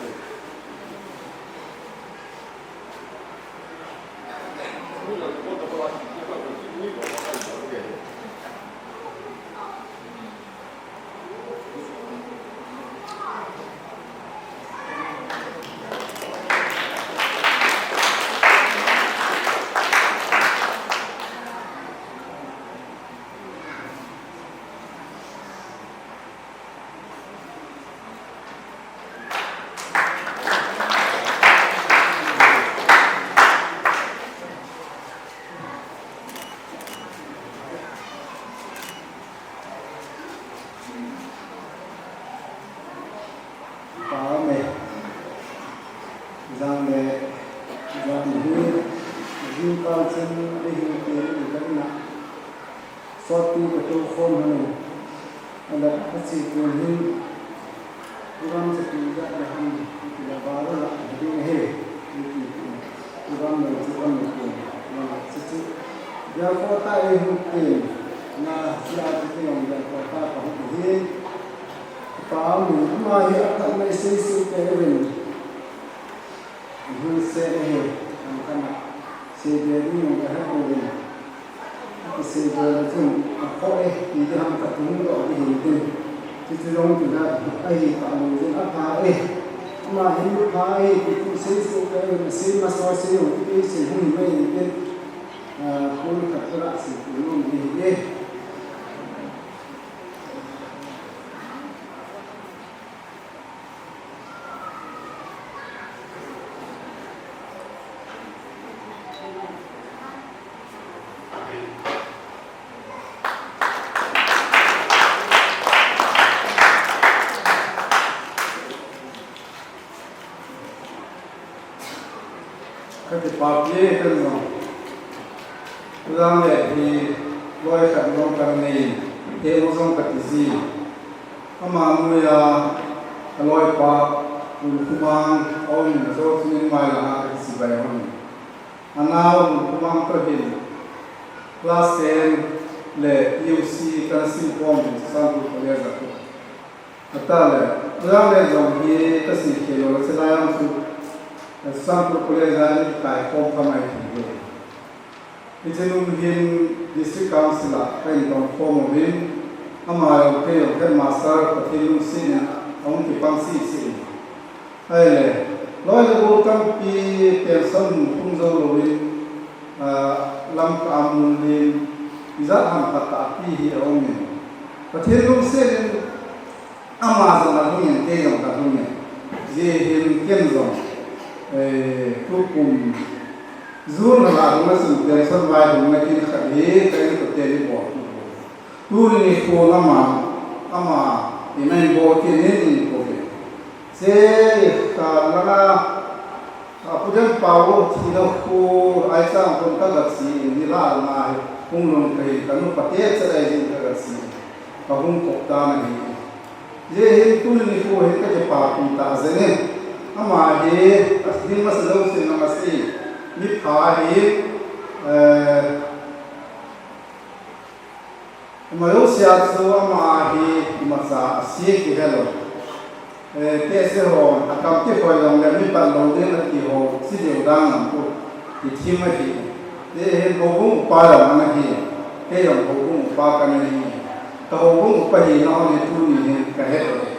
Amen. Jang le, jang hi, jing kal chen, le hin te, le kan na. Sot tu ka tu khom hanu. Ala, achi tun hin, program chu pi ja le ham, pi la ba la, ding he, pi pi, program le chu kan le pi, la chu chu. Ja ko ta e hu ke, na, ja chu ke yong ja ko ta ka hu hi. Pa mi ma hi a kan mai sei sei ke ren. Hun se e he, an kana. Sei be ni yong ka ha ko ren. Kisei bol le chun, a kho e, ti ding ham ka tung doh ding hin tin. Chuchu jong tina, ahi ta lo jin, apha e. Ama hin pha e, ti chu sei sei ka e, sei masa sei jong, ti sei hung mai hin tin. A, kun khat khat sei tu nom ding hi e. Ka kipapi e, ken jong. Tulang le hi loi khat jong kan nei, he u jong ka ti ji. Ama noiya, a loipa, Lunkhumang, a um in a jo chun in mai lang a ka kichibai hon. A nao Lunkhumang toh hin, class ten le U C kan sim khom in Churachandpur College a. Ata le, Tulang le jong hi ka sei khel lou le, chulai a chu, Churachandpur College a ni kai khom kha mai thei e. Hiche nung hin District Council a ka in tong khom uvin, ama jong kei jong headmaster Pathen lungset in a hung kipang sese in. Ahile, loi le gol tampi pension hung jou louvin, ah, Lamka a mun nin, ijat ham phat tah pi hi a um in. Pathen lungset in, ama jong a lhung in, kei jong ka lhung in. Hijeh hin ken jong, eh, tukum June lha a hung a chun pension vaihomna kin khat hi ka inkote in bol. Tuni nikho ama, ama in a in bol kit in in ko ve. Che ka langa, a, Pu Denpao thi na khu, ai chang kon ka ga chi in, ni la nga hi, hung lhung ka hi, ka nu pa te che ai jin ka ga chi in, ka hung kop ta na hi. Hijeh hin tuni nikho hi ka kipapi ta jeng in, ama hi, a ding masa lou sin na masa, mi pha hi, eh, Ama jouse a chu ama hi imacha ase kihe lou. Eh, tehse hon, a kamti khoi jong le mi pan lou ding ati ho, chi deu dang lam pu, ti thim ahi. Hijeh hin houbung upa jong ana hi, kei jong houbung upa kana hi. Ka houbung upa hina hon hi tuni hin ka het e.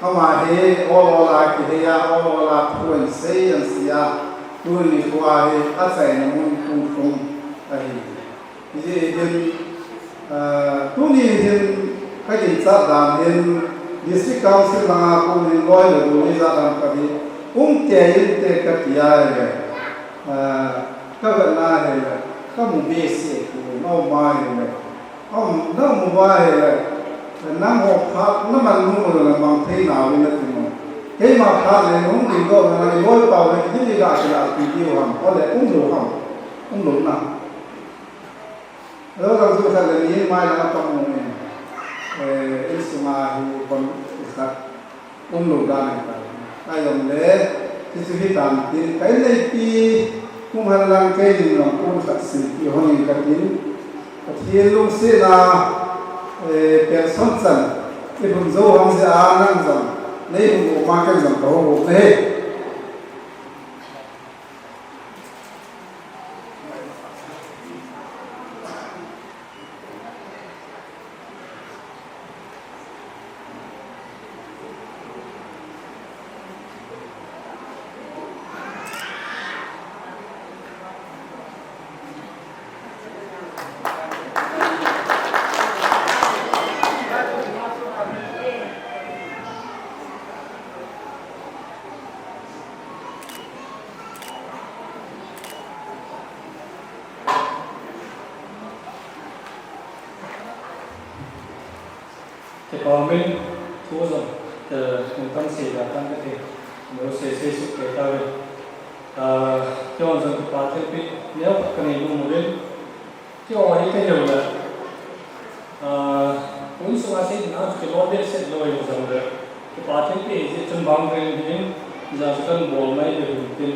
Ama hi ol ol a kihei a, ol ol a thu ahin sei ahin sei a, tuni nikho a hi achaina mun hung lhung ahi. Hijeh hin, ah, tuni hin ka ginchat dan hin District Council langa kon hin loi le gol ijat ham ka hi um tei in te ka ti a hile, ah, ka vetna hile, ka mu behseh tou, na um a hile, um, na um uva hile, nangho phat na man nom u le mang thei nau in na ti mo. Keima phat le hung ding doh na, i loipa u le kiti ga kila pi diu ham, ole um lou ham, um lou na. Alo lang chu khat le ni mai lang a pang um in, eh, insunga hi kon khat um lou dan ahi tai. Ahijongle, hichu hitan tin, ka in neipi, kum han lang kei in jong kon khat silpi hon in ka tin. Pathen lungset a, eh, pension chan, i hung jou ham jeh a nang jong, nei hung u ma ken jong ka hung u ahi. Kipa umin, thu jong, eh, tungtang sei dan tan kati, no sei sei suk kei tauve. Ah, keiho jong kipa thilpeh neo khat kanei nom uvin. Keiho hi kahiu le, ah, Insung a sei ding a chu kilom behseh lou jong le, kipa thilpeh hi jeh chun boundary in, hijeh chun kan bol mai ding tin,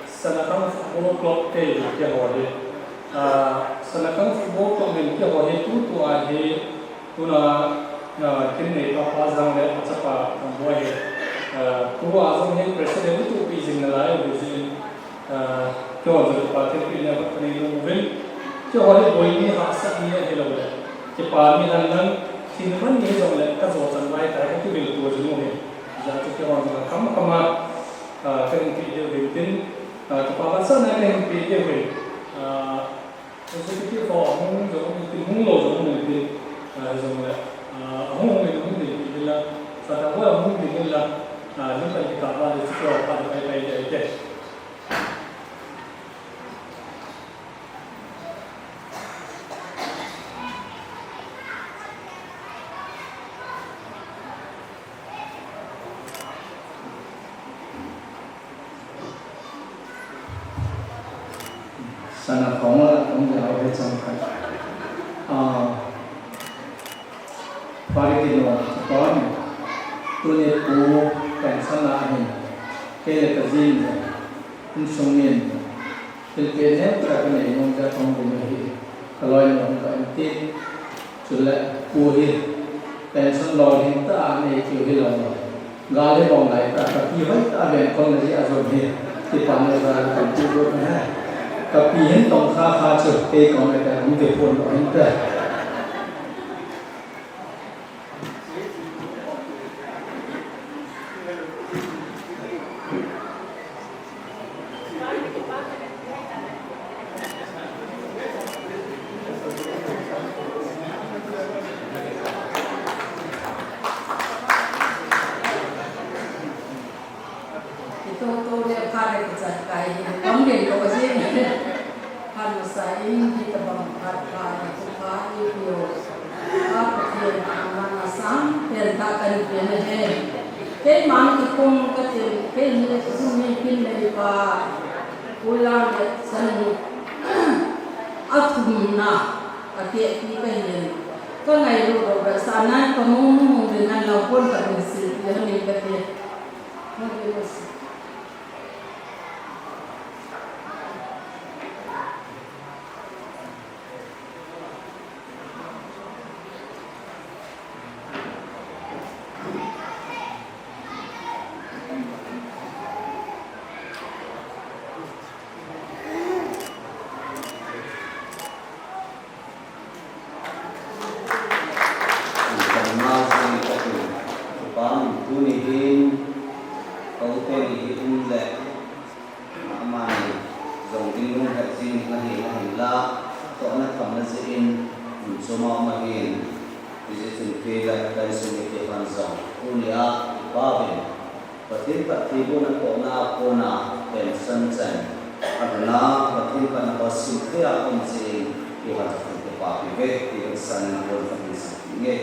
Sanakhang Football Club te hi keiho hi. Ah, Sanakhang Football Club in keiho hi tutua hi, tuna, ah, kin neipa Pa Jang le achapa Thangboy hi. Ah, tua jong hi president tupi jing nalai u hi jeh in, Ah, keiho jong kipa thilpeh nei khat kanei nom uvin. Keiho hi boi ni hahsat ni ahilou le, kipa ni hen lang, thina man ni hijong le, kajo chan vai tai, kakivil to jing u hi. Hijeh chun keiho jong kakham kham a, ah, kahin pe diu hin tin, ah, kipa vetsahna kahin pe diu hin. Ah, executive ho ahung jong um intin, hung lou jong um intin, ah, hijong le, ah, ahung hung in hung ding tin la, Father ho ahung ding in la, ah, lim pan kikah va le chu keiho pa le pai pai ding ahi te. Sana khong la khong ja ho he chang khat. Ah, Pari kino, chapang, tuni pu pension a hin, kei le kajin, insung in, thilpeh neocha kanei nom jeh a thong ding ahi, kaloinu hung ka inti, chule pu hi, pension lolhing tah a nei keu hilou. Gal hi bong lai tah, kapi hoitah a veng khom na jeh a jong hi, kipana jal a kan ti got na he. Kapi hin tong kha kha chu, kei kong le ka hung ti phon lou hin te. Ito to le pha le kichat kai hi, kam le lo jing. Pha masa in hi tabang phat pha le tu pha i pio. A Pathen a man a sang pen ta kan pen he. Keiman kikum katin, kei hi Zomi kin neipa. Pu Langlet Sanu. A thumna, a tehpi kahin. Ka ngailut lou beh sa nan ka mong mong ding nan lau pon ka ding si, ya ni ka ti. Mong ding si. Tuni hin, ka u teni hi um le, amani jong in lunghet jing ahi, ahinla, tohna thamna jeh in, um, choma um ahin, hijeh chun kei le ka insung mite hon jong, tunia, i Pa uvin, Pathen phattheibohna tohna a kona pension chan, ahinla, Pathen phatna ho simthei a um jeh in, kei hon jong kipa pi uve, ti vetsahna in kon kahin sei nge.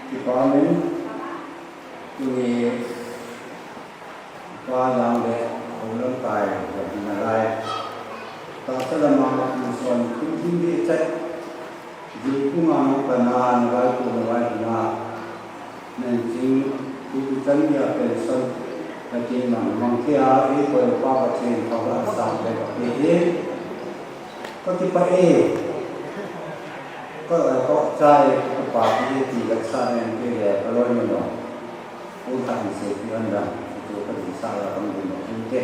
Kipa min, tuni Pa Jang le, houlam kai, houlam nalai. Tahsa lama, insung, thim thim ding chat. Jing kunga nong kana, nalai ku, nalai kuna. Nang jing, tu tu chan dia pension. Lakin mang, mang kia, i koi pa Pathen, pa la sang le pa pe e. Ka kipa e. Ka, ka chai, ka pa e, ti ka sa nen ke le, ka loi ni no. Ul khat in seipi hon lang, tu ka ding sa la ka mun ding mo, ul te.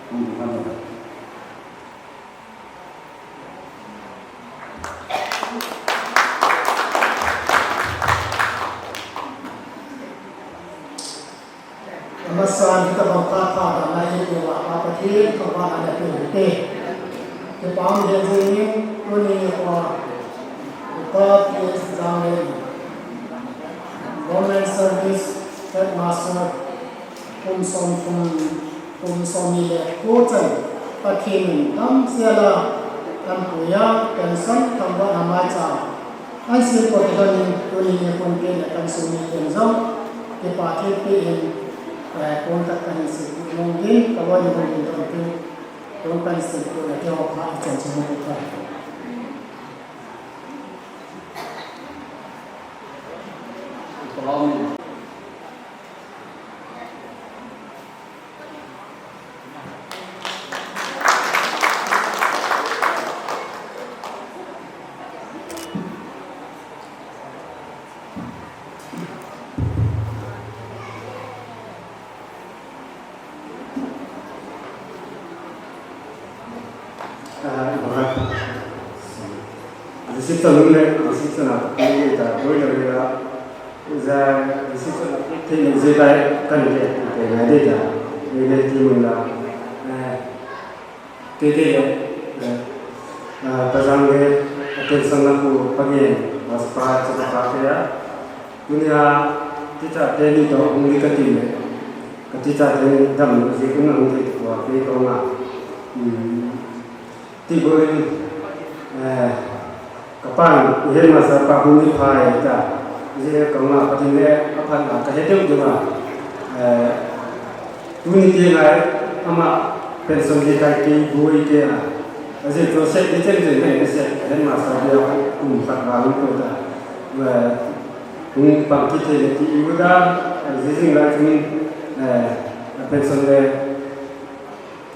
Mun ding hon lang. Amasan hitabang phat pha dan a eipeh uva Pa Pathen thangvahna eipeh u hite. Kipa um deh jing in, tuni nikho a, Upa P S Jang le, Government Service Headmaster, kum somthum, kum somni le ko chan, Pathen in damsel a, Kan puiya, kan san, kan va na mai cha. An sin ko te don in, tuni ni kun pe na kan su ni ken zong. Kipa thei pe in, eh, kun tak kan sin ku nong din, ka lo ni nong din don pe. Kun kan sin ku na te ho pha, chan chan mo ka. Ah, barak. Reception le, reception a, ta, ta, ta, ta, za, reception a, te, te, ze, ta, kan, ke, ke, ngai, de, ta, ne, ne, ti, mun, la, eh, Kei kei le, eh, ah, Pazang le, attention na ku pangen, mas pa, chapa pa kei a. Tunia, teacher te ni to, hung ni ka ti le. Ka teacher te ni dam, zi kun na hung te tu a, kei ko nga. Hmm. Ti ko le, eh, Ka pan, i headmaster pa hung ni phai ta. Zi ka nga Pathen le, a phat a ka he deuh deuh a. Eh, tuni te ngai, ama pension le kai kei boi kei a. Azi to se, ni chen chen ngai se, headmaster dia kum khat ba lu ko ta. Eh, hung pang ki te le ti u da, zi zing lai tuni, eh, pension le,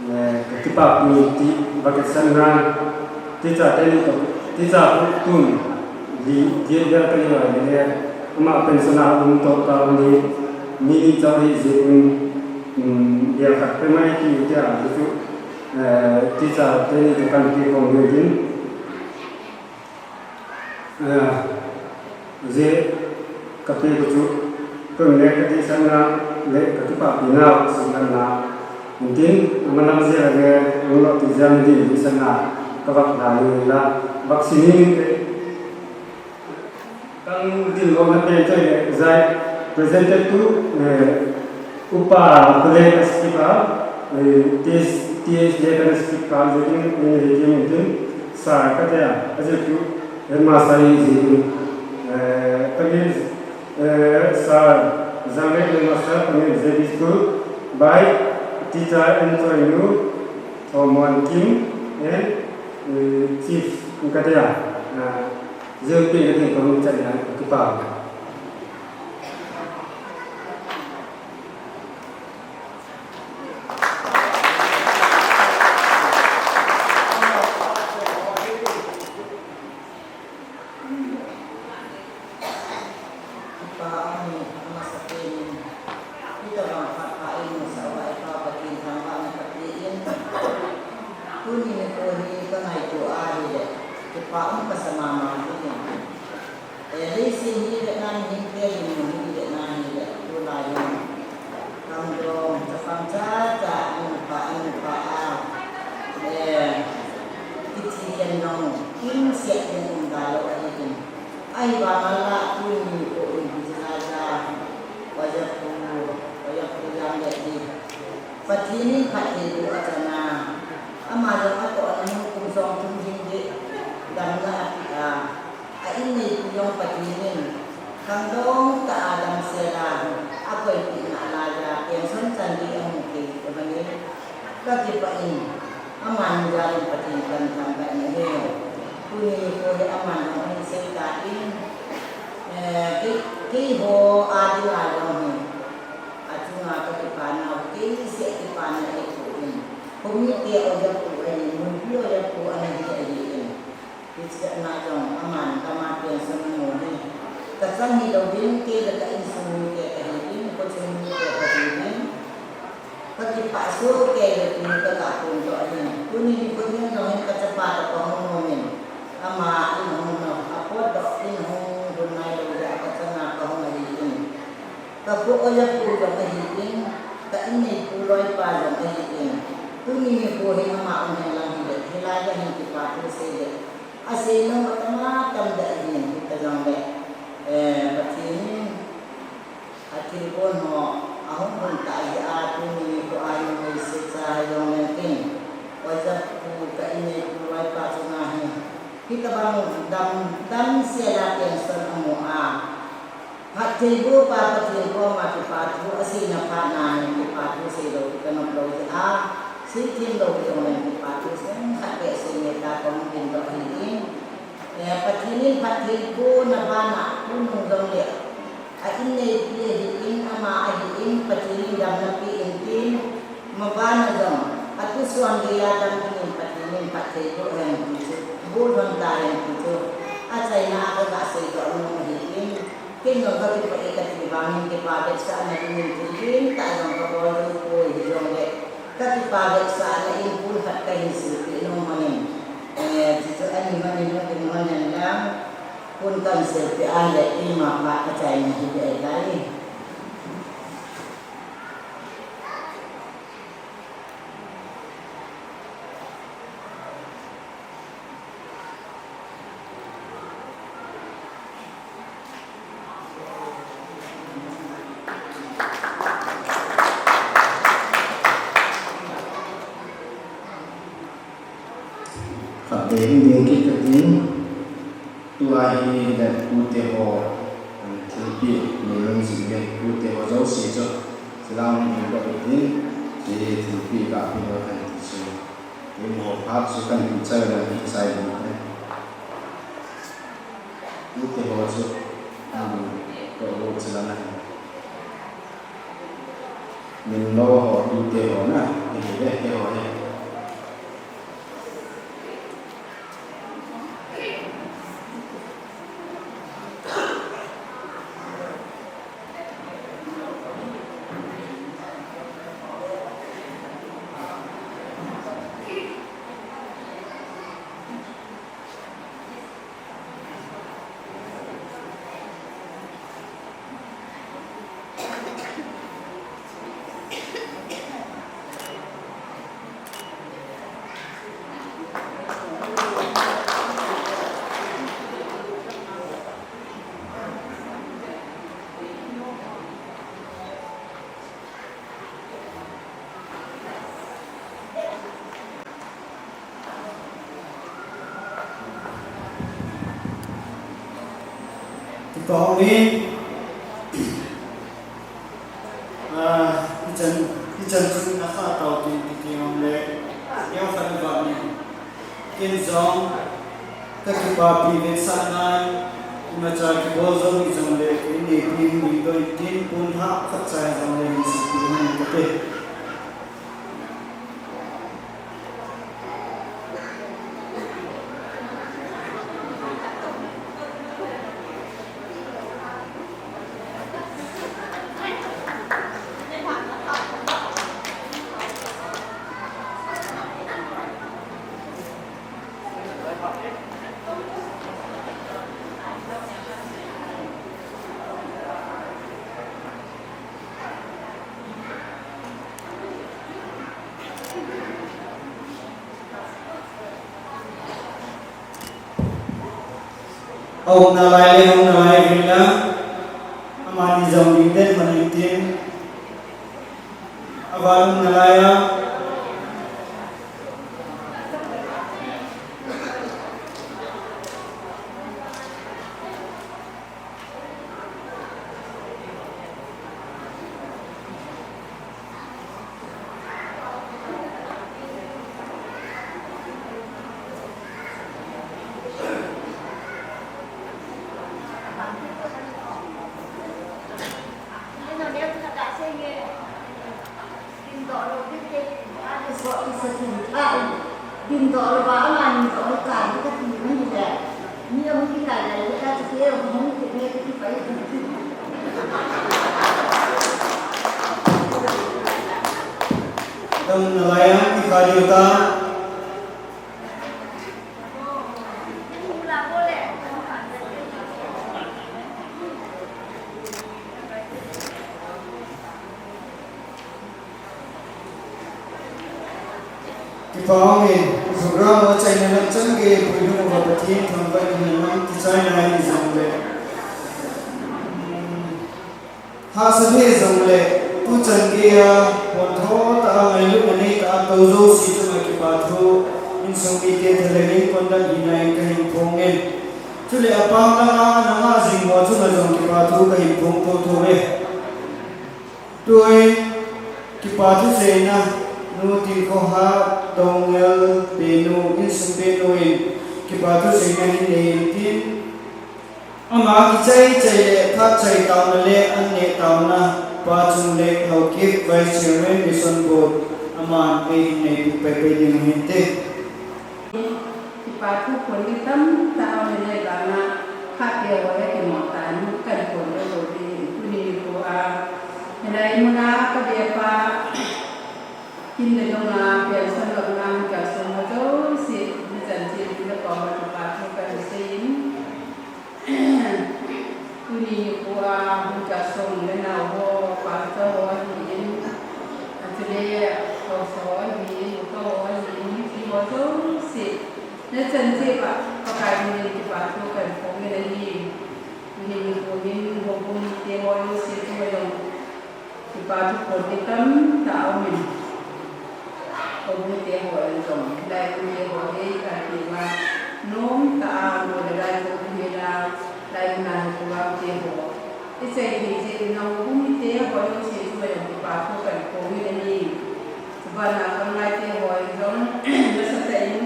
Eh, ka kipapi ti va ka san na, teacher te ni to, teacher pu tun, li, ti vel ka ni va ni le, ama pension a um to ka ni, ni ni chau hi zi un, um, ya khat pe mai ti u tia, zi tu, eh, teacher te ni to kan pi kong ni din. Eh, zi ka pi ko chu, tun le ka ti san na, le ka kipapi na, si kan na. Intin, ama nam zi la le, ang lo ti zi ang di, di san na, ka vak la ni la, vak si ni ni te. Kang din lo na pen choi le, zai, presented to, eh, Upa Kule ka speaker, eh, T S, T S le ka speaker, zi din, ni ni ti ni din, sa ka te a, a zi tu, Headmaster hi zi in, eh, kami, eh, Sir Zanglet Headmaster, kami J B School, by Teacher N Choi Nu, Thomon Kim, and, eh, Chief Katia, eh, Zil Pin Katia, kami chan yang kipa. Kipa ahi, amasapen in, hitobang phat pha in, nusah uva i Pa Pathen thangvahna kapeh in. Tuni nikho hi ka ngaito ahile, kipa um kasa mama hi in. Eh, leiset hi le nan hin te hin mun hi le nan hi le, tulai hin. Khangdong, chapang chacha, anupa, anupa a, eh, kithi khen nung, kimseh ding um da lou ahi in. Ahivang a la tuni ko in bijna ja, oja pu, oja pu jam le di. Pathen in phattheiboh achan a, ama jong atohna mun kum som thum ding di, damna ape a. A inneipi jong Pathen in, khangdong tah a damsel a, akoipeh nalai a, pension chan gei amu thei ahi. Kakipah in, aman jal in Pathen kahin thangvah in ahi. Tuni nikho hi aman jong ahin sei tan, eh, kei, keiho a dinga jong hi, achunga kakipana, kei seh kipana eipeh in. Khomi te oja pu ahi, munpi oja pu ana hi ahi in. Hiche a jong aman kama pension amu hi. Kachang hilou ding, kei le ka insung mite kahi ding, kochung mite kahi ding. Kakipah soh kei le tuni kaga phongdoh ahin. Tuni nikho hin jong hin kachapa toh kahung nom in. Ama in hung nom, apotdoh in hung hun nailou jeh a kachang a kahung ahi in. Ka pu oja pu jong ahi in, ka inneipu loipa jong ahi in. Tuni nikho hi ama um hen lang hile, hilai a hin kipa thu sei le. Asei nom atam atam deh ahin, hita jong le, eh, Pathen in, athilgon ho, ahung hun tah jeh a, tuni nikho a jong leiset cha jong leng tin. Oja pu ka inneipu loipa chunga Tabang dam, damsel a tension amu a. Phattheiboh pa Pathen koma kipa thu aseina phat na hin kipa thu seilou ti kanop lou jeh a. Seithem lou ti jong leng kipa thu seng khat beh sei nge ta kong tin doh ahi in. Eh, Pathen in phattheibohna bana pu nung jong le a inneipi ahi in, ama ahi in, Pathen in damna pe in tin, mabana jong, atu suan gei a dam ding in Pathen in phattheiboh hen ti chu, boh lhon ta hen ti chu, achaina a kaga seidoh nom ahi in, kei jong kakipah e kati vangin kipa vetsahna ding in thil lentah jong kabol jou poi, hijong le, kakipa vetsahna in pulkhat kahin silpeh nom lhon in, eh, ti chu ani lhon in, lhon in, lhon hen lang, Pon kan silpeh a le, ima phat achaina hi ding ahitai. Khatvei hung ding kit katin, tua hi le tute ho, um, thilpeh nei lung jing le tute ho jouse chu, chilang hung ding kit katin, hi thilpeh kapeh ho kan ti chu. Keiho phat chu kan ti chai le ti chai ding le. Tute ho chu, um, ko ho chilang ahi. Min lo ho tute ho na, hi hi le, hi ho hi. Kipa um e, ah, ichan, ichan chun na kha tao tin kiti um le, neo khat va ni. Ken jong, kakipapi vetsahna, imacha kibol jong hijong le, inneipi hung ding doh in tin pon hah khat cha hijong le, hin silpeh in kati. Aum nalai le, aum nalai uvin lang, amani jong ding den man in tin, aval um nalai a. Ding doh lou va, amani doh lou ka, ka ti mai le. Mi ahung kikai kai le ka ti ke, ahung ki ne ki pai ti. Dam nalai a, ti ka diu ta. Kipa um e, program achaina lam chan gei puilhung uva Pathen thangvah in nang kichaina hijong le, hahsat hijong le, tuchan gei a pontho tah a ngailutna neitah a tou jouse chunga kipa thu Insung mite thalheng in kondan hina in kahin phong e. Chule apang langa nanga jing ho chunga jong kipa thu kahin phong thotho e. Tuin kipa thu seina nu Tinkhohat Tongel penu, insung penu in kipa thu seina hin nei in tin. Ama kichai chai le phat chai taona le an neh taona Pa Chungleng Haokip, Vice Chairman, Mission Board, aman eihin neipu paipai ding ahin te. Kipa thu phon ding tamtah aum in ahivanga phat te ho hi kimo tan kahin phon lou ding, tuni nikho a hilai muna kabepa kin le dong a pension lou na hung kalsong ho jouse, nichan cheh le koma kipa thu kahin sei in. Tuni nikho a hung kalsong le nao ho, pastor ho ahin, achule haosa ho ahin, upa ho ahin, mipi ho jouse, nachan cheh uva Pakai min in kipa thu kahin phong in ahi. Tuni nikho hin houbung mite ho jouse chunga jong kipa thu phon ding tamtah aum in. Houbung te ho in jong, hilai mun te ho hi, kati ma, nomtah a, nu le lai ho hi la, lai mun a hi program te ho ichai thei jeh in, houbung mite ho jouse chunga jong kipa thu kahin phong in ahi. Chubana khanglai te ho in jong, nasatah in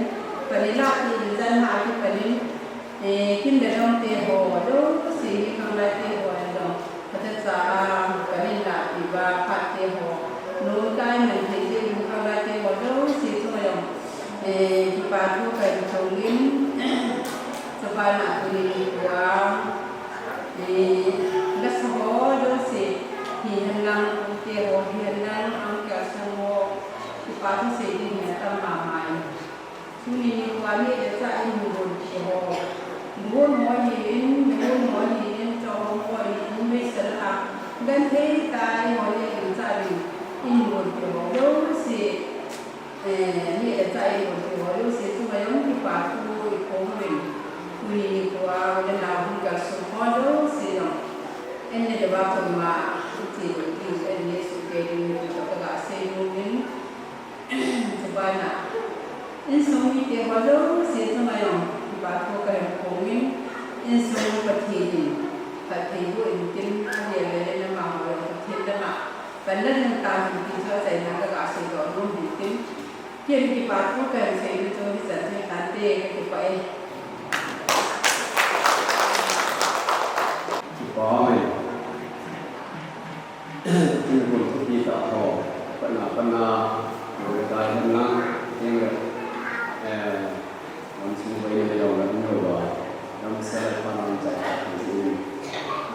pan in lah peh in, jan ha kipan in, eh, kin le dong te ho jouse hi khanglai te ho in jong, phatecha a pan in lah peh uva, phat te ho nomtah in man thei jeh in khanglai te ho jouse chunga jong, eh, kipa thu kahin phong in, chubana tuni nikho a, eh, lasa ho jouse hihen lang, pu te ho hihen lang, ahung kalsong ho, kipa thu sei ding hi atam mama in. Tuni nikho a neh le chah in nuhon pi ho, nuhon ho ahin, nuhon ho ahin, chonghon ho ahin, meisel a genthei tah a eiho neh le chah ding in nuhon pi ho jouse, eh, neh le chah in nuhon pi ho jouse chunga jong kipa thu iphong uvin. Tuni nikho a u le nao hung kalsong ho jouse jong, an neh le chah koima iche lou diu, an neh soh kei diu ti toh kaga sei nom in. Chubana insung mite ho jouse chunga jong kipa thu kahin phong in, insung Pathen in phatthei boh intin, agel le le nama ho jong Pathen lama pan la jing tahen ti chu achaina kaga seidoh nom intin, ken kipa thu kahin seina chu hichan cheh tante, kakipah e. Kipa e. Tun kum thupi tah ho, patna patna, ngai tai hen lang, teng le, eh, lam sung bai na jong la um lou va, lam sa la pa lam chai ta thei in,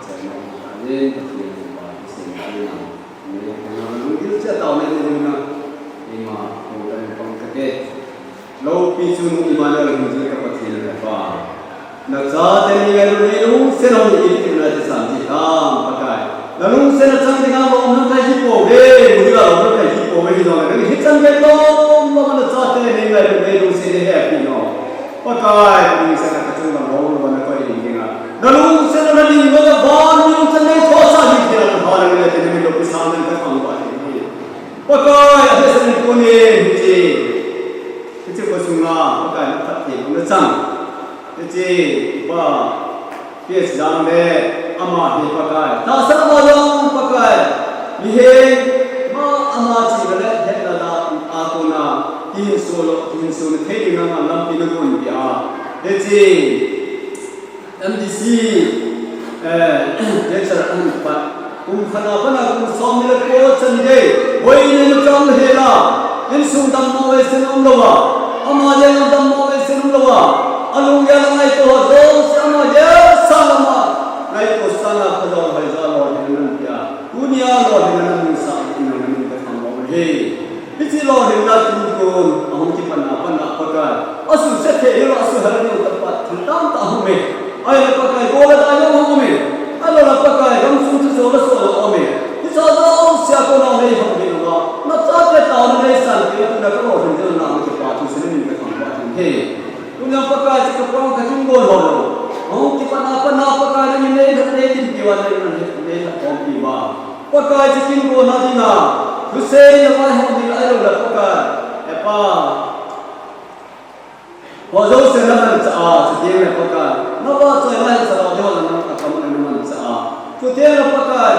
chai na ta in, Pathen in ba, Pathen in ba, ni le na, lungthim che tao na ni na, ima, ko kan pang ka te. Loupi chungnung Immanuel hung jing ka Pathen le Pa. Nachate neingailutna lungsetna hung in iti na ti sam ti tham Pakai. Nalungsetna chang dinga lom nang kai hi pouve, mu dinga lom nang kai hi pouve, hijongle nang hichan gei lom lom a nachate neingailutna lungset nahe pi no. Pakai, nalungsetna kachung lam lom lom a nakoi ding dinga. Nalungsetna nading lom a van lungchan nei thosa ding dinga, naha nang le te namin loupi sang nang kathangvah ding hi. Pakai, ahe sa nang konin hiche. Hiche khosunga Pakai naphattheibohna chang. Hiche pa P S Jang le ama hi Pakai, tahsan ama jong Pakai, mihem ama chihna le hetna a kona kihinso lou, kihinso thei ding a lampi nagonpeh a. Hiche M D C, eh, lecture ahin pat. Kum khat a pat a kum somni le ko chan gei, boina in achang hel a, insung dammo vei sen umlou a, ama jeng a dammo vei sen umlou a, alunggel a ngaito ho jouse ama jeng sang ama, ngaito sang a Phajol Hoija lolhinna nanpeh a, tunia lolhinna namusah in namin kathangvah uve. Hiche lolhinna tuntun ahung kipanna, panna Pakai. Asuhset thei hilou, asuhhel diu tah pa thil tamtah ahung ume. Ahile Pakai, gol le dai jong ahung ume. Ahilou le Pakai, gamsung thusoh le soh jong aume. Hiche jouse a kona neihon diu va, nachate taona neisanpeh a, tuna kalolhin diu na, kipa thu seina min kathangvah in ahi. Tunia Pakai, hiche kapan kakin gol ho jong, ahung kipanna, panna Pakai, nangin neilhat, neidinpi uva, nangin neilhat khompi uva. Pakai, hiche kin gol na dinga, thusei le vaihom ding ahilou le Pakai, he Pa, Ho jouse namanchah a, chuteng le Pakai, navahchoi nahetsah lou ding ho jong nang akam a namanchah a. Chuteng le Pakai,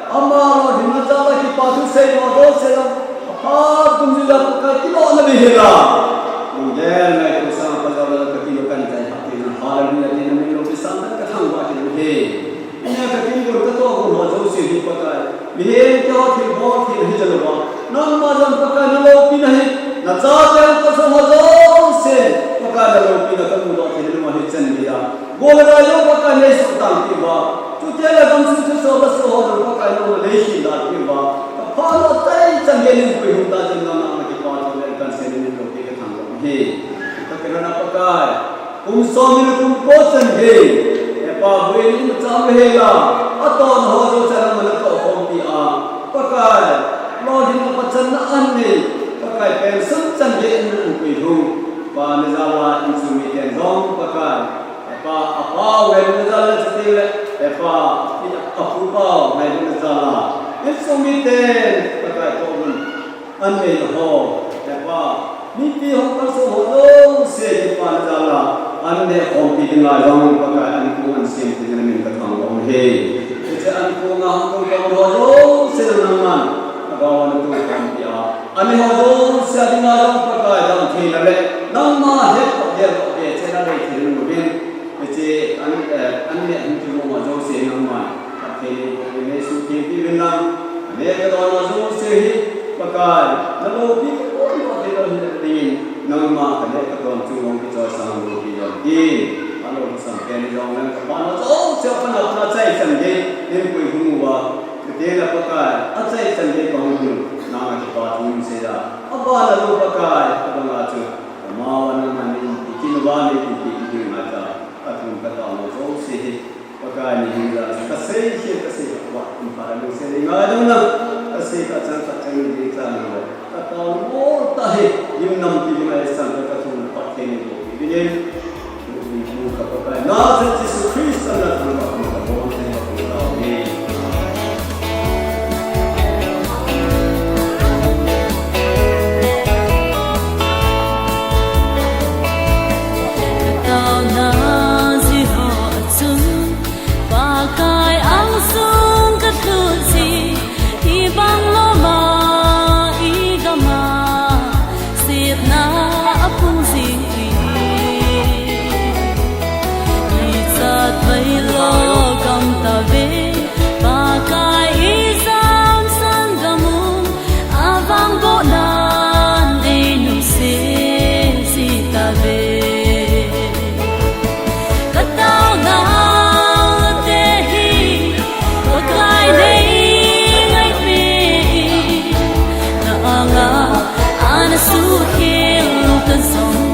ama lolhinna jal a kipa thusei ho jouse jong, aphat dungjuiya Pakai kilolna ding hela. Lunggel ngaito sanga Pakai jal a kati lou kahitai, hallelujah, tina min loupi sanga kathangvah kit u ahi. Ina kakingon katohgon ho jouse hi Pakai, mihem te ho thilbol thei ahi jeh uva, nangma jong Pakai naloupina hi, nachate ho kasung ho jouse, Pakai naloupina kamudoh thei nangma hi chan geiya, gol le gai jong Pakai neisoh tang peh uva, chuteng le gamsung thusoh lasoh ho jong Pakai nangma neihin dan peh uva, kapha lou tai chan gei neipuihung tah jeh in nangma kipa thu le kansei in min loupi kathangvah u ahi. Kakilhon a Pakai, kum som ni le kum ko chan gei, Hepa, buina imacha umlou hela, atohna ho jouse nangman natoh khompi a, Pakai, lolhinna pachatna anei, Pakai, pension chan gei in apuilhung, Pa, najal a insung miten jong, Pakai, Hepa, apa u ngailutna jal a chuteng le, Hepa, apu, apu pa u ngailutna jal a, insung miten, Pakai, tohgon anei ho, Hepa, mipi ho kasung ho jouse kipa najal a, an neh khompi dinga jong Pakai ankong ansem dingin namin kathangvah u ahi. Hiche ankong a hung tung ho jouse nangman, Pakai, natoh khompi a, anei ho jouse dinga jong Pakai damtheina le, nangma hetdoh, hetdoh, hetdoh theina lei thei uvin. Hiche an, eh, an neh hung tung ho jouse nangman phatthei neiboh uvin, neisuhtheng peh uvin lang. Aneh kadon ho jouse hi, Pakai, naloupi kabonchauva hilou hina dingin, nangma kaneh kadon chu hung kichoisang loupi jong tin. Alolsam pen jong nang kapha ho jouse apana apana achaichan gei neipuihung uva, chuteng le Pakai, achaichan gei kahung lhun, nanga kipa thu nasei a, abana jong Pakai, abanga chu, amavang nangman neipuipi uva, neipuipi ding ngaita, kathum katao ho jouse hi, Pakai, ni hin la, kasei, sei, kasei, wa, kum pha la, sei, ngai dong na, kasei, kachang, kachang, ni, chang, na, katao, mo, ta, he, lim nam, pi, ngai, san, ka, kathum, Pathen, ni, bo, pi, ni, ni, ni, ka, Pakai, Nazareth, Jesu Christ, na, na, na, na, bo, ni, ni. Taona jeh ho chun, Pakai angsung kalhut jeh, ibang lom a igam a, sepna apung jing hi. Ichat vai lo gam tave, Pakai ijam san gam u, avang bohna nei nuse ji tave. Kataona te hi, Pakai nei ngaipi, na anga, ana sukhel kan song